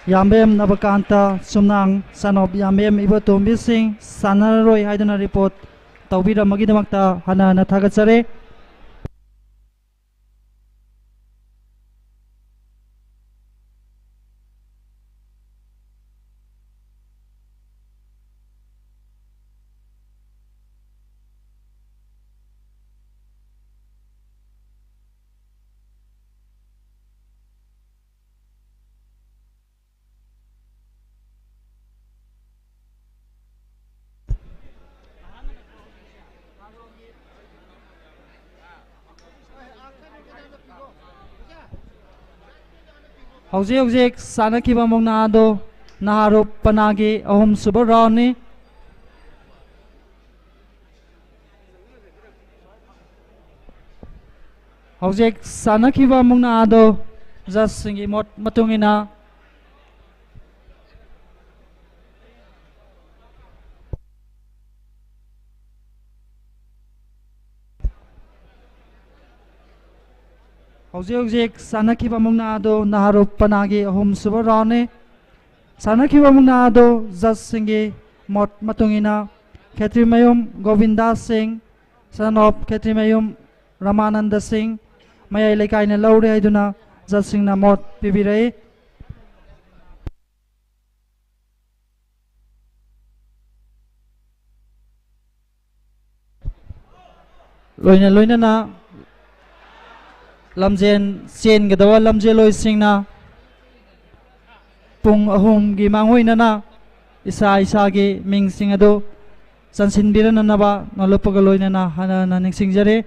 ꯌꯥꯝꯕꯦꯝ ꯅꯕꯀꯥꯟꯇ, ꯆꯨꯝꯅꯥꯡ, son of ꯌꯥꯝꯕꯦꯝ ꯏꯕꯣꯇꯣꯝꯕꯤꯁꯤꯡ ꯁꯥꯟꯅꯔꯔꯣꯏ ꯍꯥꯏꯗꯨꯅ ꯔꯤꯄꯣꯔꯠ ꯇꯧꯕꯤꯔꯝꯕꯒꯤꯗꯃꯛꯇ ꯍꯟꯅ ꯍꯟꯅ ꯊꯥꯒꯠꯆꯔꯤ꯫ ꯍꯧꯖꯤꯛ ꯍꯧꯖꯤꯛ ꯁꯥꯟꯅꯈꯤꯕ ꯃꯨꯛꯅꯥ ꯑꯗꯨ ꯅꯍꯥꯔꯨꯞ ꯄꯅꯥꯒꯤ ꯑꯍꯨꯝꯁꯨꯕ ꯔꯥꯎꯟꯅꯤ꯫ ꯍꯧꯖꯤꯛ ꯁꯥꯟꯅꯈꯤꯕ ꯃꯨꯛꯅꯥ ꯑꯗꯨ ꯖꯁꯁꯤꯡꯒꯤ ꯃꯣꯠ ꯃꯇꯨꯡ ꯏꯟꯅ ꯍꯧꯖꯤꯛ ꯍꯧꯖꯤꯛ ꯁꯥꯟꯅꯈꯤꯕ ꯃꯨꯛꯅꯥ ꯑꯗꯨ ꯅꯍꯥꯔꯨꯞ ꯄꯅꯥꯒꯤ ꯑꯍꯨꯝꯁꯨꯕ ꯔꯥꯎꯟꯅꯤ꯫ ꯁꯥꯟꯅꯈꯤꯕ ꯃꯨꯛꯅꯥ ꯑꯗꯨ ꯖꯁꯁꯤꯡꯒꯤ ꯃꯣꯠ ꯃꯇꯨꯡ ꯏꯟꯅ ꯈꯦꯇ꯭ꯔꯤꯃꯌꯨꯝ ꯒꯣꯕꯤꯟꯗꯥ ꯁꯤꯡ, son of ꯈꯦꯇ꯭ꯔꯤꯃꯌꯨꯝ ꯔꯃꯥꯅꯟꯗ ꯁꯤꯡ, ꯃꯌꯥꯏ ꯂꯩꯀꯥꯏꯅ ꯂꯧꯔꯦ ꯍꯥꯏꯗꯨꯅ ꯖꯁꯁꯤꯡꯅ ꯃꯣꯠ ꯄꯤꯕꯤꯔꯛꯏ꯫ ꯂꯣꯏꯅ ꯂꯣꯏꯅꯅ ꯂꯝꯖꯦꯟ ꯆꯦꯟꯒꯗꯕ ꯂꯝꯖꯦꯜꯂꯣꯏꯁꯤꯡꯅ ꯄꯨꯡ ꯑꯍꯨꯝꯒꯤ ꯃꯥꯡꯑꯣꯏꯅꯅ ꯏꯁꯥ ꯏꯁꯥꯒꯤ ꯃꯤꯡꯁꯤꯡ ꯑꯗꯨ ꯆꯟꯁꯤꯟꯕꯤꯔꯅꯅꯕ ꯅꯣꯂꯨꯛꯄꯒ ꯂꯣꯏꯅꯅ ꯍꯟꯅ ꯍꯟꯅ ꯅꯤꯡꯁꯤꯡꯖꯔꯤ꯫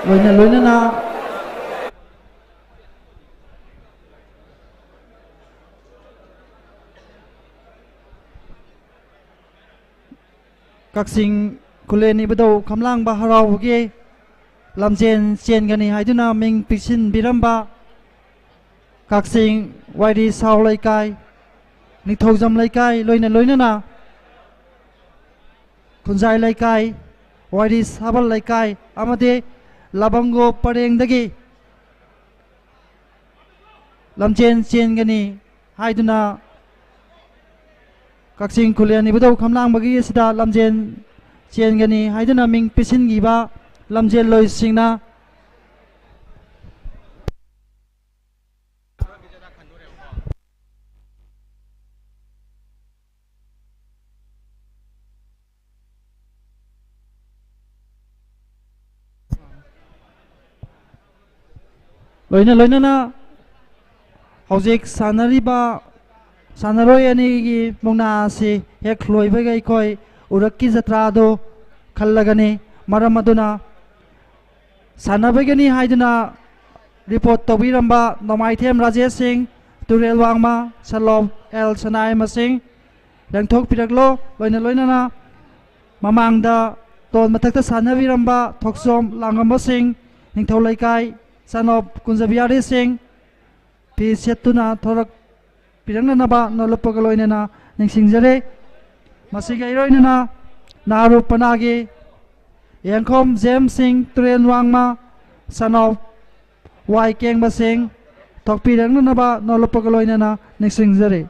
ꯂꯣꯏꯅ ꯂꯣꯏꯅꯅ ꯀꯛꯆꯤꯡ ꯈꯨꯂꯦꯟ ꯏꯕꯨꯙꯧ ꯈꯝꯂꯥꯡꯕ ꯍꯔꯥꯎꯕꯒꯤ ꯂꯝꯖꯦꯟ ꯆꯦꯟꯒꯅꯤ ꯍꯥꯏꯗꯨꯅ ꯃꯤꯡ ꯄꯤꯁꯤꯟꯕꯤꯔꯝꯕ ꯀꯛꯆꯤꯡ ꯋꯥꯏꯔꯤ ꯁꯥꯎ ꯂꯩꯀꯥꯏ, ꯅꯤꯡꯊꯧꯖꯝ ꯂꯩꯀꯥꯏ, ꯂꯣꯏꯅ ꯂꯣꯏꯅꯅ ꯈꯨꯟꯖꯥꯏ ꯂꯩꯀꯥꯏ, ꯋꯥꯏꯔꯤ ꯁꯥꯕꯜ ꯂꯩꯀꯥꯏ ꯑꯃꯗꯤ ꯂꯕꯪꯒꯣ ꯄꯔꯦꯡꯗꯒꯤ ꯂꯝꯖꯦꯟ ꯆꯦꯟꯒꯅꯤ ꯍꯥꯏꯗꯨꯅ ꯀꯛꯆꯤꯡ ꯈꯨꯂꯦꯟ ꯏꯕꯨꯙꯧ ꯈꯝꯂꯥꯡꯕꯒꯤ ꯑꯁꯤꯗ ꯂꯝꯖꯦꯟ ꯆꯦꯟꯒꯅꯤ ꯍꯥꯏꯗꯨꯅ ꯃꯤꯡ ꯄꯤꯁꯤꯟꯈꯤꯕ ꯂꯝꯖꯦꯜꯂꯣꯏꯁꯤꯡꯅ ꯂꯣꯏꯅ ꯂꯣꯏꯅꯅ ꯍꯧꯖꯤꯛ ꯁꯥꯟꯅꯔꯤꯕ ꯁꯥꯟꯅꯔꯣꯏ ꯑꯅꯤꯒꯤ ꯃꯨꯛꯅꯥ ꯑꯁꯤ ꯍꯦꯛ ꯂꯣꯏꯕꯒ ꯑꯩꯈꯣꯏ ꯎꯔꯛꯀꯤ ꯖꯇ꯭ꯔꯥꯗꯨ ꯈꯜꯂꯒꯅꯤ꯫ ꯃꯔꯝ ꯑꯗꯨꯅ ꯁꯥꯟꯅꯕꯒꯤꯅꯤ ꯍꯥꯏꯗꯨꯅ ꯔꯤꯄꯣꯔꯠ ꯇꯧꯕꯤꯔꯝꯕ ꯅꯣꯡꯃꯥꯏꯊꯦꯝ ꯔꯥꯖꯦꯁ ꯁꯤꯡ, ꯇꯨꯔꯦꯜ ꯋꯥꯡꯃ, ꯁꯂꯣꯞ ꯑꯦꯜ ꯁꯅꯥꯏ ꯃꯁꯤꯡ ꯂꯦꯡꯊꯣꯛꯄꯤꯔꯛꯂꯣ꯫ ꯂꯣꯏꯅ ꯂꯣꯏꯅꯅ ꯃꯃꯥꯡꯗ ꯇꯣꯟ ꯃꯊꯛꯇ ꯁꯥꯟꯅꯕꯤꯔꯝꯕ ꯊꯣꯛꯆꯣꯝ ꯂꯥꯡꯉꯝꯕꯁꯤꯡ, ꯅꯤꯡꯊꯧ ꯂꯩꯀꯥꯏ, ꯁꯅꯣꯞ ꯀꯨꯟꯖꯕꯤꯍꯥꯔꯤ ꯁꯤꯡ, ꯐꯤ ꯁꯦꯠꯇꯨꯅ ꯊꯣꯔꯛꯄꯤꯔꯛꯅꯅꯕ ꯅꯣꯂꯨꯛꯄꯒ ꯂꯣꯏꯅꯅ ꯅꯤꯡꯁꯤꯡꯖꯔꯤ꯫ ꯃꯁꯤꯒ ꯏꯔꯣꯏꯅꯅ ꯅꯥꯔꯨ ꯄꯅꯥꯒꯤ ꯌꯦꯡꯈꯣꯝ ꯖꯦꯝꯁ ꯁꯤꯡ, ꯇꯨꯔꯦꯟ ꯋꯥꯡꯃ, ꯁꯅꯣꯞ ꯋꯥꯏ ꯀꯦꯡꯕꯁꯤꯡ ꯊꯣꯛꯄꯤꯔꯛꯅꯅꯕ ꯅꯣꯂꯨꯛꯄꯒ ꯂꯣꯏꯅꯅ ꯅꯤꯡꯁꯤꯡꯖꯔꯤ꯫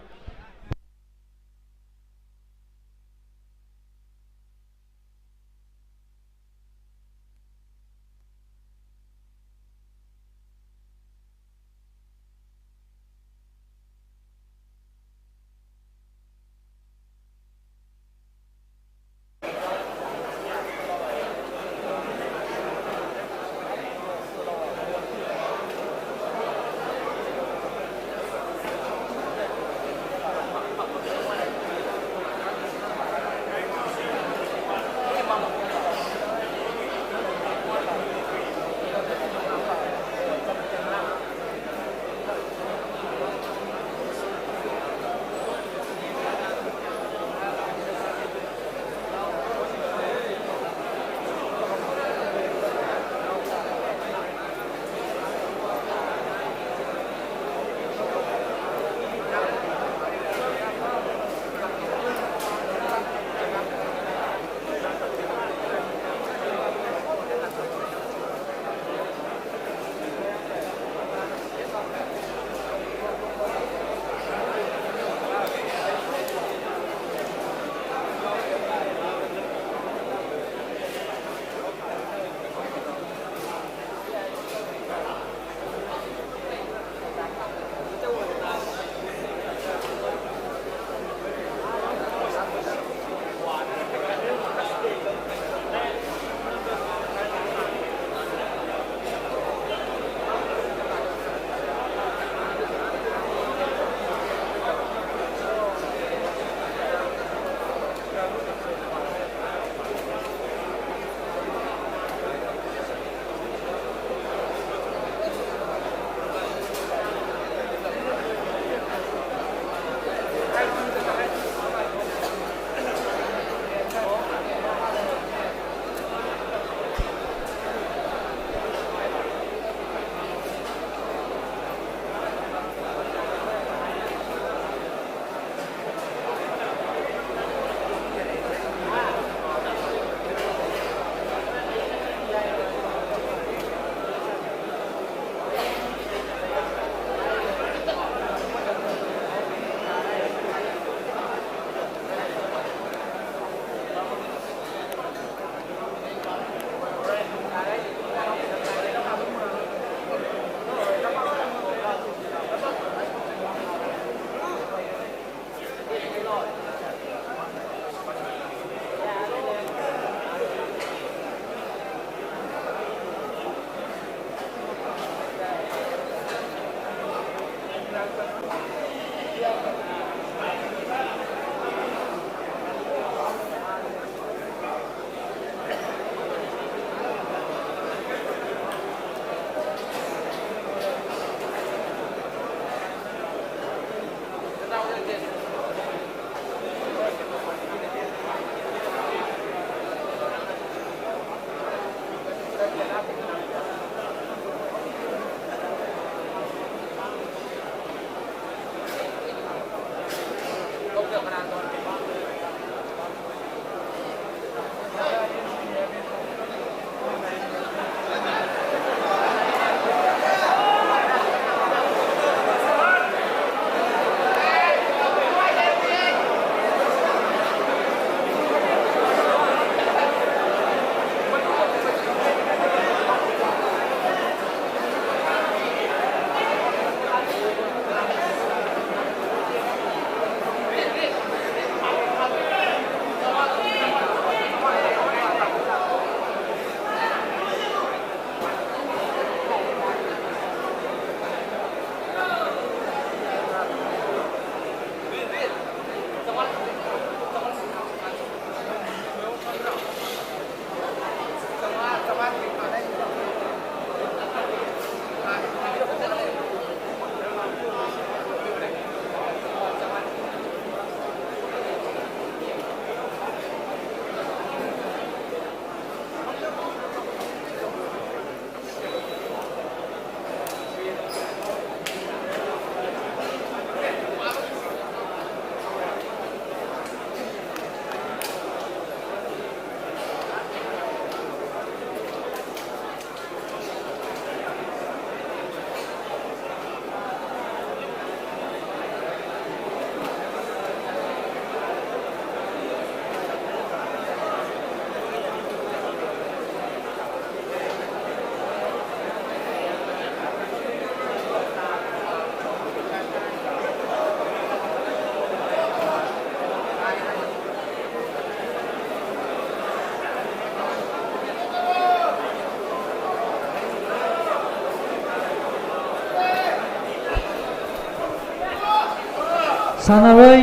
ꯁꯥꯟꯅꯔꯣꯏ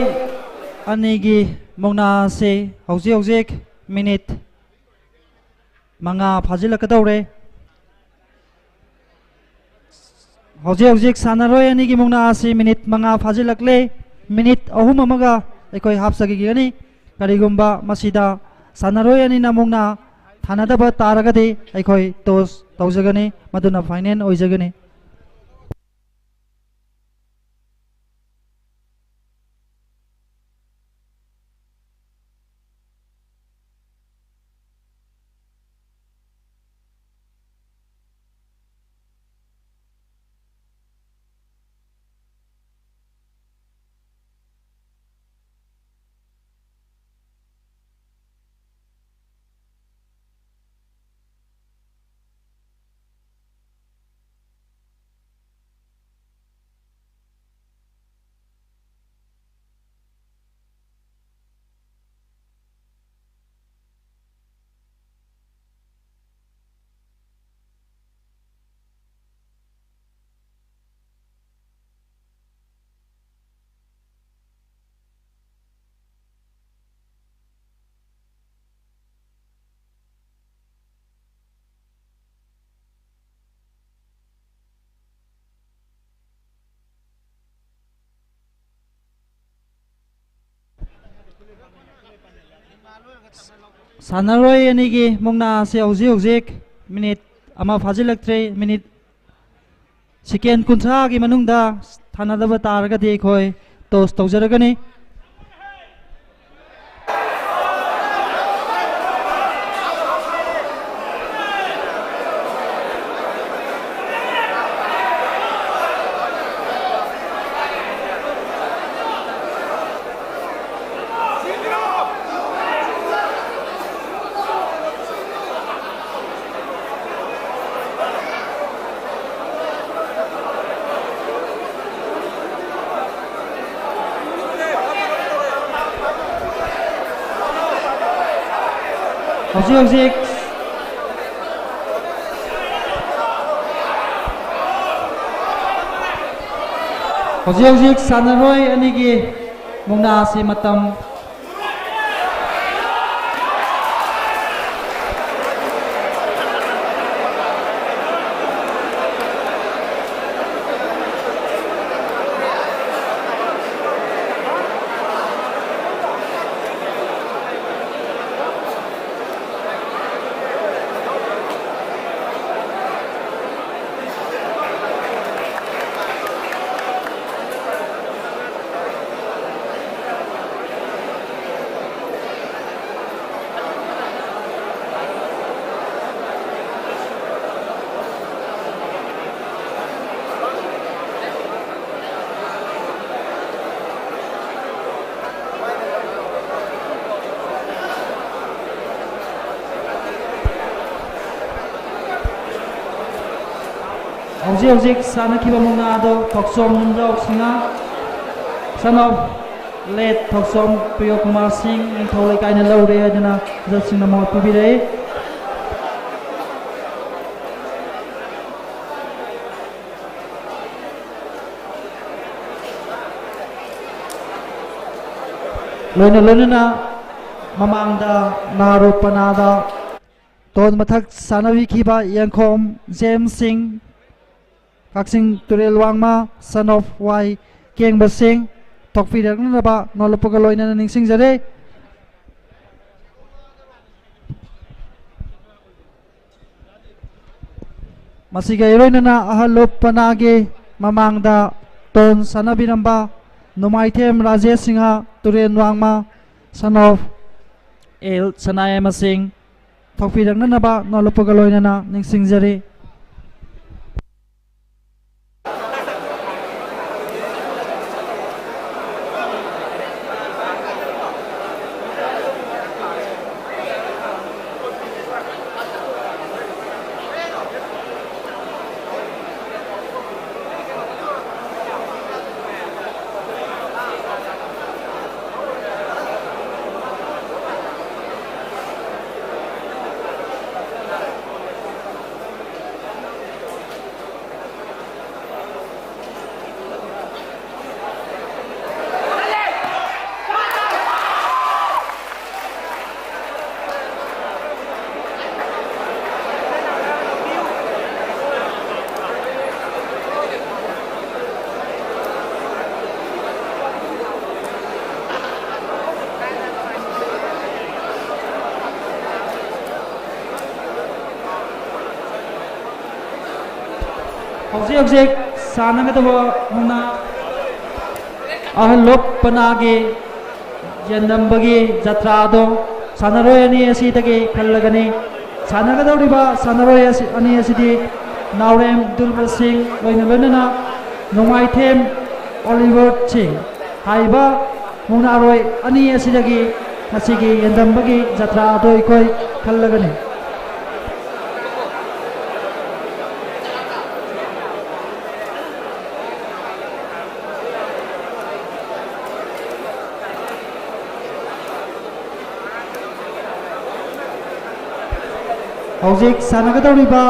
ꯑꯅꯤꯒꯤ ꯃꯨꯛꯅꯥ ꯑꯁꯤ ꯍꯧꯖꯤꯛ ꯍꯧꯖꯤꯛ ꯃꯤꯅꯤꯠ ꯃꯉꯥ ꯐꯥꯖꯤꯜꯂꯛꯀꯗꯧꯔꯦ꯫ ꯍꯧꯖꯤꯛ ꯍꯧꯖꯤꯛ ꯁꯥꯟꯅꯔꯣꯏ ꯑꯅꯤꯒꯤ ꯃꯨꯛꯅꯥ ꯑꯁꯤ ꯃꯤꯅꯤꯠ ꯃꯉꯥ ꯐꯥꯖꯤꯜꯂꯛꯂꯦ꯫ ꯃꯤꯅꯤꯠ ꯑꯍꯨꯝ ꯑꯃꯒ ꯑꯩꯈꯣꯏ ꯍꯥꯞꯆꯈꯤꯒꯅꯤ꯫ ꯀꯔꯤꯒꯨꯝꯕ ꯃꯁꯤꯗ ꯁꯥꯟꯅꯔꯣꯏ ꯑꯅꯤꯅ ꯃꯨꯛꯅꯥ ꯊꯥꯅꯗꯕ ꯇꯥꯔꯒꯗꯤ ꯑꯩꯈꯣꯏ ꯇꯣꯁ ꯇꯧꯖꯒꯅꯤ, ꯃꯗꯨꯅ ꯐꯥꯏꯅꯦꯜ ꯑꯣꯏꯖꯒꯅꯤ꯫ ꯁꯥꯟꯅꯔꯣꯏ ꯑꯅꯤꯒꯤ ꯃꯨꯛꯅꯥ ꯑꯁꯤ ꯍꯧꯖꯤꯛ ꯍꯧꯖꯤꯛ ꯃꯤꯅꯤꯠ ꯑꯃ ꯐꯥꯖꯤꯜꯂꯛꯇ꯭ꯔꯦ꯫ ꯃꯤꯅꯤꯠ ꯁꯦꯀꯦꯟ ꯀꯨꯟꯊ꯭ꯔꯥꯒꯤ ꯃꯅꯨꯡꯗ ꯊꯥꯅꯗꯕ ꯇꯥꯔꯒꯗꯤ ꯑꯩꯈꯣꯏ ꯇꯣꯁ ꯇꯧꯖꯔꯒꯅꯤ꯫ ꯍꯧꯖꯤꯛ ꯍꯧꯖꯤꯛ ꯍꯧꯖꯤꯛ ꯍꯧꯖꯤꯛ ꯁꯥꯟꯅꯔꯣꯏ ꯑꯅꯤꯒꯤ ꯃꯨꯛꯅꯥ ꯑꯁꯤ ꯃꯇꯝ ꯍꯧꯖꯤꯛ ꯍꯧꯖꯤꯛ ꯁꯥꯟꯅꯈꯤꯕ ꯃꯨꯛꯅꯥ ꯑꯗꯨ ꯊꯣꯛꯆꯣꯝ ꯅꯨꯡꯖꯥꯎ ꯁꯤꯡꯍ, son of late ꯊꯣꯛꯆꯣꯝ ꯄ꯭ꯔꯤꯌꯣ ꯀꯨꯃꯥꯔ ꯁꯤꯡ, ꯅꯤꯡꯊꯧ ꯂꯩꯀꯥꯏꯅ ꯂꯧꯔꯦ ꯍꯥꯏꯗꯨꯅ ꯖꯖꯁꯤꯡꯅ ꯃꯣꯠ ꯄꯤꯕꯤꯔꯛꯏ꯫ ꯂꯣꯏꯅ ꯂꯣꯏꯅꯅ ꯃꯃꯥꯡꯗ ꯅꯥꯔꯨ ꯄꯅꯥꯗ ꯇꯣꯟ ꯃꯊꯛ ꯁꯥꯟꯅꯕꯤꯈꯤꯕ ꯌꯦꯡꯈꯣꯝ ꯖꯦꯝꯁ ꯁꯤꯡ, ꯀꯛꯆꯤꯡ ꯇꯨꯔꯦꯜ ꯋꯥꯡꯃ, son of ꯋꯥꯏ ꯀꯦꯡꯕ ꯁꯤꯡ, ꯊꯣꯛꯄꯤꯔꯛꯅꯅꯕ ꯅꯣꯜꯂꯛꯄꯒ ꯂꯣꯏꯅꯅ ꯅꯤꯡꯁꯤꯡꯖꯔꯤ꯫ ꯃꯁꯤꯒ ꯏꯔꯣꯏꯅꯅ ꯑꯍꯜ ꯂꯨꯞ ꯄꯅꯥꯒꯤ ꯃꯃꯥꯡꯗ ꯇꯣꯟ ꯁꯥꯟꯅꯕꯤꯔꯝꯕ ꯅꯣꯡꯃꯥꯏꯊꯦꯝ ꯔꯥꯖꯦꯁ ꯁꯤꯡꯍ, ꯇꯨꯔꯦꯟ ꯋꯥꯡꯃ, son of ꯑꯦꯜ ꯁꯅꯥꯌꯥꯏꯃ ꯁꯤꯡ, ꯊꯣꯛꯄꯤꯔꯛꯅꯅꯕ ꯅꯣꯜꯂꯛꯄꯒ ꯂꯣꯏꯅꯅ ꯅꯤꯡꯁꯤꯡꯖꯔꯤ꯫ ꯍꯧꯖꯤꯛ ꯍꯧꯖꯤꯛ ꯁꯥꯟꯅꯒꯗꯕ ꯃꯨꯛꯅꯥ ꯑꯍꯜ ꯂꯣꯛ ꯄꯅꯥꯒꯤ ꯌꯦꯟꯗꯝꯕꯒꯤ ꯖꯇ꯭ꯔꯥ ꯑꯗꯣ ꯁꯥꯟꯅꯔꯣꯏ ꯑꯅꯤ ꯑꯁꯤꯗꯒꯤ ꯈꯜꯂꯒꯅꯤ꯫ ꯁꯥꯟꯅꯒꯗꯧꯔꯤꯕ ꯁꯥꯟꯅꯔꯣꯏ ꯑꯁꯤ, ꯑꯅꯤ ꯑꯁꯤꯗꯤ ꯅꯥꯎꯔꯦꯝ ꯗꯨꯜꯕ ꯁꯤꯡ ꯂꯣꯏꯅ ꯂꯣꯏꯅꯅ ꯅꯣꯡꯃꯥꯏꯊꯦꯝ ꯑꯣꯂꯤꯚꯔ ꯁꯤꯡ꯫ ꯍꯥꯏꯔꯤꯕ ꯃꯨꯛꯅꯥꯔꯣꯏ ꯑꯅꯤ ꯑꯁꯤꯗꯒꯤ ꯉꯁꯤꯒꯤ ꯌꯦꯟꯗꯝꯕꯒꯤ ꯖꯇ꯭ꯔꯥ ꯑꯗꯣ ꯑꯩꯈꯣꯏ ꯈꯜꯂꯒꯅꯤ꯫ ꯍꯧꯖꯤꯛ ꯁꯥꯟꯅꯒꯗꯧꯔꯤꯕ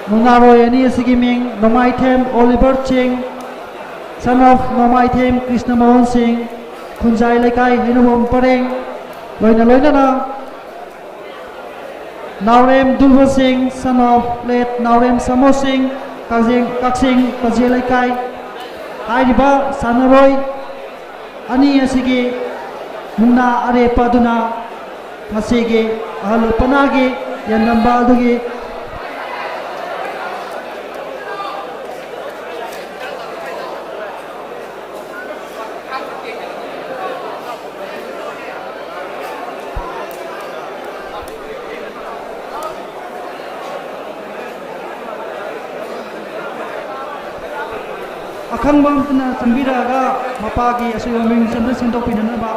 ꯃꯨꯛꯅꯥꯔꯣꯏ ꯑꯅꯤ ꯑꯁꯤꯒꯤ ꯃꯤꯡ ꯅꯣꯡꯃꯥꯏꯊꯦꯝ ꯑꯣꯂꯤꯚꯔ ꯁꯤꯡ, son of ꯅꯣꯡꯃꯥꯏꯊꯦꯝ ꯀ꯭ꯔꯤꯁꯅ ꯃꯣꯍꯟ ꯁꯤꯡ, ꯈꯨꯟꯖꯥꯏ ꯂꯩꯀꯥꯏ ꯍꯩꯅꯧꯕꯣꯝ ꯄꯔꯦꯡ, ꯂꯣꯏꯅ ꯂꯣꯏꯅꯅ ꯅꯥꯎꯔꯦꯝ ꯗꯨꯜꯕ ꯁꯤꯡ, son of late ꯅꯥꯎꯔꯦꯝ ꯁꯥꯃꯣ ꯁꯤꯡ, ꯀꯛꯆꯤꯡ, ꯀꯛꯆꯤꯡ ꯄꯖꯦ ꯂꯩꯀꯥꯏ꯫ ꯍꯥꯏꯔꯤꯕ ꯁꯥꯟꯅꯔꯣꯏ ꯑꯅꯤ ꯑꯁꯤꯒꯤ ꯃꯨꯛꯅꯥ ꯑꯔꯦꯞꯄ ꯑꯗꯨꯅ ꯉꯁꯤꯒꯤ ꯑꯍꯜ ꯂꯣꯛꯄꯅꯥꯒꯤ ꯌꯦꯟꯗꯝꯕ ꯑꯗꯨꯒꯤ ꯑꯈꯪꯕ ꯑꯃꯠꯇꯅ ꯆꯪꯕꯤꯔꯛꯑꯒ ꯃꯄꯥꯒꯤ ꯑꯁꯣꯏꯕ ꯃꯤꯡꯆꯟꯗ ꯁꯦꯡꯗꯣꯛꯄꯤꯅꯅꯕ꯫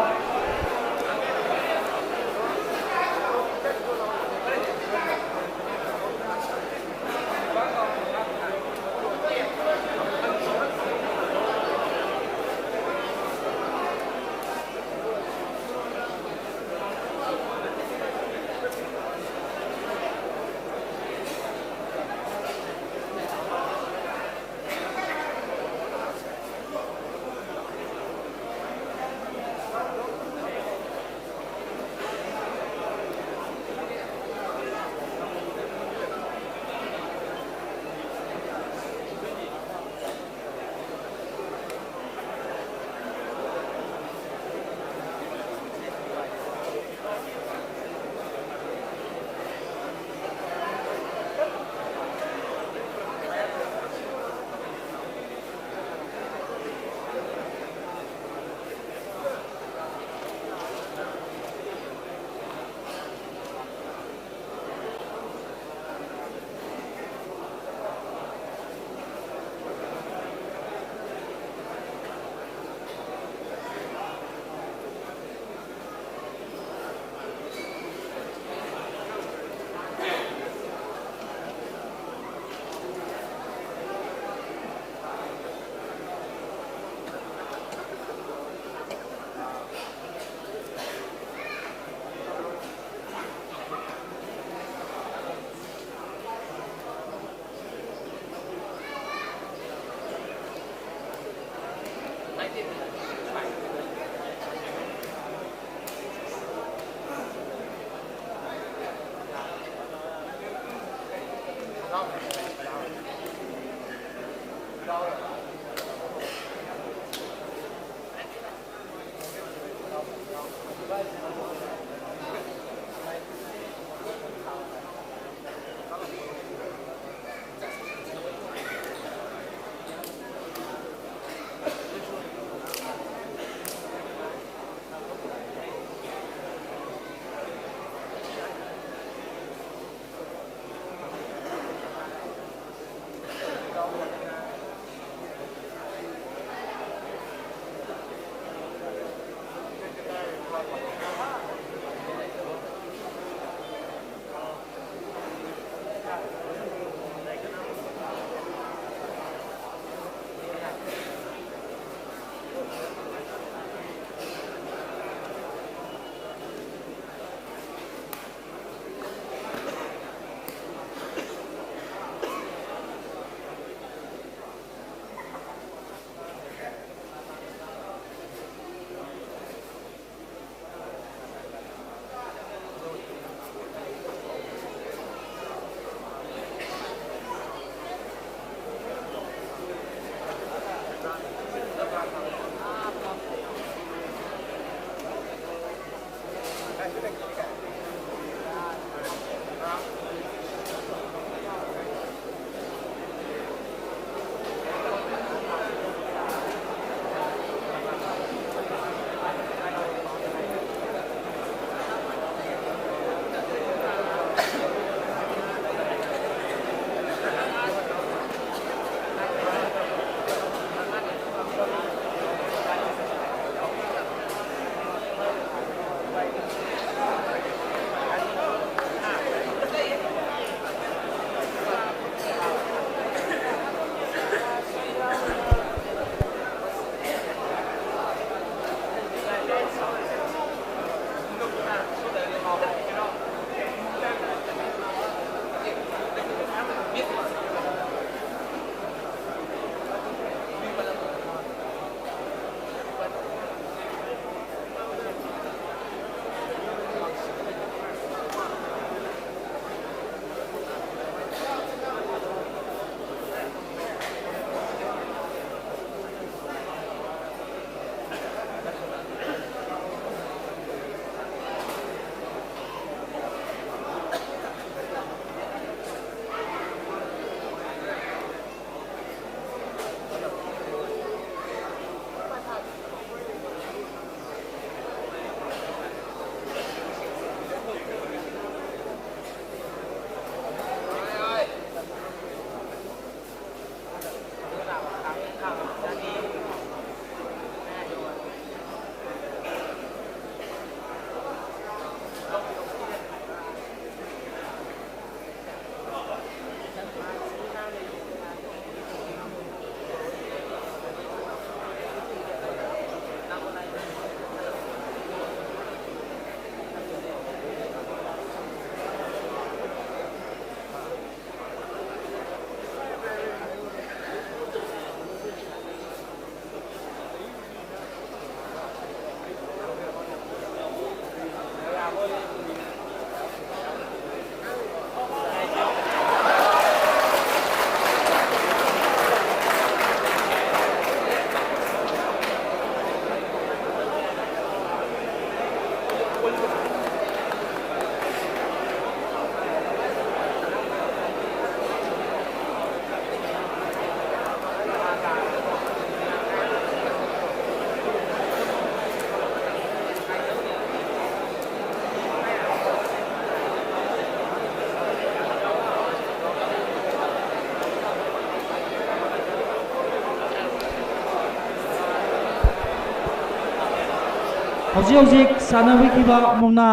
ꯍꯧꯖꯤꯛ ꯍꯧꯖꯤꯛ ꯁꯥꯟꯅꯕꯤꯈꯤꯕ ꯃꯨꯛꯅꯥ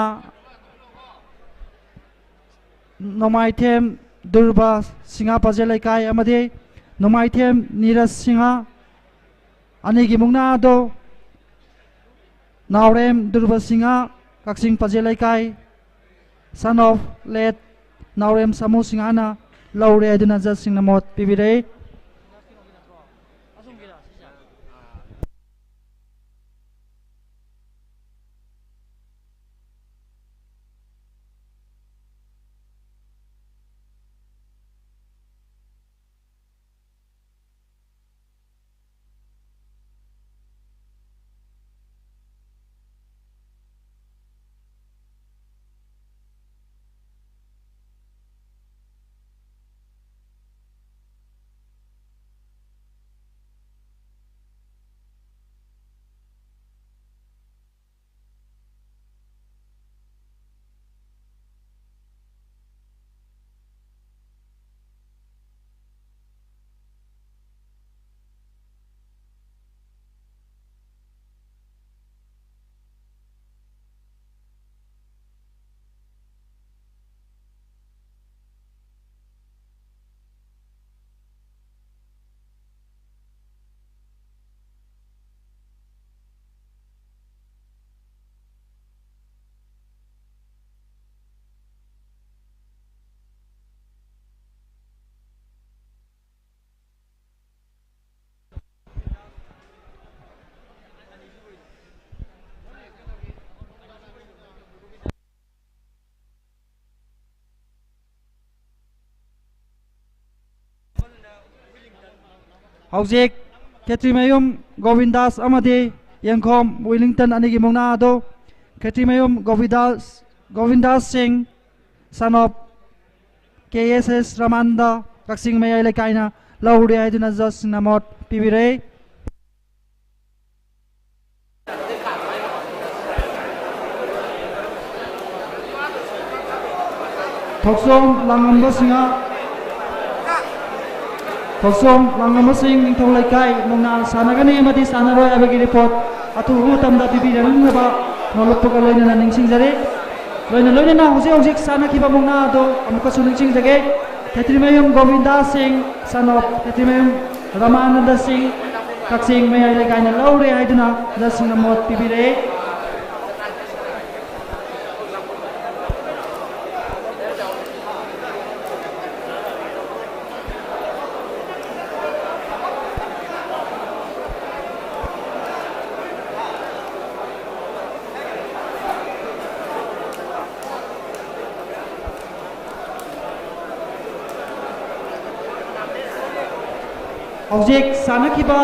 ꯅꯣꯡꯃꯥꯏꯊꯦꯝ ꯗꯨꯔꯕ ꯁꯤꯡꯍ ꯄꯥꯖꯦ ꯂꯩꯀꯥꯏ ꯑꯃꯗꯤ ꯅꯣꯡꯃꯥꯏꯊꯦꯝ ꯅꯤꯔꯖ ꯁꯤꯡꯍ ꯑꯅꯤꯒꯤ ꯃꯨꯛꯅꯥ ꯑꯗꯣ ꯅꯥꯎꯔꯦꯝ ꯗꯨꯔꯕ ꯁꯤꯡꯍ, ꯀꯛꯆꯤꯡ ꯄꯥꯖꯦ ꯂꯩꯀꯥꯏ, son of late ꯅꯥꯎꯔꯦꯝ ꯁꯥꯃꯨ ꯁꯤꯡꯍꯅ ꯂꯧꯔꯦ ꯍꯥꯏꯗꯨꯅ ꯖꯖꯁꯤꯡꯅ ꯃꯣꯠ ꯄꯤꯕꯤꯔꯦ꯫ ꯍꯧꯖꯤꯛ ꯈꯦꯇ꯭ꯔꯤꯃꯌꯨꯝ ꯒꯣꯕꯤꯟꯗꯥꯁ ꯑꯃꯗꯤ ꯌꯦꯡꯈꯣꯝ ꯋꯤꯂꯤꯡꯇꯟ ꯑꯅꯤꯒꯤ ꯃꯨꯛꯅꯥ ꯑꯗꯨ ꯈꯦꯇ꯭ꯔꯤꯃꯌꯨꯝ ꯒꯣꯕꯤꯟꯗꯥꯁ, ꯒꯣꯕꯤꯟꯗꯥꯁ ꯁꯤꯡ, son of ꯀꯦ ꯑꯦꯁ ꯑꯦꯁ ꯔꯃꯥꯟꯗ, ꯀꯛꯆꯤꯡ ꯃꯌꯥꯏ ꯂꯩꯀꯥꯏꯅ ꯂꯧꯔꯦ ꯍꯥꯏꯗꯨꯅ ꯖꯖꯁꯤꯡꯅ ꯃꯣꯠ ꯄꯤꯕꯤꯔꯦ꯫ ꯊꯣꯛꯆꯣꯝ ꯂꯥꯡꯉꯝꯕ ꯁꯤꯡꯍ, ꯊꯣꯛꯆꯣꯝ ꯂꯥꯡꯉꯝꯕ ꯁꯤꯡ, ꯅꯤꯡꯊꯧ ꯂꯩꯀꯥꯏ, ꯃꯨꯛꯅꯥ ꯁꯥꯟꯅꯒꯅꯤ ꯑꯃꯗꯤ ꯁꯥꯟꯅꯔꯣꯏ ꯍꯥꯏꯕꯒꯤ ꯔꯤꯄꯣꯔꯠ꯫ ꯑꯊꯨꯕ ꯃꯇꯝꯗ ꯄꯤꯕꯤꯔꯛꯅꯕ ꯅꯣꯂꯨꯛꯄꯒ ꯂꯣꯏꯅꯅ ꯅꯤꯡꯁꯤꯡꯖꯔꯤ꯫ ꯂꯣꯏꯅ ꯂꯣꯏꯅꯅ ꯍꯧꯖꯤꯛ ꯍꯧꯖꯤꯛ ꯁꯥꯟꯅꯈꯤꯕ ꯃꯨꯛꯅꯥ ꯑꯗꯨ ꯑꯃꯨꯛꯀꯁꯨ ꯅꯤꯡꯁꯤꯡꯖꯒꯦ꯫ ꯈꯦꯇ꯭ꯔꯤꯃꯌꯨꯝ ꯒꯣꯕꯤꯟꯗꯥ ꯁꯤꯡ, son of ꯈꯦꯇ꯭ꯔꯤꯃꯌꯨꯝ ꯔꯃꯥꯅꯟꯗ ꯁꯤꯡ, ꯀꯛꯆꯤꯡ ꯃꯌꯥꯏ ꯂꯩꯀꯥꯏꯅ ꯂꯧꯔꯦ ꯍꯥꯏꯗꯨꯅ ꯖꯁ ꯁꯤꯡꯅ ꯃꯣꯠ ꯄꯤꯕꯤꯔꯛꯑꯦ꯫ ꯍꯧꯖꯤꯛ ꯁꯥꯟꯅꯈꯤꯕ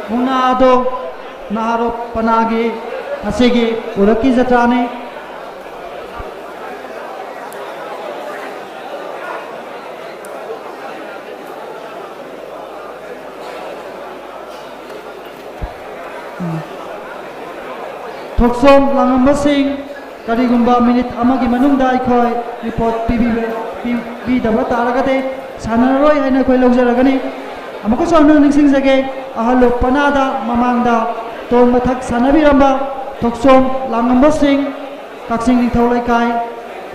ꯃꯨꯛꯅꯥ ꯑꯗꯨ ꯅꯍꯥꯔꯣꯞ ꯄꯅꯥꯒꯤ ꯉꯁꯤꯒꯤ ꯎꯔꯛꯀꯤ ꯖꯇ꯭ꯔꯥꯅꯤ꯫ ꯊꯣꯛꯆꯣꯝ ꯂꯥꯡꯉꯝꯕꯁꯤꯡ, ꯀꯔꯤꯒꯨꯝꯕ ꯃꯤꯅꯤꯠ ꯑꯃꯒꯤ ꯃꯅꯨꯡꯗ ꯑꯩꯈꯣꯏ ꯔꯤꯄꯣꯔꯠ ꯄꯤꯕꯤꯕ-, ꯄꯤꯕꯤꯗꯕ ꯇꯥꯔꯒꯗꯤ ꯁꯥꯟꯅꯔꯔꯣꯏ ꯍꯥꯏꯅ ꯑꯩꯈꯣꯏ ꯂꯧꯖꯔꯒꯅꯤ꯫ ꯑꯃꯨꯛꯀꯁꯨ ꯍꯟꯅ ꯅꯤꯡꯁꯤꯡꯖꯒꯦ, ꯑꯍꯜ ꯂꯨꯞ ꯄꯅꯥꯗ ꯃꯃꯥꯡꯗ ꯇꯣꯟ ꯃꯊꯛ ꯁꯥꯟꯅꯕꯤꯔꯝꯕ ꯊꯣꯛꯆꯣꯝ ꯂꯥꯡꯉꯝꯕꯁꯤꯡ, ꯀꯛꯆꯤꯡ ꯅꯤꯡꯊꯧ ꯂꯩꯀꯥꯏ,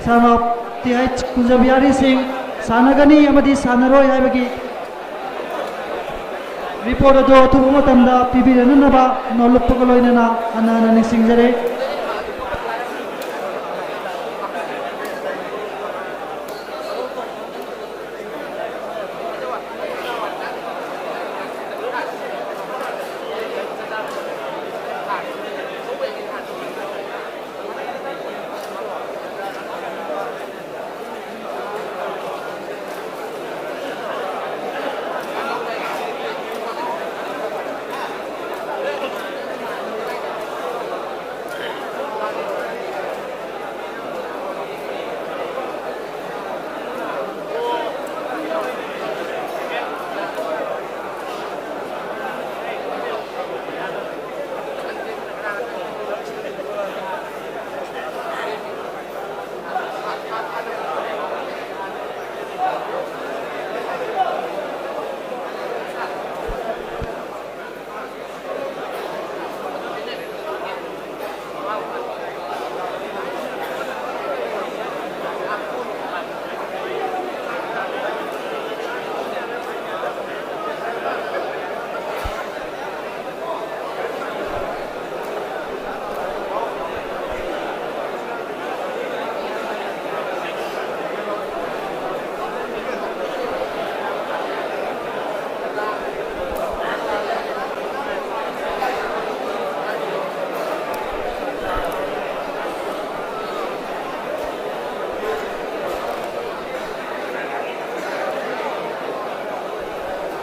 son of ꯇꯤ ꯑꯩꯆ ꯀꯨꯟꯖꯕꯤꯍꯥꯔꯤ ꯁꯤꯡ ꯁꯥꯟꯅꯒꯅꯤ ꯑꯃꯗꯤ ꯁꯥꯟꯅꯔꯣꯏ ꯍꯥꯏꯕꯒꯤ ꯔꯤꯄꯣꯔꯠ ꯑꯗꯨ ꯑꯊꯨꯕ ꯃꯇꯝꯗ ꯄꯤꯕꯤꯔꯛꯅꯅꯕ ꯅꯣꯜꯂꯨꯛꯄꯒ ꯂꯣꯏꯅꯅ ꯍꯟꯅ ꯍꯟꯅ ꯅꯤꯡꯁꯤꯡꯖꯔꯤ꯫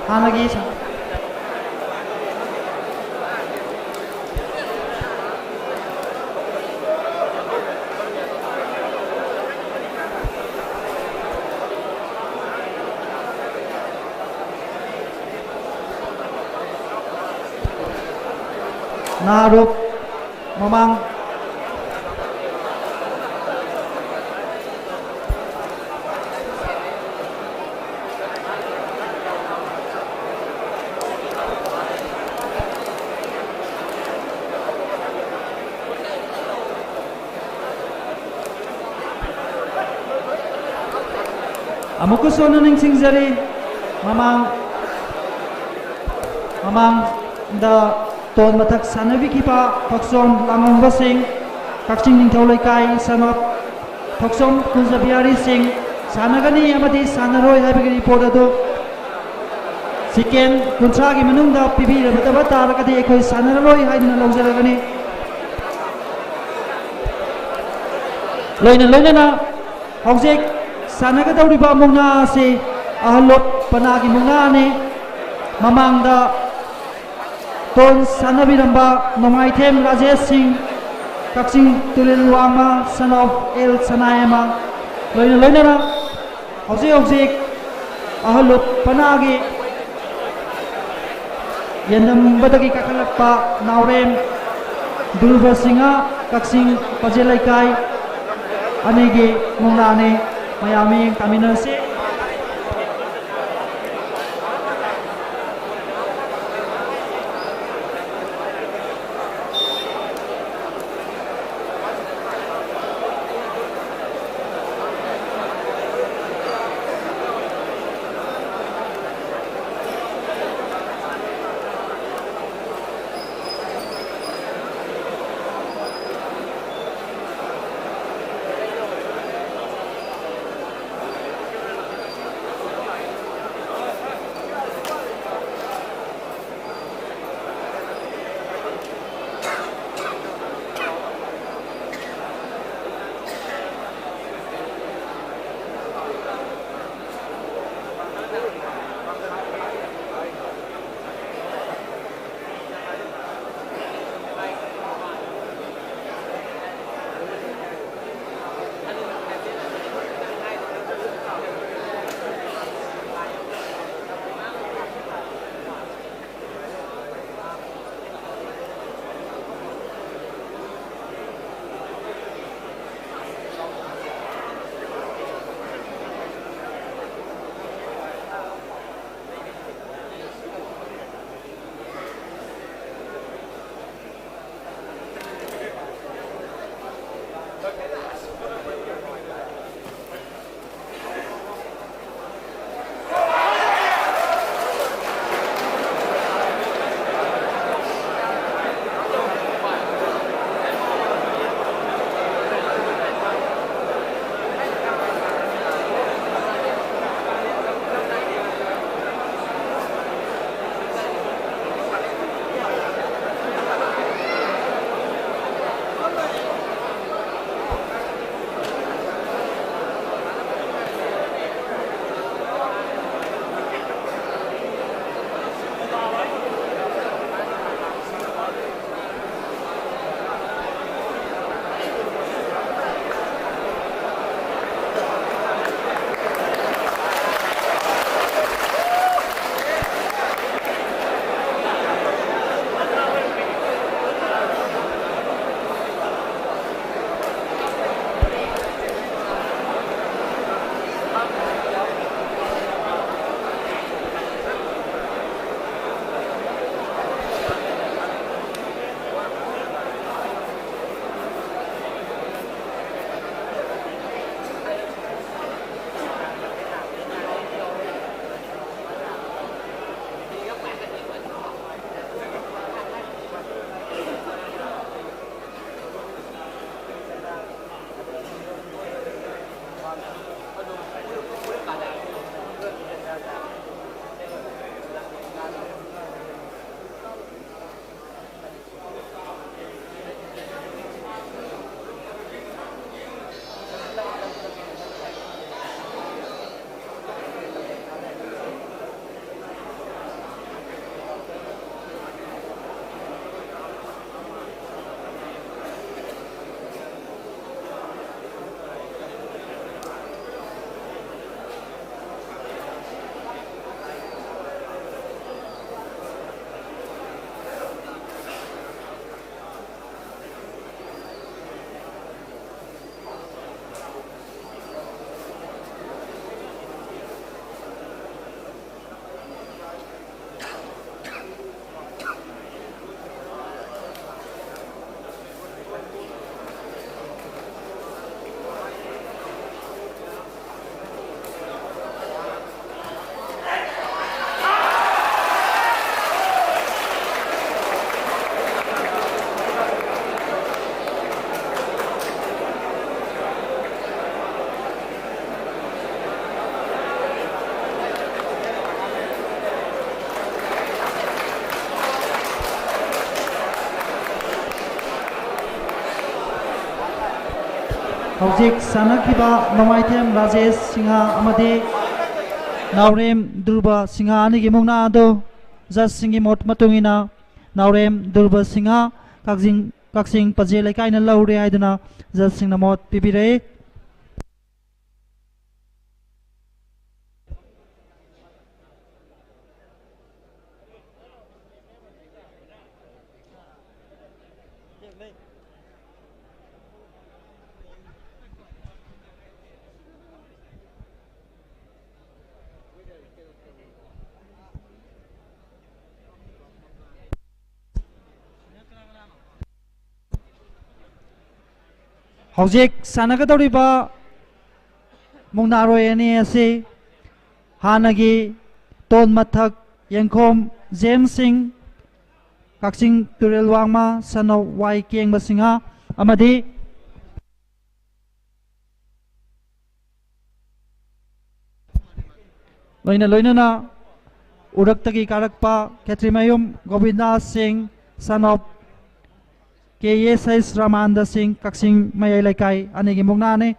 ꯍꯥꯟꯅꯒꯤ ꯁ- ꯅꯥꯔꯣꯞ ꯃꯃꯥꯡ꯫ ꯑꯃꯨꯛꯀꯁꯨ ꯍꯟꯅ ꯅꯤꯡꯁꯤꯡꯖꯔꯤ, ꯃꯃꯥꯡ, ꯃꯃꯥꯡꯗ ꯇꯣꯟ ꯃꯊꯛ ꯁꯥꯟꯅꯕꯤꯈꯤꯕ ꯊꯣꯛꯆꯣꯝ ꯂꯥꯡꯉꯝꯕꯁꯤꯡ, ꯀꯛꯆꯤꯡ ꯅꯤꯡꯊꯧ ꯂꯩꯀꯥꯏ, ꯁꯟ ꯑꯣꯐ ꯊꯣꯛꯆꯣꯝ ꯀꯨꯟꯖꯕꯤꯍꯥꯔꯤꯁꯤꯡ ꯁꯥꯟꯅꯒꯅꯤ ꯑꯃꯗꯤ ꯁꯥꯟꯅꯔꯣꯏ ꯍꯥꯏꯕꯒꯤ ꯔꯤꯄꯣꯔꯠ ꯑꯗꯨ ꯁꯦꯀꯦꯟ ꯀꯨꯟꯊ꯭ꯔꯥꯒꯤ ꯃꯅꯨꯡꯗ ꯄꯤꯕꯤꯔꯝꯗꯕ ꯇꯥꯔꯒꯗꯤ ꯑꯩꯈꯣꯏ ꯁꯥꯟꯅꯔꯔꯣꯏ ꯍꯥꯏꯗꯨꯅ ꯂꯧꯖꯔꯒꯅꯤ꯫ ꯂꯣꯏꯅ ꯂꯣꯏꯅꯅ ꯍꯧꯖꯤꯛ ꯁꯥꯟꯅꯒꯗꯧꯔꯤꯕ ꯃꯨꯛꯅꯥ ꯑꯁꯤ ꯑꯍꯜꯂꯣꯞ ꯄꯅꯥꯒꯤ ꯃꯨꯛꯅꯥꯅꯤ꯫ ꯃꯃꯥꯡꯗ ꯇꯣꯟ ꯁꯥꯟꯅꯕꯤꯔꯝꯕ ꯅꯣꯡꯃꯥꯏꯊꯦꯝ ꯔꯥꯖꯦꯁ ꯁꯤꯡ, ꯀꯛꯆꯤꯡ ꯇꯨꯔꯦꯜ ꯋꯥꯡꯃ, ꯁꯟ ꯑꯣꯐ ꯑꯦꯜ ꯁꯅꯥꯌꯥꯏꯃ, ꯂꯣꯏꯅ ꯂꯣꯏꯅꯅ ꯍꯧꯖꯤꯛ ꯍꯧꯖꯤꯛ ꯑꯍꯜꯂꯨꯞ ꯄꯅꯥꯒꯤ ꯌꯦꯟꯗꯝꯕꯗꯒꯤ ꯀꯥꯈꯠꯂꯛꯄ ꯅꯥꯎꯔꯦꯝ ꯗꯨꯔꯕ ꯁꯤꯡꯍ, ꯀꯛꯆꯤꯡ ꯄꯖꯦ ꯂꯩꯀꯥꯏ ꯑꯅꯤꯒꯤ ꯃꯨꯛꯅꯥꯅꯤ꯫ ꯃꯌꯥꯝ ꯃꯤꯠꯌꯦꯡ ꯇꯥꯃꯤꯟꯅꯁꯤ꯫ ꯍꯧꯖꯤꯛ ꯁꯥꯟꯅꯈꯤꯕ ꯅꯣꯡꯃꯥꯏꯊꯦꯝ ꯔꯥꯖꯦꯁ ꯁꯤꯡꯍ ꯑꯃꯗꯤ ꯅꯥꯎꯔꯦꯝ ꯗꯨꯔꯕ ꯁꯤꯡꯍ ꯑꯅꯤꯒꯤ ꯃꯨꯛꯅꯥ ꯑꯗꯨ ꯖꯖꯁꯤꯡꯒꯤ ꯃꯣꯠ ꯃꯇꯨꯡ ꯏꯟꯅ ꯅꯥꯎꯔꯦꯝ ꯗꯨꯔꯕ ꯁꯤꯡꯍ ꯀꯛꯆꯤꯡ, ꯀꯛꯆꯤꯡ ꯄꯖꯦ ꯂꯩꯀꯥꯏꯅ ꯂꯧꯔꯦ ꯍꯥꯏꯗꯨꯅ ꯖꯖꯁꯤꯡꯅ ꯃꯣꯠ ꯄꯤꯕꯤꯔꯛꯏ꯫ ꯍꯧꯖꯤꯛ ꯁꯥꯟꯅꯒꯗꯧꯔꯤꯕ ꯃꯨꯛꯅꯥꯔꯣꯏ ꯑꯅꯤ ꯑꯁꯤ ꯍꯥꯟꯅꯒꯤ ꯇꯣꯟ ꯃꯊꯛ ꯌꯦꯡꯈꯣꯝ ꯖꯦꯝꯁ ꯁꯤꯡ, ꯀꯛꯆꯤꯡ ꯇꯨꯔꯦꯜ ꯋꯥꯡꯃ ꯁꯟꯅꯧ ꯋꯥꯏ ꯀꯦꯡꯕ ꯁꯤꯡꯍ ꯑꯃꯗꯤ ꯂꯣꯏꯅ ꯂꯣꯏꯅꯅ ꯎꯔꯛꯇꯒꯤ ꯀꯥꯔꯛꯄ ꯈꯦꯇ꯭ꯔꯤꯃꯌꯨꯝ ꯒꯣꯕꯤꯟꯗꯥ ꯁꯤꯡ, son of K S H ꯔꯥꯃꯥꯟꯗ ꯁꯤꯡ, ꯀꯛꯆꯤꯡ ꯃꯌꯥꯏ ꯂꯩꯀꯥꯏ ꯑꯅꯤꯒꯤ ꯃꯨꯛꯅꯥꯅꯤ꯫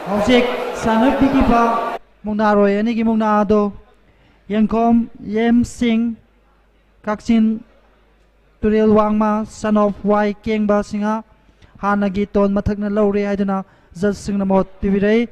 ꯍꯧꯖꯤꯛ ꯁꯥꯟꯅꯕꯤꯈꯤꯕ ꯃꯨꯛꯅꯥꯔꯣꯏ ꯑꯅꯤꯒꯤ ꯃꯨꯛꯅꯥ ꯑꯗꯨ ꯌꯦꯡꯈꯣꯝ ꯌꯦꯝꯁꯤꯡ, ꯀꯛꯆꯤꯡ ꯇꯨꯔꯦꯜ ꯋꯥꯡꯃ, son of ꯋꯥꯏ ꯀꯦꯡꯕ ꯁꯤꯡꯍ ꯍꯥꯟꯅꯒꯤ ꯇꯣꯟ ꯃꯊꯛꯅ ꯂꯧꯔꯦ ꯍꯥꯏꯗꯨꯅ ꯖꯖꯁꯤꯡꯅ ꯃꯣꯠ ꯄꯤꯕꯤꯔꯛꯏ꯫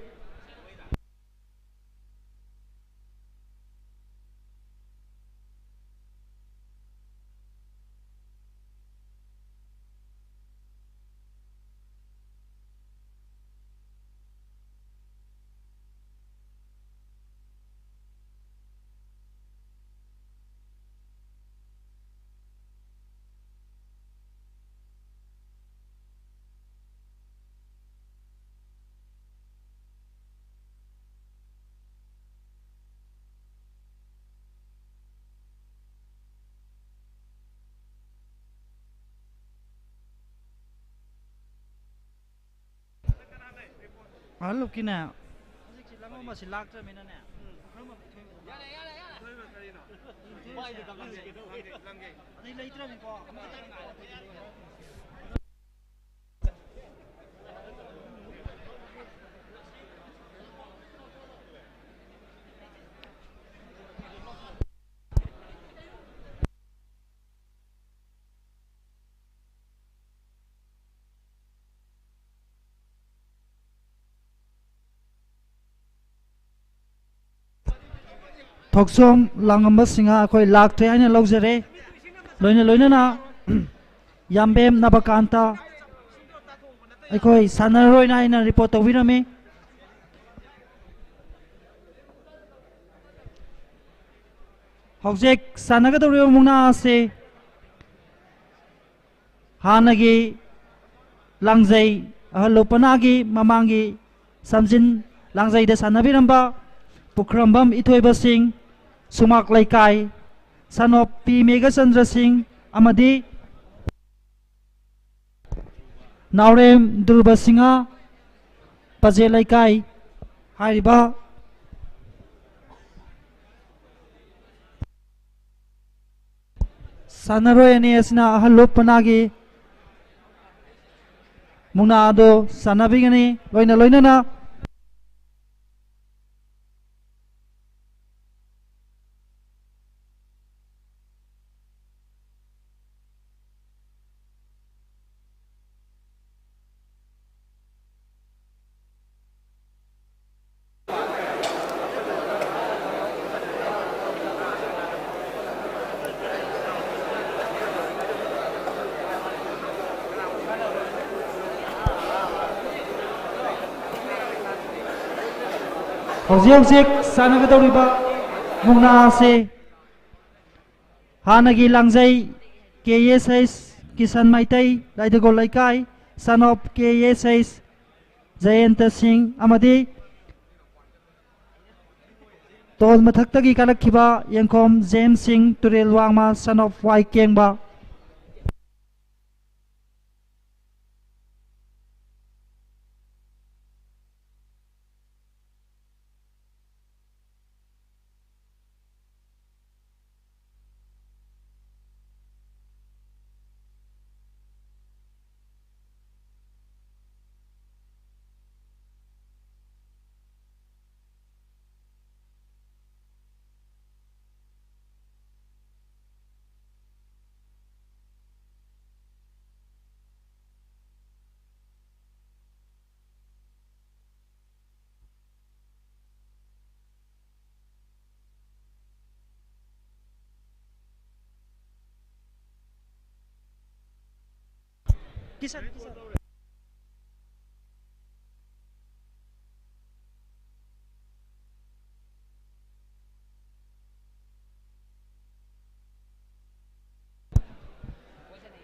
ꯑꯍꯜ ꯂꯨꯞꯀꯤꯅꯦ, ꯍꯧꯖꯤꯛꯁꯤ ꯂꯪꯐꯝ ꯑꯁꯤ ꯂꯥꯛꯇ꯭ꯔꯕꯅꯤꯅꯅꯦ, ꯄꯨꯈ꯭ꯔꯝ ꯑꯃ ꯏꯊꯣꯏꯕ꯫ ꯑꯗꯩ ꯂꯩꯇ꯭ꯔꯕꯅꯤꯀꯣ, ꯑꯃꯈꯛꯇꯪ ꯉꯥꯏꯔꯦ꯫ ꯊꯣꯛꯆꯣꯝ ꯂꯥꯡꯉꯝꯕ ꯁꯤꯡꯍ ꯑꯩꯈꯣꯏ ꯂꯥꯛꯇ꯭ꯔꯦ ꯍꯥꯏꯅ ꯂꯧꯖꯔꯦ꯫ ꯂꯣꯏꯅ ꯂꯣꯏꯅꯅ ꯌꯥꯝꯕꯦꯝ ꯅꯕꯀꯥꯟꯇ ꯑꯩꯈꯣꯏ ꯁꯥꯟꯅꯔꯣꯏꯅ ꯑꯩꯅ ꯔꯤꯄꯣꯔꯠ ꯇꯧꯕꯤꯔꯝꯃꯤ꯫ ꯍꯧꯖꯤꯛ ꯁꯥꯟꯅꯒꯗꯧꯔꯤꯕ ꯃꯨꯛꯅꯥ ꯑꯁꯤ ꯍꯥꯟꯅꯒꯤ ꯂꯥꯡꯖꯩ, ꯑꯍꯜ ꯂꯣꯄꯅꯥꯒꯤ ꯃꯃꯥꯡꯒꯤ ꯁꯝꯖꯤꯟ ꯂꯥꯡꯖꯩꯗ ꯁꯥꯟꯅꯕꯤꯔꯝꯕ ꯄꯨꯈ꯭ꯔꯝꯕꯝ ꯏꯊꯣꯏꯕ ꯁꯤꯡ, ꯁꯨꯃꯥꯛ ꯂꯩꯀꯥꯏ, son of ꯄꯤ ꯃꯦꯘꯆꯟꯗ꯭ꯔ ꯁꯤꯡ ꯑꯃꯗꯤ ꯅꯥꯎꯔꯦꯝ ꯗꯨꯔꯕ ꯁꯤꯡꯍ, ꯄꯖꯦ ꯂꯩꯀꯥꯏ꯫ ꯍꯥꯏꯔꯤꯕ ꯁꯥꯟꯅꯔꯣꯏ ꯑꯅꯤ ꯑꯁꯤꯅ ꯑꯍꯜ ꯂꯣꯄꯅꯥꯒꯤ ꯃꯨꯛꯅꯥ ꯑꯗꯨ ꯁꯥꯟꯅꯕꯤꯒꯅꯤ꯫ ꯂꯣꯏꯅ ꯂꯣꯏꯅꯅ ꯍꯧꯖꯤꯛ ꯍꯧꯖꯤꯛ ꯁꯥꯟꯅꯒꯗꯧꯔꯤꯕ ꯃꯨꯛꯅꯥ ꯑꯁꯤ ꯍꯥꯟꯅꯒꯤ ꯂꯥꯡꯖꯩ ꯀꯦ S H Kisan Meitei, ꯂꯥꯏꯗꯒꯣꯜ Leikai, son of K S H Jayenta Singh, ꯑꯃꯗꯤ ꯇꯣꯜ ꯃꯊꯛꯇꯒꯤ ꯀꯥꯔꯛꯈꯤꯕ ꯌꯦꯡꯈꯣꯝ ꯖꯦꯝꯁ ꯁꯤꯡ, ꯇꯨꯔꯦꯜ ꯋꯥꯡꯃ, son of ꯋꯥꯏ ꯀꯦꯡꯕ꯫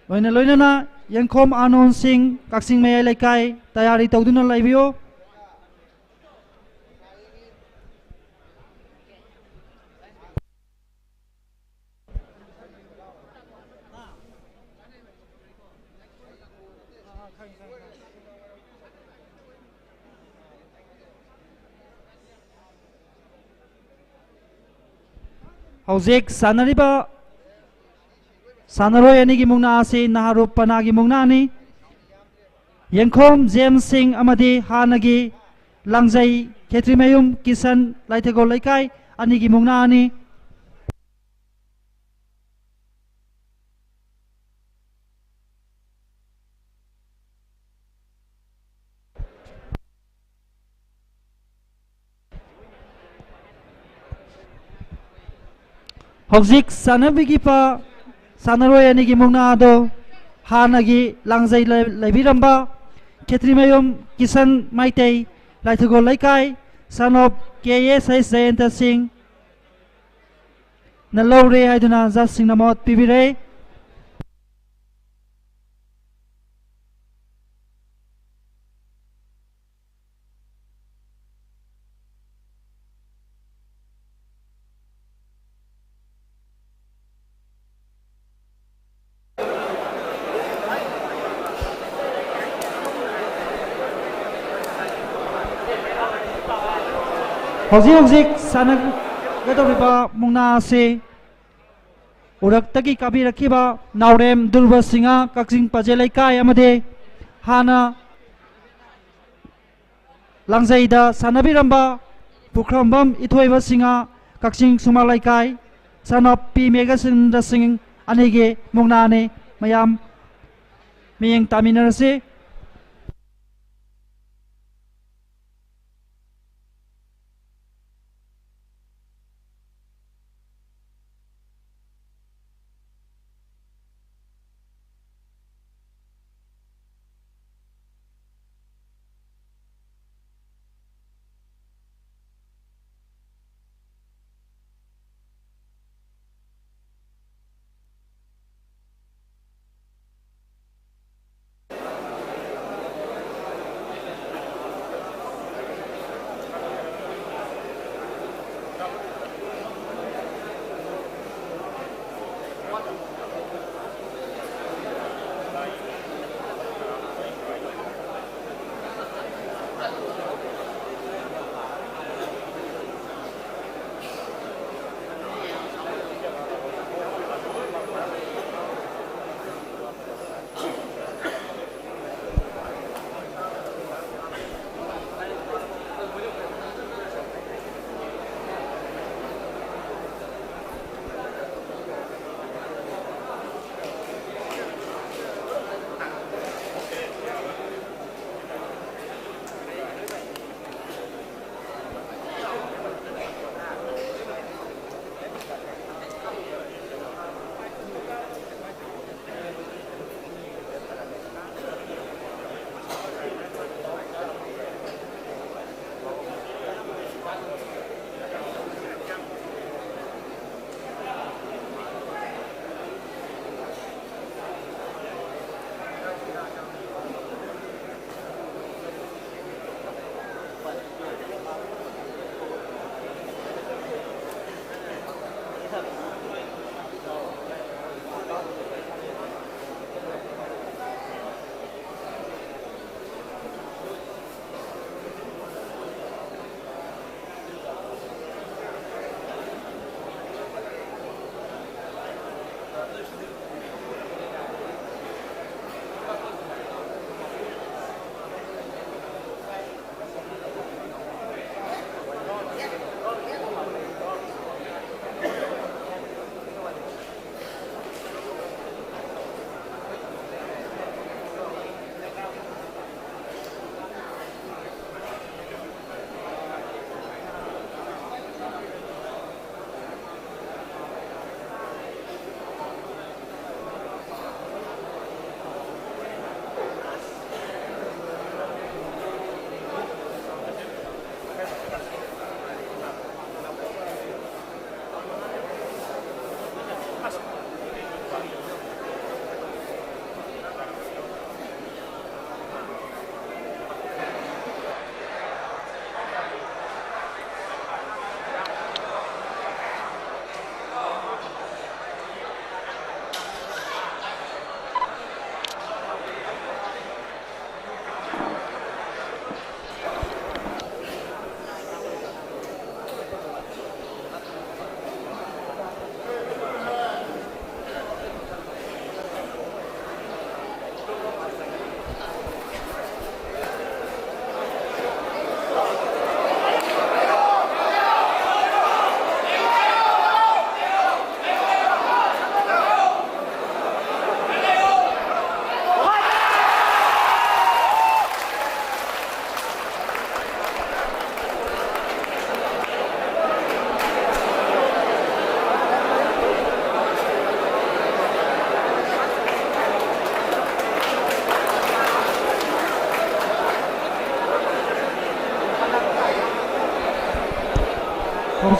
ꯂꯣꯏꯅ ꯂꯣꯏꯅꯅ ꯌꯦꯡꯈꯣꯝ ꯑꯥꯅꯣꯟ ꯁꯤꯡ, ꯀꯛꯆꯤꯡ ꯃꯌꯥꯏ ꯂꯩꯀꯥꯏ, ꯇꯌꯥꯔꯤ ꯇꯧꯗꯨꯅ ꯂꯩꯕꯤꯌꯨ꯫ ꯍꯧꯖꯤꯛ ꯁꯥꯟꯅꯔꯤꯕ ꯁꯥꯟꯅꯔꯣꯏ ꯑꯅꯤꯒꯤ ꯃꯨꯛꯅꯥ ꯑꯁꯤ ꯅꯍꯥꯔꯨꯞ ꯄꯅꯥꯒꯤ ꯃꯨꯛꯅꯥꯅꯤ꯫ ꯌꯦꯡꯈꯣꯝ ꯖꯦꯝꯁ ꯁꯤꯡ ꯑꯃꯗꯤ ꯍꯥꯟꯅꯒꯤ ꯂꯥꯡꯖꯩ ꯈꯦꯇ꯭ꯔꯤꯃꯌꯨꯝ ꯀꯤꯁꯟ, ꯂꯥꯏꯊꯒꯣꯜ ꯂꯩꯀꯥꯏ, ꯑꯅꯤꯒꯤ ꯃꯨꯛꯅꯥꯅꯤ꯫ ꯍꯧꯖꯤꯛ ꯁꯥꯟꯅꯕꯤꯈꯤꯕ ꯁꯥꯟꯅꯔꯣꯏ ꯑꯅꯤꯒꯤ ꯃꯨꯛꯅꯥ ꯑꯗꯣ ꯍꯥꯟꯅꯒꯤ ꯂꯥꯡꯖꯩ ꯂꯩ-, ꯂꯩꯕꯤꯔꯝꯕ ꯈꯦꯇ꯭ꯔꯤꯃꯌꯨꯝ Kisan Meitei, ꯂꯥꯏꯊꯒꯣꯜ Leikai, son of K S H Jayanta Singh ꯅ ꯂꯧꯔꯦ ꯍꯥꯏꯗꯨꯅ ꯖꯖꯁꯤꯡꯅ ꯃꯣꯠ ꯄꯤꯕꯤꯔꯦ꯫ ꯍꯧꯖꯤꯛ ꯍꯧꯖꯤꯛ ꯁꯥꯟꯅꯒꯗꯧꯔꯤꯕ ꯃꯨꯛꯅꯥ ꯑꯁꯤ ꯎꯔꯛꯇꯒꯤ ꯀꯥꯕꯤꯔꯛꯈꯤꯕ ꯅꯥꯎꯔꯦꯝ ꯗꯨꯔꯕ ꯁꯤꯡꯍ, ꯀꯛꯆꯤꯡ ꯄꯥꯖꯦ ꯂꯩꯀꯥꯏ, ꯑꯃꯗꯤ ꯍꯥꯟꯅ ꯂꯥꯡꯖꯩꯗ ꯁꯥꯟꯅꯕꯤꯔꯝꯕ ꯄꯨꯈ꯭ꯔꯝꯕꯝ ꯏꯊꯣꯏꯕ ꯁꯤꯡꯍ, ꯀꯛꯆꯤꯡ ꯁꯨꯃꯥꯡ ꯂꯩꯀꯥꯏ, son of ꯄꯤ ꯃꯦꯘꯆꯟꯗ꯭ꯔ ꯁꯤꯡ ꯑꯅꯤꯒꯤ ꯃꯨꯛꯅꯥꯅꯤ꯫ ꯃꯌꯥꯝ ꯃꯤꯠꯌꯦꯡ ꯇꯥꯃꯤꯟꯅꯔꯁꯤ꯫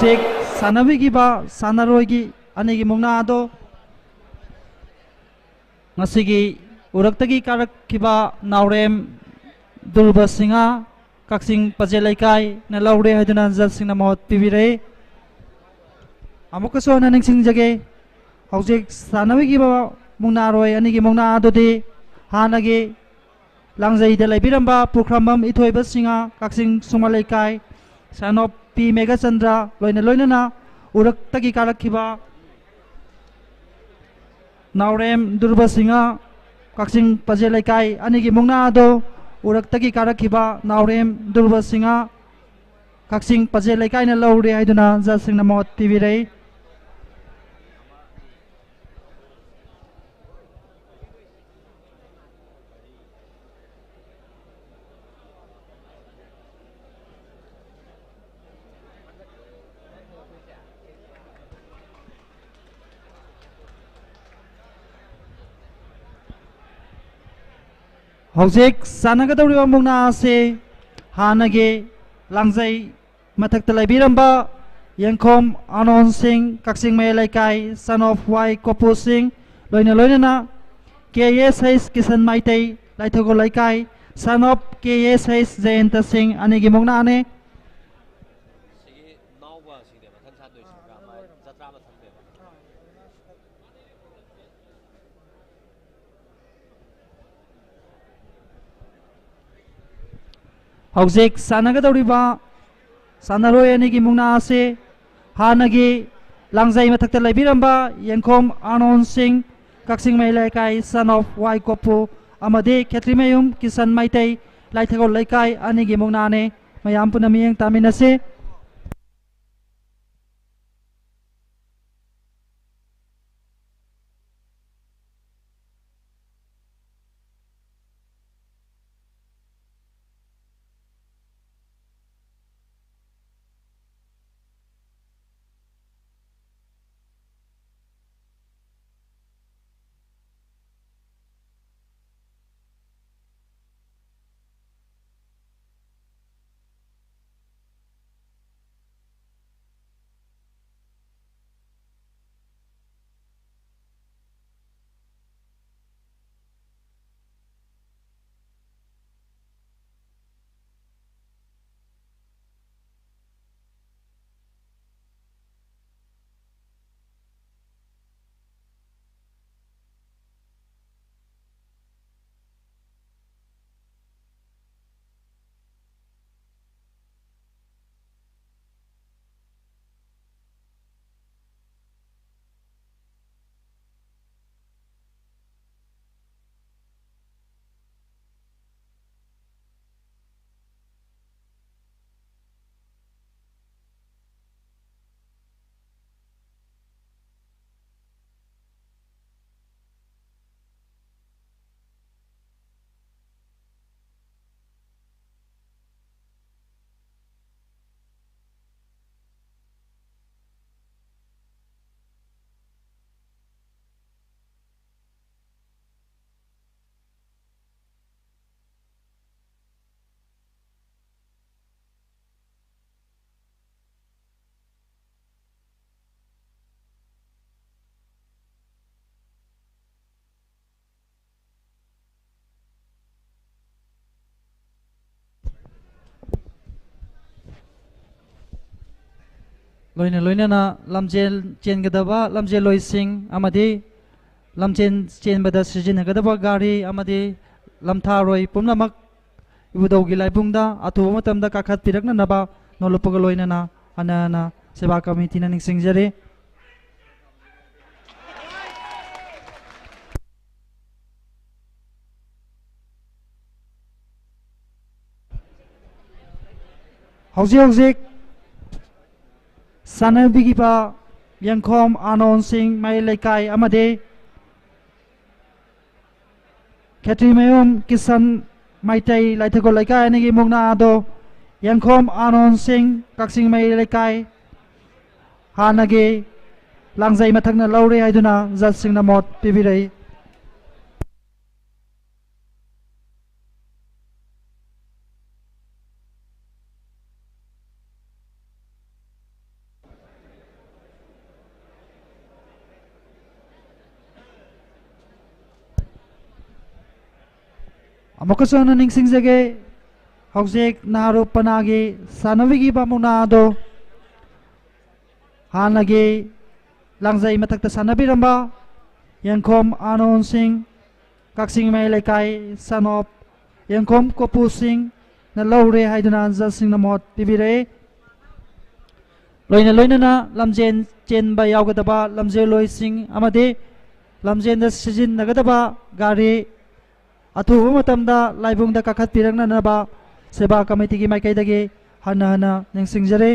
ꯍꯧꯖꯤꯛ ꯁꯥꯟꯅꯕꯤꯈꯤꯕ ꯁꯥꯟꯅꯔꯣꯏꯒꯤ ꯑꯅꯤꯒꯤ ꯃꯨꯛꯅꯥ ꯑꯗꯣ ꯉꯁꯤꯒꯤ ꯎꯔꯛꯇꯒꯤ ꯀꯥꯔꯛꯈꯤꯕ ꯅꯥꯎꯔꯦꯝ ꯗꯨꯔꯕ ꯁꯤꯡꯍ, ꯀꯛꯆꯤꯡ ꯄꯖꯦ ꯂꯩꯀꯥꯏꯅ ꯂꯧꯔꯦ ꯍꯥꯏꯗꯨꯅ ꯖꯖꯁꯤꯡꯅ ꯃꯣꯠ ꯄꯤꯕꯤꯔꯦ꯫ ꯑꯃꯨꯛꯀꯁꯨ ꯍꯟꯅ ꯅꯤꯡꯁꯤꯡꯖꯒꯦ, ꯍꯧꯖꯤꯛ ꯁꯥꯟꯅꯕꯤꯈꯤꯕ ꯃꯨꯛꯅꯥꯔꯣꯏ ꯑꯅꯤꯒꯤ ꯃꯨꯛꯅꯥ ꯑꯗꯨꯗꯤ ꯍꯥꯟꯅꯒꯤ ꯂꯥꯡꯖꯩꯗ ꯂꯩꯕꯤꯔꯝꯕ ꯄꯨꯈ꯭ꯔꯝꯕꯝ ꯏꯊꯣꯏꯕ ꯁꯤꯡꯍ, ꯀꯛꯆꯤꯡ ꯁꯨꯃꯟ ꯂꯩꯀꯥꯏ, son of ꯄꯤ ꯃꯦꯘꯆꯟꯗ꯭ꯔ, ꯂꯣꯏꯅ ꯂꯣꯏꯅꯅ ꯎꯔꯛꯇꯒꯤ ꯀꯥꯔꯛꯈꯤꯕ ꯅꯥꯎꯔꯦꯝ ꯗꯨꯔꯕ ꯁꯤꯡꯍ, ꯀꯛꯆꯤꯡ ꯄꯖꯦ ꯂꯩꯀꯥꯏ ꯑꯅꯤꯒꯤ ꯃꯨꯛꯅꯥ ꯑꯗꯣ ꯎꯔꯛꯇꯒꯤ ꯀꯥꯔꯛꯈꯤꯕ ꯅꯥꯎꯔꯦꯝ ꯗꯨꯔꯕ ꯁꯤꯡꯍ, ꯀꯛꯆꯤꯡ ꯄꯖꯦ ꯂꯩꯀꯥꯏꯅ ꯂꯧꯔꯦ ꯍꯥꯏꯗꯨꯅ ꯖꯖꯁꯤꯡꯅ ꯃꯣꯠ ꯄꯤꯕꯤꯔꯛꯏ꯫ ꯍꯧꯖꯤꯛ ꯁꯥꯟꯅꯒꯗꯧꯔꯤꯕ ꯃꯨꯛꯅꯥ ꯑꯁꯤ ꯍꯥꯟꯅꯒꯤ ꯂꯥꯡꯖꯩ ꯃꯊꯛꯇ ꯂꯩꯕꯤꯔꯝꯕ ꯌꯦꯡꯈꯣꯝ ꯑꯥꯅꯣꯟ ꯁꯤꯡ, ꯀꯛꯆꯤꯡ ꯃꯌꯥꯏ ꯂꯩꯀꯥꯏ, son of ꯋꯥꯏ ꯀꯣꯄꯨ ꯁꯤꯡ, ꯂꯣꯏꯅ ꯂꯣꯏꯅꯅ ꯀꯦ S H Kisan Meitei, ꯂꯥꯏꯊꯒꯣꯜ Leikai, son of K S H Jayanta Singh, ꯑꯅꯤꯒꯤ ꯃꯨꯛꯅꯥꯅꯦ꯫ ꯁꯤꯒꯤ ꯅꯥꯎꯕ ꯁꯤꯗꯤ ꯃꯊꯪ ꯁꯥꯟꯗꯣꯏꯁꯤ ꯖꯇ꯭ꯔꯥ ꯃꯊꯪꯅꯦꯕ꯫ ꯍꯧꯖꯤꯛ ꯁꯥꯟꯅꯒꯗꯧꯔꯤꯕ ꯁꯥꯟꯅꯔꯣꯏ ꯑꯅꯤꯒꯤ ꯃꯨꯛꯅꯥ ꯑꯁꯤ ꯍꯥꯟꯅꯒꯤ ꯂꯥꯡꯖꯩ ꯃꯊꯛꯇ ꯂꯩꯕꯤꯔꯝꯕ ꯌꯦꯡꯈꯣꯝ ꯑꯥꯅꯣꯟ ꯁꯤꯡ, ꯀꯛꯆꯤꯡ ꯃꯌꯥꯏ ꯂꯩꯀꯥꯏ, son of ꯋꯥꯏ ꯀꯣꯄꯨ, ꯑꯃꯗꯤ ꯈꯦꯇ꯭ꯔꯤꯃꯌꯨꯝ ꯀꯤꯁꯟ ꯃꯩꯇꯩ, ꯂꯥꯏꯊꯒꯣꯜ ꯂꯩꯀꯥꯏ, ꯑꯅꯤꯒꯤ ꯃꯨꯛꯅꯥꯅꯤ꯫ ꯃꯌꯥꯝ ꯄꯨꯟꯅ ꯃꯤꯠꯌꯦꯡ ꯇꯥꯃꯤꯟꯅꯁꯤ꯫ ꯂꯣꯏꯅ ꯂꯣꯏꯅꯅ ꯂꯝꯖꯦꯜ ꯆꯦꯟꯒꯗꯕ ꯂꯝꯖꯦꯜꯂꯣꯏꯁꯤꯡ ꯑꯃꯗꯤ ꯂꯝꯖꯦꯜ ꯆꯦꯟꯕꯗ ꯁꯤꯖꯤꯟꯅꯒꯗꯕ ꯒꯥꯔꯤ ꯑꯃꯗꯤ ꯂꯝꯊꯥꯔꯣꯏ ꯄꯨꯝꯅꯃꯛ ꯏꯕꯨꯙꯧꯒꯤ ꯂꯥꯏꯕꯨꯡꯗ ꯑꯊꯨꯕ ꯃꯇꯝꯗ ꯀꯥꯈꯠꯄꯤꯔꯛꯅꯅꯕ ꯅꯣꯂꯨꯛꯄꯒ ꯂꯣꯏꯅꯅ ꯍꯟꯅ ꯍꯟꯅ ꯁꯦꯕꯥ ꯀꯃꯤꯇꯤꯅ ꯅꯤꯡꯁꯤꯡꯖꯔꯤ꯫ ꯍꯧꯖꯤꯛ ꯍꯧꯖꯤꯛ ꯁꯥꯟꯅꯕꯤꯈꯤꯕ ꯌꯦꯡꯈꯣꯝ ꯑꯥꯅꯣꯟ ꯁꯤꯡ ꯃꯌꯥꯏ ꯂꯩꯀꯥꯏ ꯑꯃꯗꯤ ꯈꯦꯇ꯭ꯔꯤꯃꯌꯨꯝ ꯀꯤꯁꯟ ꯃꯩꯇꯩ ꯂꯥꯏꯊꯒꯣꯜ ꯂꯩꯀꯥꯏ ꯑꯅꯤꯒꯤ ꯃꯨꯛꯅꯥ ꯑꯗꯣ ꯌꯦꯡꯈꯣꯝ ꯑꯥꯅꯣꯟ ꯁꯤꯡ ꯀꯛꯆꯤꯡ ꯃꯌꯥꯏ ꯂꯩꯀꯥꯏ ꯍꯥꯟꯅꯒꯤ ꯂꯥꯡꯖꯩ ꯃꯊꯛꯅ ꯂꯧꯔꯦ ꯍꯥꯏꯗꯨꯅ ꯖꯖꯁꯤꯡꯅ ꯃꯣꯠ ꯄꯤꯕꯤꯔꯛꯏ꯫ ꯑꯃꯨꯛꯀꯁꯨ ꯍꯟꯅ ꯅꯤꯡꯁꯤꯡꯖꯒꯦ, ꯍꯧꯖꯤꯛ ꯅꯥꯔꯨ ꯄꯅꯥꯒꯤ ꯁꯥꯟꯅꯕꯤꯈꯤꯕ ꯃꯨꯛꯅꯥ ꯑꯗꯣ ꯍꯥꯟꯅꯒꯤ ꯂꯥꯡꯖꯩ ꯃꯊꯛꯇ ꯁꯥꯟꯅꯕꯤꯔꯝꯕ ꯌꯦꯡꯈꯣꯝ ꯑꯥꯅꯣꯟ ꯁꯤꯡ, ꯀꯛꯆꯤꯡ ꯃꯌꯥꯏ ꯂꯩꯀꯥꯏ, son of ꯌꯦꯡꯈꯣꯝ ꯀꯣꯄꯨ ꯁꯤꯡꯅ ꯂꯧꯔꯦ ꯍꯥꯏꯗꯨꯅ ꯖꯖꯁꯤꯡꯅ ꯃꯣꯠ ꯄꯤꯕꯤꯔꯛꯏ꯫ ꯂꯣꯏꯅ ꯂꯣꯏꯅꯅ ꯂꯝꯖꯦꯟ ꯆꯦꯟꯕ ꯌꯥꯎꯒꯗꯕ ꯂꯝꯖꯦꯜꯂꯣꯏꯁꯤꯡ ꯑꯃꯗꯤ ꯂꯝꯖꯦꯟꯗ ꯁꯤꯖꯤꯟꯅꯒꯗꯕ ꯒꯥꯔꯤ ꯑꯊꯨꯕ ꯃꯇꯝꯗ ꯂꯥꯏꯕꯨꯡꯗ ꯀꯥꯈꯠꯄꯤꯔꯛꯅꯅꯕ ꯁꯦꯕꯥ ꯀꯃꯤꯇꯤꯒꯤ ꯃꯥꯏꯀꯩꯗꯒꯤ ꯍꯟꯅ ꯍꯟꯅ ꯅꯤꯡꯁꯤꯡꯖꯔꯤ꯫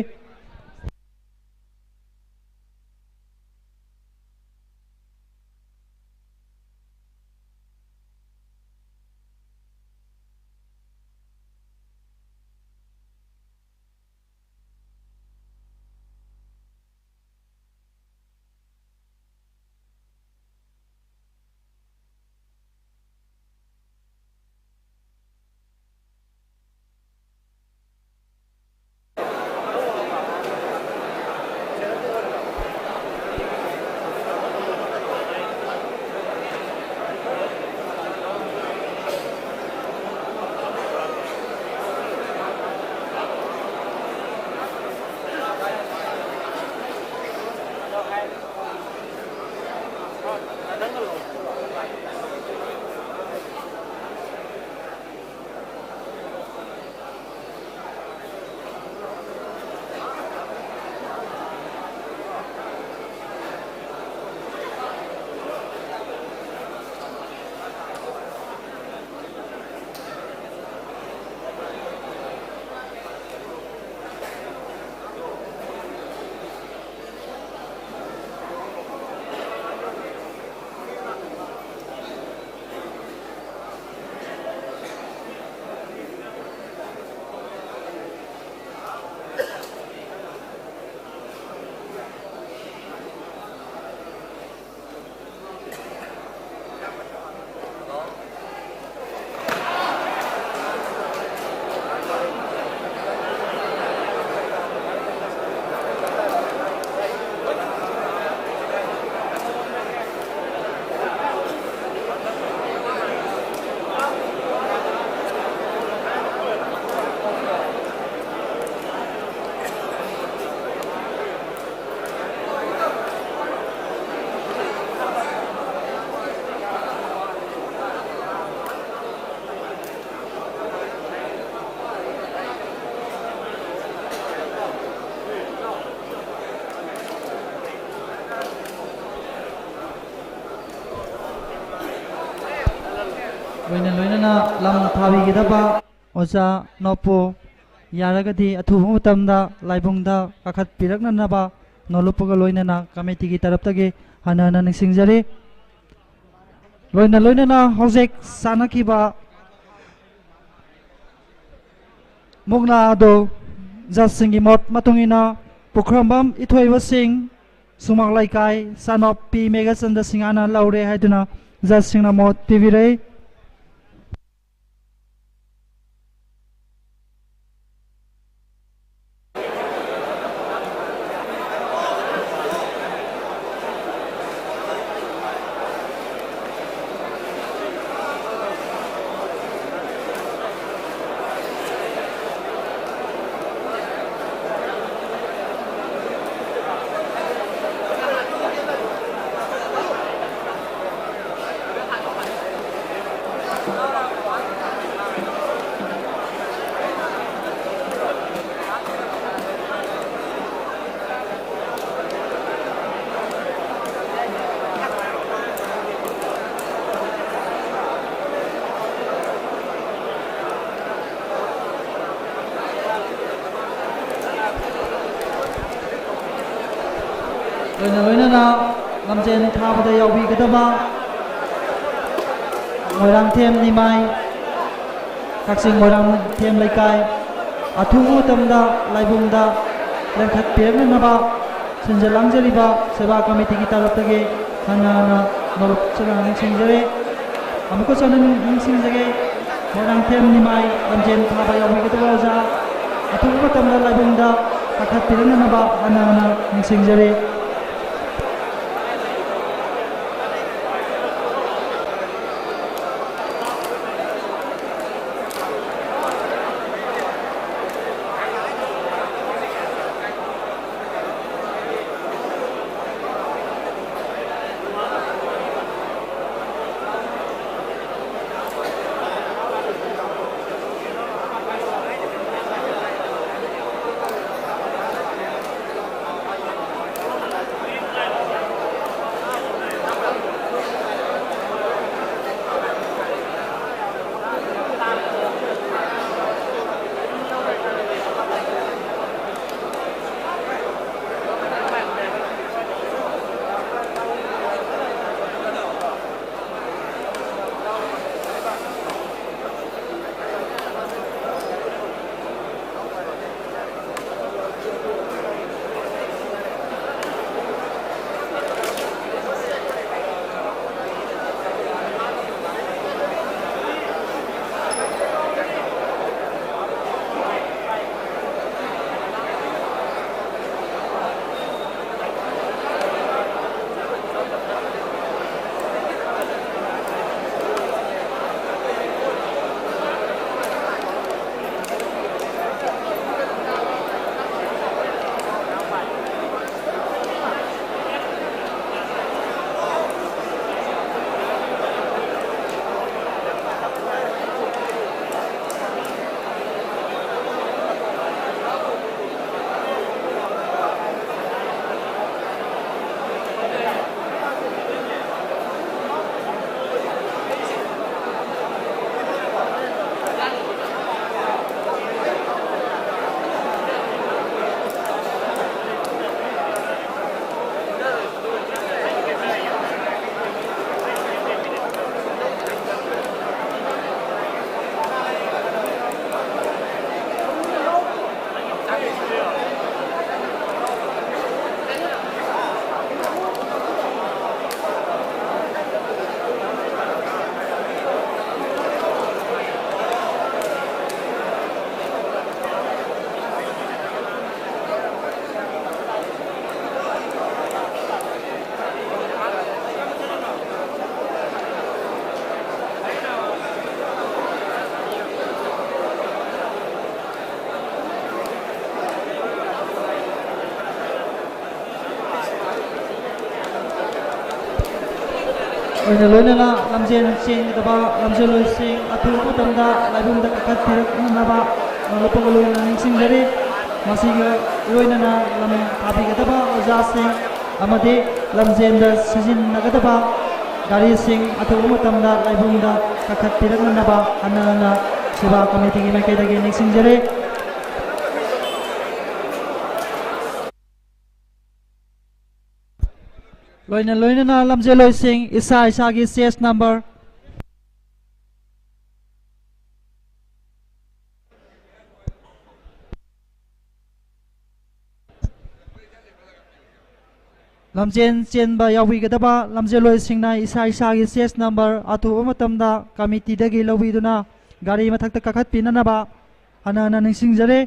ꯂꯣꯏꯅ ꯂꯣꯏꯅꯅ ꯂꯝ ꯊꯥꯕꯤꯒꯗꯕ ꯑꯣꯖꯥ ꯅꯣꯞꯄꯨ ꯌꯥꯔꯒꯗꯤ ꯑꯊꯨꯕ ꯃꯇꯝꯗ ꯂꯥꯏꯕꯨꯡꯗ ꯀꯥꯈꯠꯄꯤꯔꯛꯅꯅꯕ ꯅꯣꯂꯨꯞꯄꯒ ꯂꯣꯏꯅꯅ ꯀꯃꯤꯇꯤꯒꯤ ꯇꯔꯞꯇꯒꯤ ꯍꯟꯅ ꯍꯟꯅ ꯅꯤꯡꯁꯤꯡꯖꯔꯤ꯫ ꯂꯣꯏꯅ ꯂꯣꯏꯅꯅ ꯍꯧꯖꯤꯛ ꯁꯥꯟꯅꯈꯤꯕ ꯃꯨꯛꯅꯥ ꯑꯗꯨ ꯖꯖꯁꯤꯡꯒꯤ ꯃꯣꯠ ꯃꯇꯨꯡ ꯏꯟꯅ ꯄꯨꯈ꯭ꯔꯝꯕꯝ ꯏꯊꯣꯏꯕ ꯁꯤꯡ, ꯁꯨꯃꯥꯡ ꯂꯩꯀꯥꯏ, ꯆꯥꯅꯣꯞ ꯄꯤ ꯃꯦꯘꯆꯟꯗ꯭ꯔ ꯁꯤꯡꯍꯅ ꯂꯧꯔꯦ ꯍꯥꯏꯗꯨꯅ ꯖꯖꯁꯤꯡꯅ ꯃꯣꯠ ꯄꯤꯕꯤꯔꯦ꯫ ꯂꯣꯏꯅ ꯂꯣꯏꯅꯅ ꯂꯝꯖꯦꯟ ꯊꯥꯕꯗ ꯌꯥꯎꯕꯤꯒꯗꯕ ꯃꯣꯏꯔꯥꯡꯊꯦꯝ ꯅꯤꯃꯥꯏ, ꯀꯛꯆꯤꯡ ꯃꯣꯏꯔꯥꯡꯊꯦꯝ ꯂꯩꯀꯥꯏ, ꯑꯊꯨꯕ ꯃꯇꯝꯗ ꯂꯥꯏꯕꯨꯡꯗ ꯂꯦꯡꯈꯠꯄꯤꯔꯛꯅꯅꯕ ꯁꯤꯟꯖ ꯂꯥꯡꯖꯔꯤꯕ ꯁꯦꯕꯥ ꯀꯃꯤꯇꯤꯒꯤ ꯇꯔꯞꯇꯒꯤ ꯍꯟꯅ ꯍꯟꯅ ꯅꯣꯂꯨꯛꯆꯅ ꯅꯤꯡꯁꯤꯡꯖꯔꯤ꯫ ꯑꯃꯨꯛꯀꯁꯨ ꯍꯟꯅ ꯅꯤꯡꯁꯤꯡꯖꯒꯦ, ꯃꯣꯏꯔꯥꯡꯊꯦꯝ ꯅꯤꯃꯥꯏ ꯂꯝꯖꯦꯟ ꯊꯥꯕ ꯌꯥꯎꯕꯤꯒꯗꯕ ꯑꯣꯖꯥ ꯑꯊꯨꯕ ꯃꯇꯝꯗ ꯂꯥꯏꯕꯨꯡꯗ ꯀꯥꯈꯠꯄꯤꯔꯛꯅꯅꯕ ꯍꯟꯅ ꯍꯟꯅ ꯅꯤꯡꯁꯤꯡꯖꯔꯤ꯫ ꯂꯣꯏꯅ ꯂꯣꯏꯅꯅ ꯂꯝꯖꯦꯜ ꯆꯦꯟꯒꯗꯕ ꯂꯝꯖꯦꯜꯂꯣꯏꯁꯤꯡ ꯑꯊꯨꯕ ꯃꯇꯝꯗ ꯂꯥꯏꯕꯨꯡꯗ ꯀꯥꯈꯠꯄꯤꯔꯛꯅꯅꯕ ꯅꯣꯂꯨꯛꯄꯒ ꯂꯣꯏꯅꯅ ꯅꯤꯡꯁꯤꯡꯖꯔꯤ꯫ ꯃꯁꯤꯒ ꯂꯣꯏꯅꯅ ꯂꯝ ꯊꯥꯕꯤꯒꯗꯕ ꯑꯣꯖꯥꯁꯤꯡ ꯑꯃꯗꯤ ꯂꯝꯖꯦꯜꯗ ꯁꯤꯖꯤꯟꯅꯒꯗꯕ ꯒꯥꯔꯤꯁꯤꯡ ꯑꯊꯨꯕ ꯃꯇꯝꯗ ꯂꯥꯏꯕꯨꯡꯗ ꯀꯥꯈꯠꯄꯤꯔꯛꯅꯅꯕ ꯍꯟꯅ ꯍꯟꯅ ꯁꯦꯕꯥ ꯀꯃꯤꯇꯤꯒꯤ ꯃꯥꯏꯀꯩꯗꯒꯤ ꯅꯤꯡꯁꯤꯡꯖꯔꯤ꯫ ꯂꯣꯏꯅ ꯂꯣꯏꯅꯅ ꯂꯝꯖꯦꯜꯂꯣꯏꯁꯤꯡ ꯏꯁꯥ ꯏꯁꯥꯒꯤ ꯆꯦꯁ ꯅꯝꯕꯔ ꯂꯝꯖꯦꯟ ꯆꯦꯟꯕ ꯌꯥꯎꯕꯤꯒꯗꯕ ꯂꯝꯖꯦꯜꯂꯣꯏꯁꯤꯡꯅ ꯏꯁꯥ ꯏꯁꯥꯒꯤ ꯆꯦꯁ ꯅꯝꯕꯔ ꯑꯊꯨꯕ ꯃꯇꯝꯗ ꯀꯃꯤꯇꯤꯗꯒꯤ ꯂꯧꯕꯤꯗꯨꯅ ꯒꯥꯔꯤ ꯃꯊꯛꯇ ꯀꯥꯈꯠꯄꯤꯅꯅꯕ ꯍꯟꯅ ꯍꯟꯅ ꯅꯤꯡꯁꯤꯡꯖꯔꯤ꯫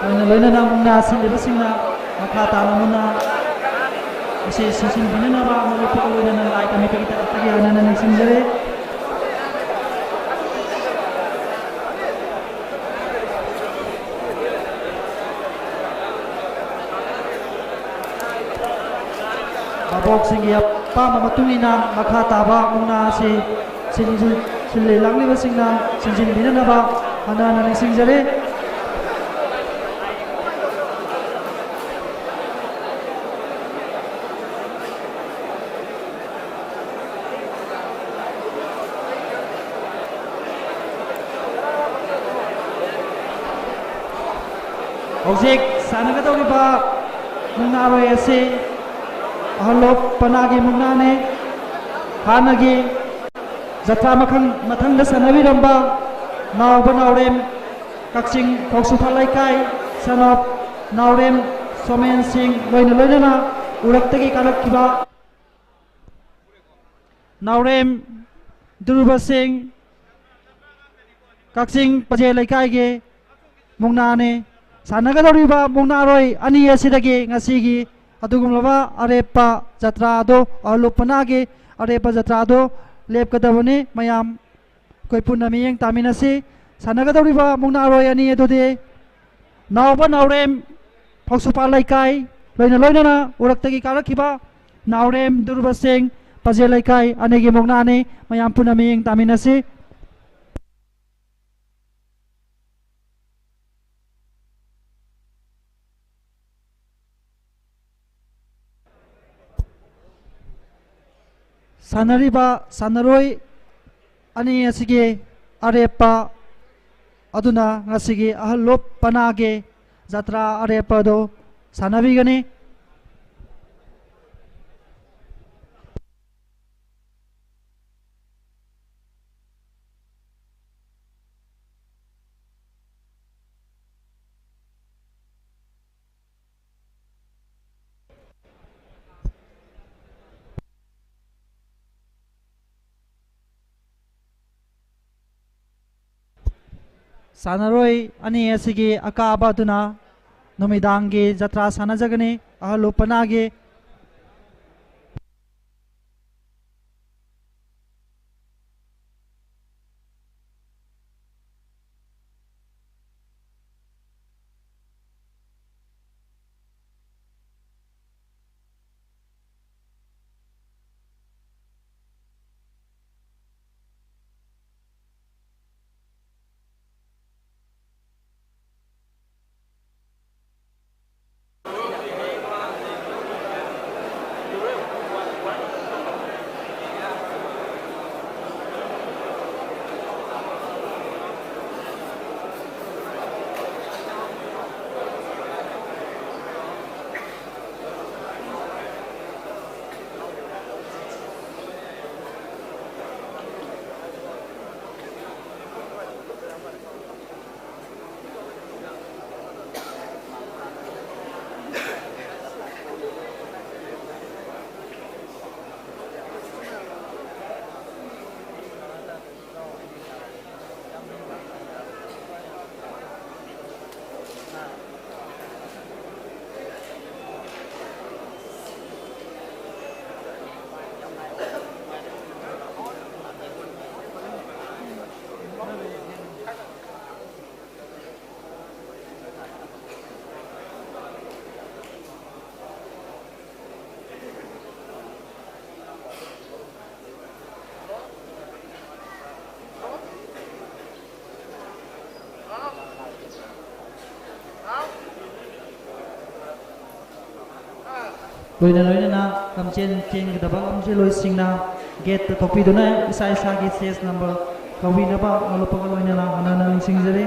ꯂꯣꯏꯅ ꯂꯣꯏꯅꯅ ꯃꯨꯛꯅꯥ ꯁꯤꯜꯂꯤꯕꯁꯤꯡꯅ ꯃꯈꯥ ꯇꯥꯅ ꯃꯨꯛꯅꯥ ꯑꯁꯤ ꯁꯤꯟꯁꯤꯟꯕꯤꯅꯅꯕ ꯃꯔꯨꯞ ꯂꯣꯏꯅꯅ ꯂꯥꯏ ꯀꯝꯃꯤꯇꯤꯒꯤ ꯇꯔꯞꯇꯒꯤ ꯍꯥꯟꯅ ꯅꯤꯡꯁꯤꯡꯖꯔꯤ꯫ ꯚꯥꯕꯣꯛꯁꯤꯡꯒꯤ ꯑꯄꯥꯝꯕ ꯃꯇꯨꯡ ꯏꯟꯅ ꯃꯈꯥ ꯇꯥꯕ ꯃꯨꯛꯅꯥ ꯑꯁꯤ ꯁꯤꯟ-, ꯁꯤꯜꯂꯤ ꯂꯥꯡꯂꯤꯕꯁꯤꯡꯅ ꯁꯤꯟꯖꯤꯟꯕꯤꯅꯅꯕ ꯍꯟꯅ ꯍꯟꯅ ꯅꯤꯡꯁꯤꯡꯖꯔꯤ꯫ ꯍꯧꯖꯤꯛ ꯁꯥꯟꯅꯒꯗꯧꯔꯤꯕ ꯃꯨꯛꯅꯥꯔꯣꯏ ꯑꯁꯤ ꯑꯍꯜꯂꯣꯞ ꯄꯅꯥꯒꯤ ꯃꯨꯛꯅꯥꯅꯤ꯫ ꯍꯥꯟꯅꯒꯤ ꯖꯇ꯭ꯔꯥ ꯃꯈꯪ-, ꯃꯊꯪꯗ ꯁꯥꯟꯅꯕꯤꯔꯝꯕ ꯅꯥꯎꯕ ꯅꯥꯎꯔꯦꯝ, ꯀꯛꯆꯤꯡ ꯈꯣꯛꯁꯨꯐꯥ ꯂꯩꯀꯥꯏ, son of ꯅꯥꯎꯔꯦꯝ ꯁꯣꯃꯦꯟ ꯁꯤꯡ, ꯂꯣꯏꯅ ꯂꯣꯏꯅꯅ ꯎꯔꯛꯇꯒꯤ ꯀꯥꯔꯛꯈꯤꯕ ꯅꯥꯎꯔꯦꯝ ꯗꯨꯔꯕ ꯁꯤꯡ, ꯀꯛꯆꯤꯡ ꯄꯖꯦ ꯂꯩꯀꯥꯏꯒꯤ ꯃꯨꯛꯅꯥꯅꯤ꯫ ꯁꯥꯟꯅꯒꯗꯧꯔꯤꯕ ꯃꯨꯛꯅꯥꯔꯣꯏ ꯑꯅꯤ ꯑꯁꯤꯗꯒꯤ ꯉꯁꯤꯒꯤ ꯑꯗꯨꯒꯨꯝꯂꯕ ꯑꯔꯦꯞꯄ ꯖꯇ꯭ꯔꯥ ꯑꯗꯨ, ꯑꯍꯜꯂꯨꯞ ꯄꯅꯥꯒꯤ ꯑꯔꯦꯞꯄ ꯖꯇ꯭ꯔꯥ ꯑꯗꯨ ꯂꯦꯞꯀꯗꯕꯅꯤ꯫ ꯃꯌꯥꯝ ꯑꯩꯈꯣꯏ ꯄꯨꯟꯅ ꯃꯤꯠꯌꯦꯡ ꯇꯥꯃꯤꯟꯅꯁꯤ꯫ ꯁꯥꯟꯅꯒꯗꯧꯔꯤꯕ ꯃꯨꯛꯅꯥꯔꯣꯏ ꯑꯅꯤ ꯑꯗꯨꯗꯤ ꯅꯥꯎꯕ ꯅꯥꯎꯔꯦꯝ, ꯐꯧꯁꯨꯄꯥ ꯂꯩꯀꯥꯏ, ꯂꯣꯏꯅ ꯂꯣꯏꯅꯅ ꯎꯔꯛꯇꯒꯤ ꯀꯥꯔꯛꯈꯤꯕ ꯅꯥꯎꯔꯦꯝ ꯗꯨꯔꯕ ꯁꯤꯡ, ꯄꯖꯦ ꯂꯩꯀꯥꯏ ꯑꯅꯤꯒꯤ ꯃꯨꯛꯅꯥꯅꯤ꯫ ꯃꯌꯥꯝ ꯄꯨꯟꯅ ꯃꯤꯠꯌꯦꯡ ꯇꯥꯃꯤꯟꯅꯁꯤ꯫ ꯁꯥꯟꯅꯔꯤꯕ ꯁꯥꯟꯅꯔꯣꯏ ꯑꯅꯤ ꯑꯁꯤꯒꯤ ꯑꯔꯦꯞꯄ ꯑꯗꯨꯅ ꯉꯁꯤꯒꯤ ꯑꯍꯜ ꯂꯣꯞ ꯄꯅꯥꯒꯤ ꯖꯇ꯭ꯔꯥ ꯑꯔꯦꯞꯄ ꯑꯗꯨ ꯁꯥꯟꯅꯕꯤꯒꯅꯤ꯫ ꯁꯥꯟꯅꯔꯣꯏ ꯑꯅꯤ ꯑꯁꯤꯒꯤ ꯑꯀꯥꯕ ꯑꯗꯨꯅ ꯅꯨꯃꯤꯗꯥꯡꯒꯤ ꯖꯇ꯭ꯔꯥ ꯁꯥꯟꯅꯖꯒꯅꯤ꯫ ꯑꯍꯜ ꯎꯄꯅꯥꯒꯤ ꯂꯣꯏꯅ ꯂꯣꯏꯅꯅ ꯂꯝꯖꯦꯟ ꯆꯦꯟꯒꯗꯕ ꯂꯝꯖꯦꯜꯂꯣꯏꯁꯤꯡꯅ ꯒꯦꯠꯇ ꯊꯣꯛꯄꯤꯗꯨꯅ ꯏꯁꯥ ꯏꯁꯥꯒꯤ ꯁꯦꯁ ꯅꯝꯕꯔ ꯂꯧꯕꯤꯅꯕ ꯃꯔꯨꯞ ꯑꯃꯒ ꯂꯣꯏꯅꯅ ꯍꯟꯅ ꯍꯟꯅ ꯅꯤꯡꯁꯤꯡꯖꯔꯤ꯫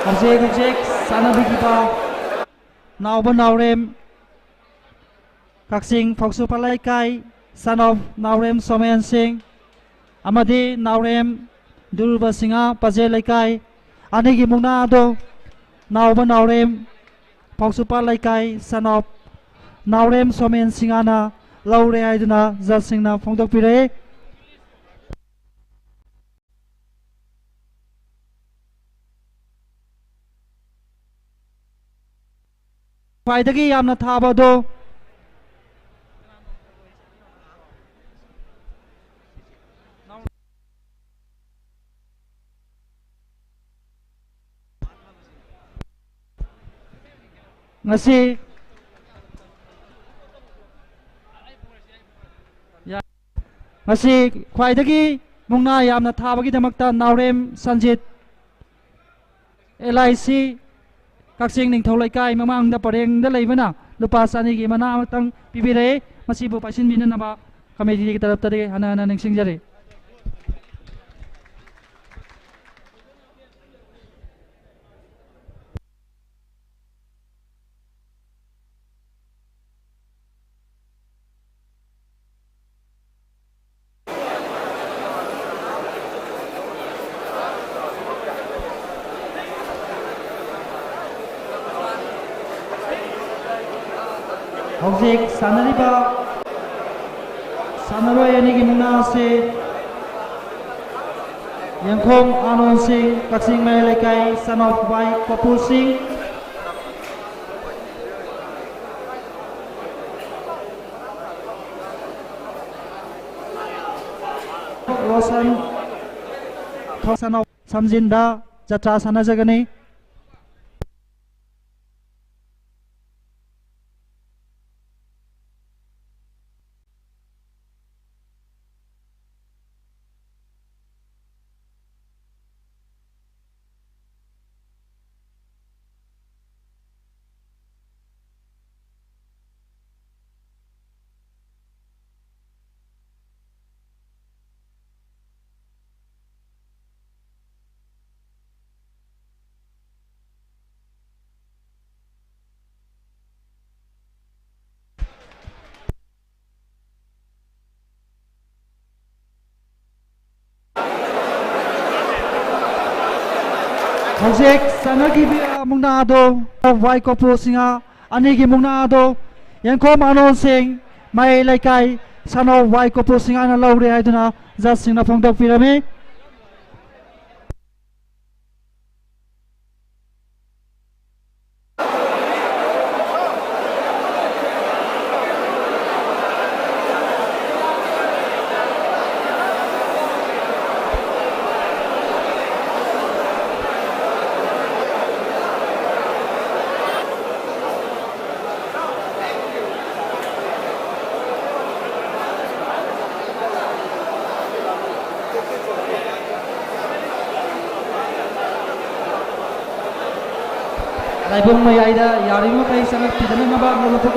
ꯍꯧꯖꯤꯛ ꯍꯧꯖꯤꯛ ꯁꯥꯟꯅꯕꯤꯈꯤꯕ ꯅꯥꯎꯕ ꯅꯥꯎꯔꯦꯝ, ꯀꯛꯆꯤꯡ ꯐꯧꯁꯨꯄ ꯂꯩꯀꯥꯏ, son of ꯅꯥꯎꯔꯦꯝ ꯁꯣꯃꯦꯟ ꯁꯤꯡ, ꯑꯃꯗꯤ ꯅꯥꯎꯔꯦꯝ ꯗꯨꯔꯕ ꯁꯤꯡꯍ, ꯄꯖꯦ ꯂꯩꯀꯥꯏ, ꯑꯅꯤꯒꯤ ꯃꯨꯛꯅꯥ ꯑꯗꯨ ꯅꯥꯎꯕ ꯅꯥꯎꯔꯦꯝ, ꯐꯧꯁꯨꯄ ꯂꯩꯀꯥꯏ, son of ꯅꯥꯎꯔꯦꯝ ꯁꯣꯃꯦꯟ ꯁꯤꯡꯍꯅ ꯂꯧꯔꯦ ꯍꯥꯏꯗꯨꯅ ꯖꯖꯁꯤꯡꯅ ꯐꯣꯡꯗꯣꯛꯄꯤꯔꯛꯏ꯫ ꯈ꯭ꯋꯥꯏꯗꯒꯤ ꯌꯥꯝꯅ ꯊꯥꯕ ꯑꯗꯣ ꯉꯁꯤ, ꯉꯁꯤ ꯈ꯭ꯋꯥꯏꯗꯒꯤ ꯃꯨꯛꯅꯥ ꯌꯥꯝꯅ ꯊꯥꯕꯒꯤꯗꯃꯛꯇ ꯅꯥꯎꯔꯦꯝ ꯁꯟꯖꯤꯠ, ꯑꯦꯜ ꯑꯥꯏ ꯁꯤ, ꯀꯛꯆꯤꯡ ꯅꯤꯡꯊꯧ ꯂꯩꯀꯥꯏ ꯃꯃꯥꯡꯗ ꯄꯔꯦꯡꯗ ꯂꯩꯕꯅ ꯂꯨꯄꯥ ꯆꯅꯤꯒꯤ ꯃꯅꯥ ꯑꯃꯇꯪ ꯄꯤꯕꯤꯔꯛꯏ꯫ ꯃꯁꯤꯕꯨ ꯄꯥꯏꯁꯤꯟꯕꯤꯅꯅꯕ ꯀꯃꯤꯇꯤꯒꯤ ꯇꯔꯞꯇꯒꯤ ꯍꯟꯅ ꯍꯟꯅ ꯅꯤꯡꯁꯤꯡꯖꯔꯤ꯫ ꯍꯧꯖꯤꯛ ꯁꯥꯟꯅꯔꯤꯕ ꯁꯥꯟꯅꯔꯣꯏ ꯑꯅꯤꯒꯤ ꯃꯨꯛꯅꯥ ꯑꯁꯤ ꯌꯦꯡꯈꯣꯝ ꯑꯥꯅꯣꯟ ꯁꯤꯡ, ꯀꯛꯆꯤꯡ ꯃꯌꯥꯏ ꯂꯩꯀꯥꯏ, son of ꯋꯥꯏ ꯄꯄꯨ ꯁꯤꯡ, ꯔꯣꯁꯟ ꯊꯣꯛꯁꯅꯧ ꯁꯝꯖꯤꯟꯗ ꯖꯇ꯭ꯔꯥ ꯁꯥꯟꯅꯖꯒꯅꯤ꯫ ꯍꯧꯖꯤꯛ ꯆꯠꯅꯈꯤꯕ ꯃꯨꯛꯅꯥ ꯑꯗꯣ ꯋꯥꯏ ꯀꯣꯄꯨ ꯁꯤꯡꯍ ꯑꯅꯤꯒꯤ ꯃꯨꯛꯅꯥ ꯑꯗꯣ ꯌꯦꯡꯈꯣꯝ ꯑꯥꯅꯣꯟ ꯁꯤꯡ, ꯃꯌꯥꯏ ꯂꯩꯀꯥꯏ, ꯁꯅꯥ ꯋꯥꯏ ꯀꯣꯄꯨ ꯁꯤꯡꯍꯅ ꯂꯧꯔꯦ ꯍꯥꯏꯗꯨꯅ ꯖꯖꯁꯤꯡꯅ ꯐꯣꯡꯗꯣꯛꯄꯤꯔꯝꯃꯤ꯫ ꯂꯥꯏꯕꯨꯡ ꯃꯌꯥꯏꯗ ꯌꯥꯔꯤꯕ ꯃꯈꯩ ꯆꯪꯉꯛꯄꯤꯗꯅꯕ ꯂꯧꯂꯨꯞꯄ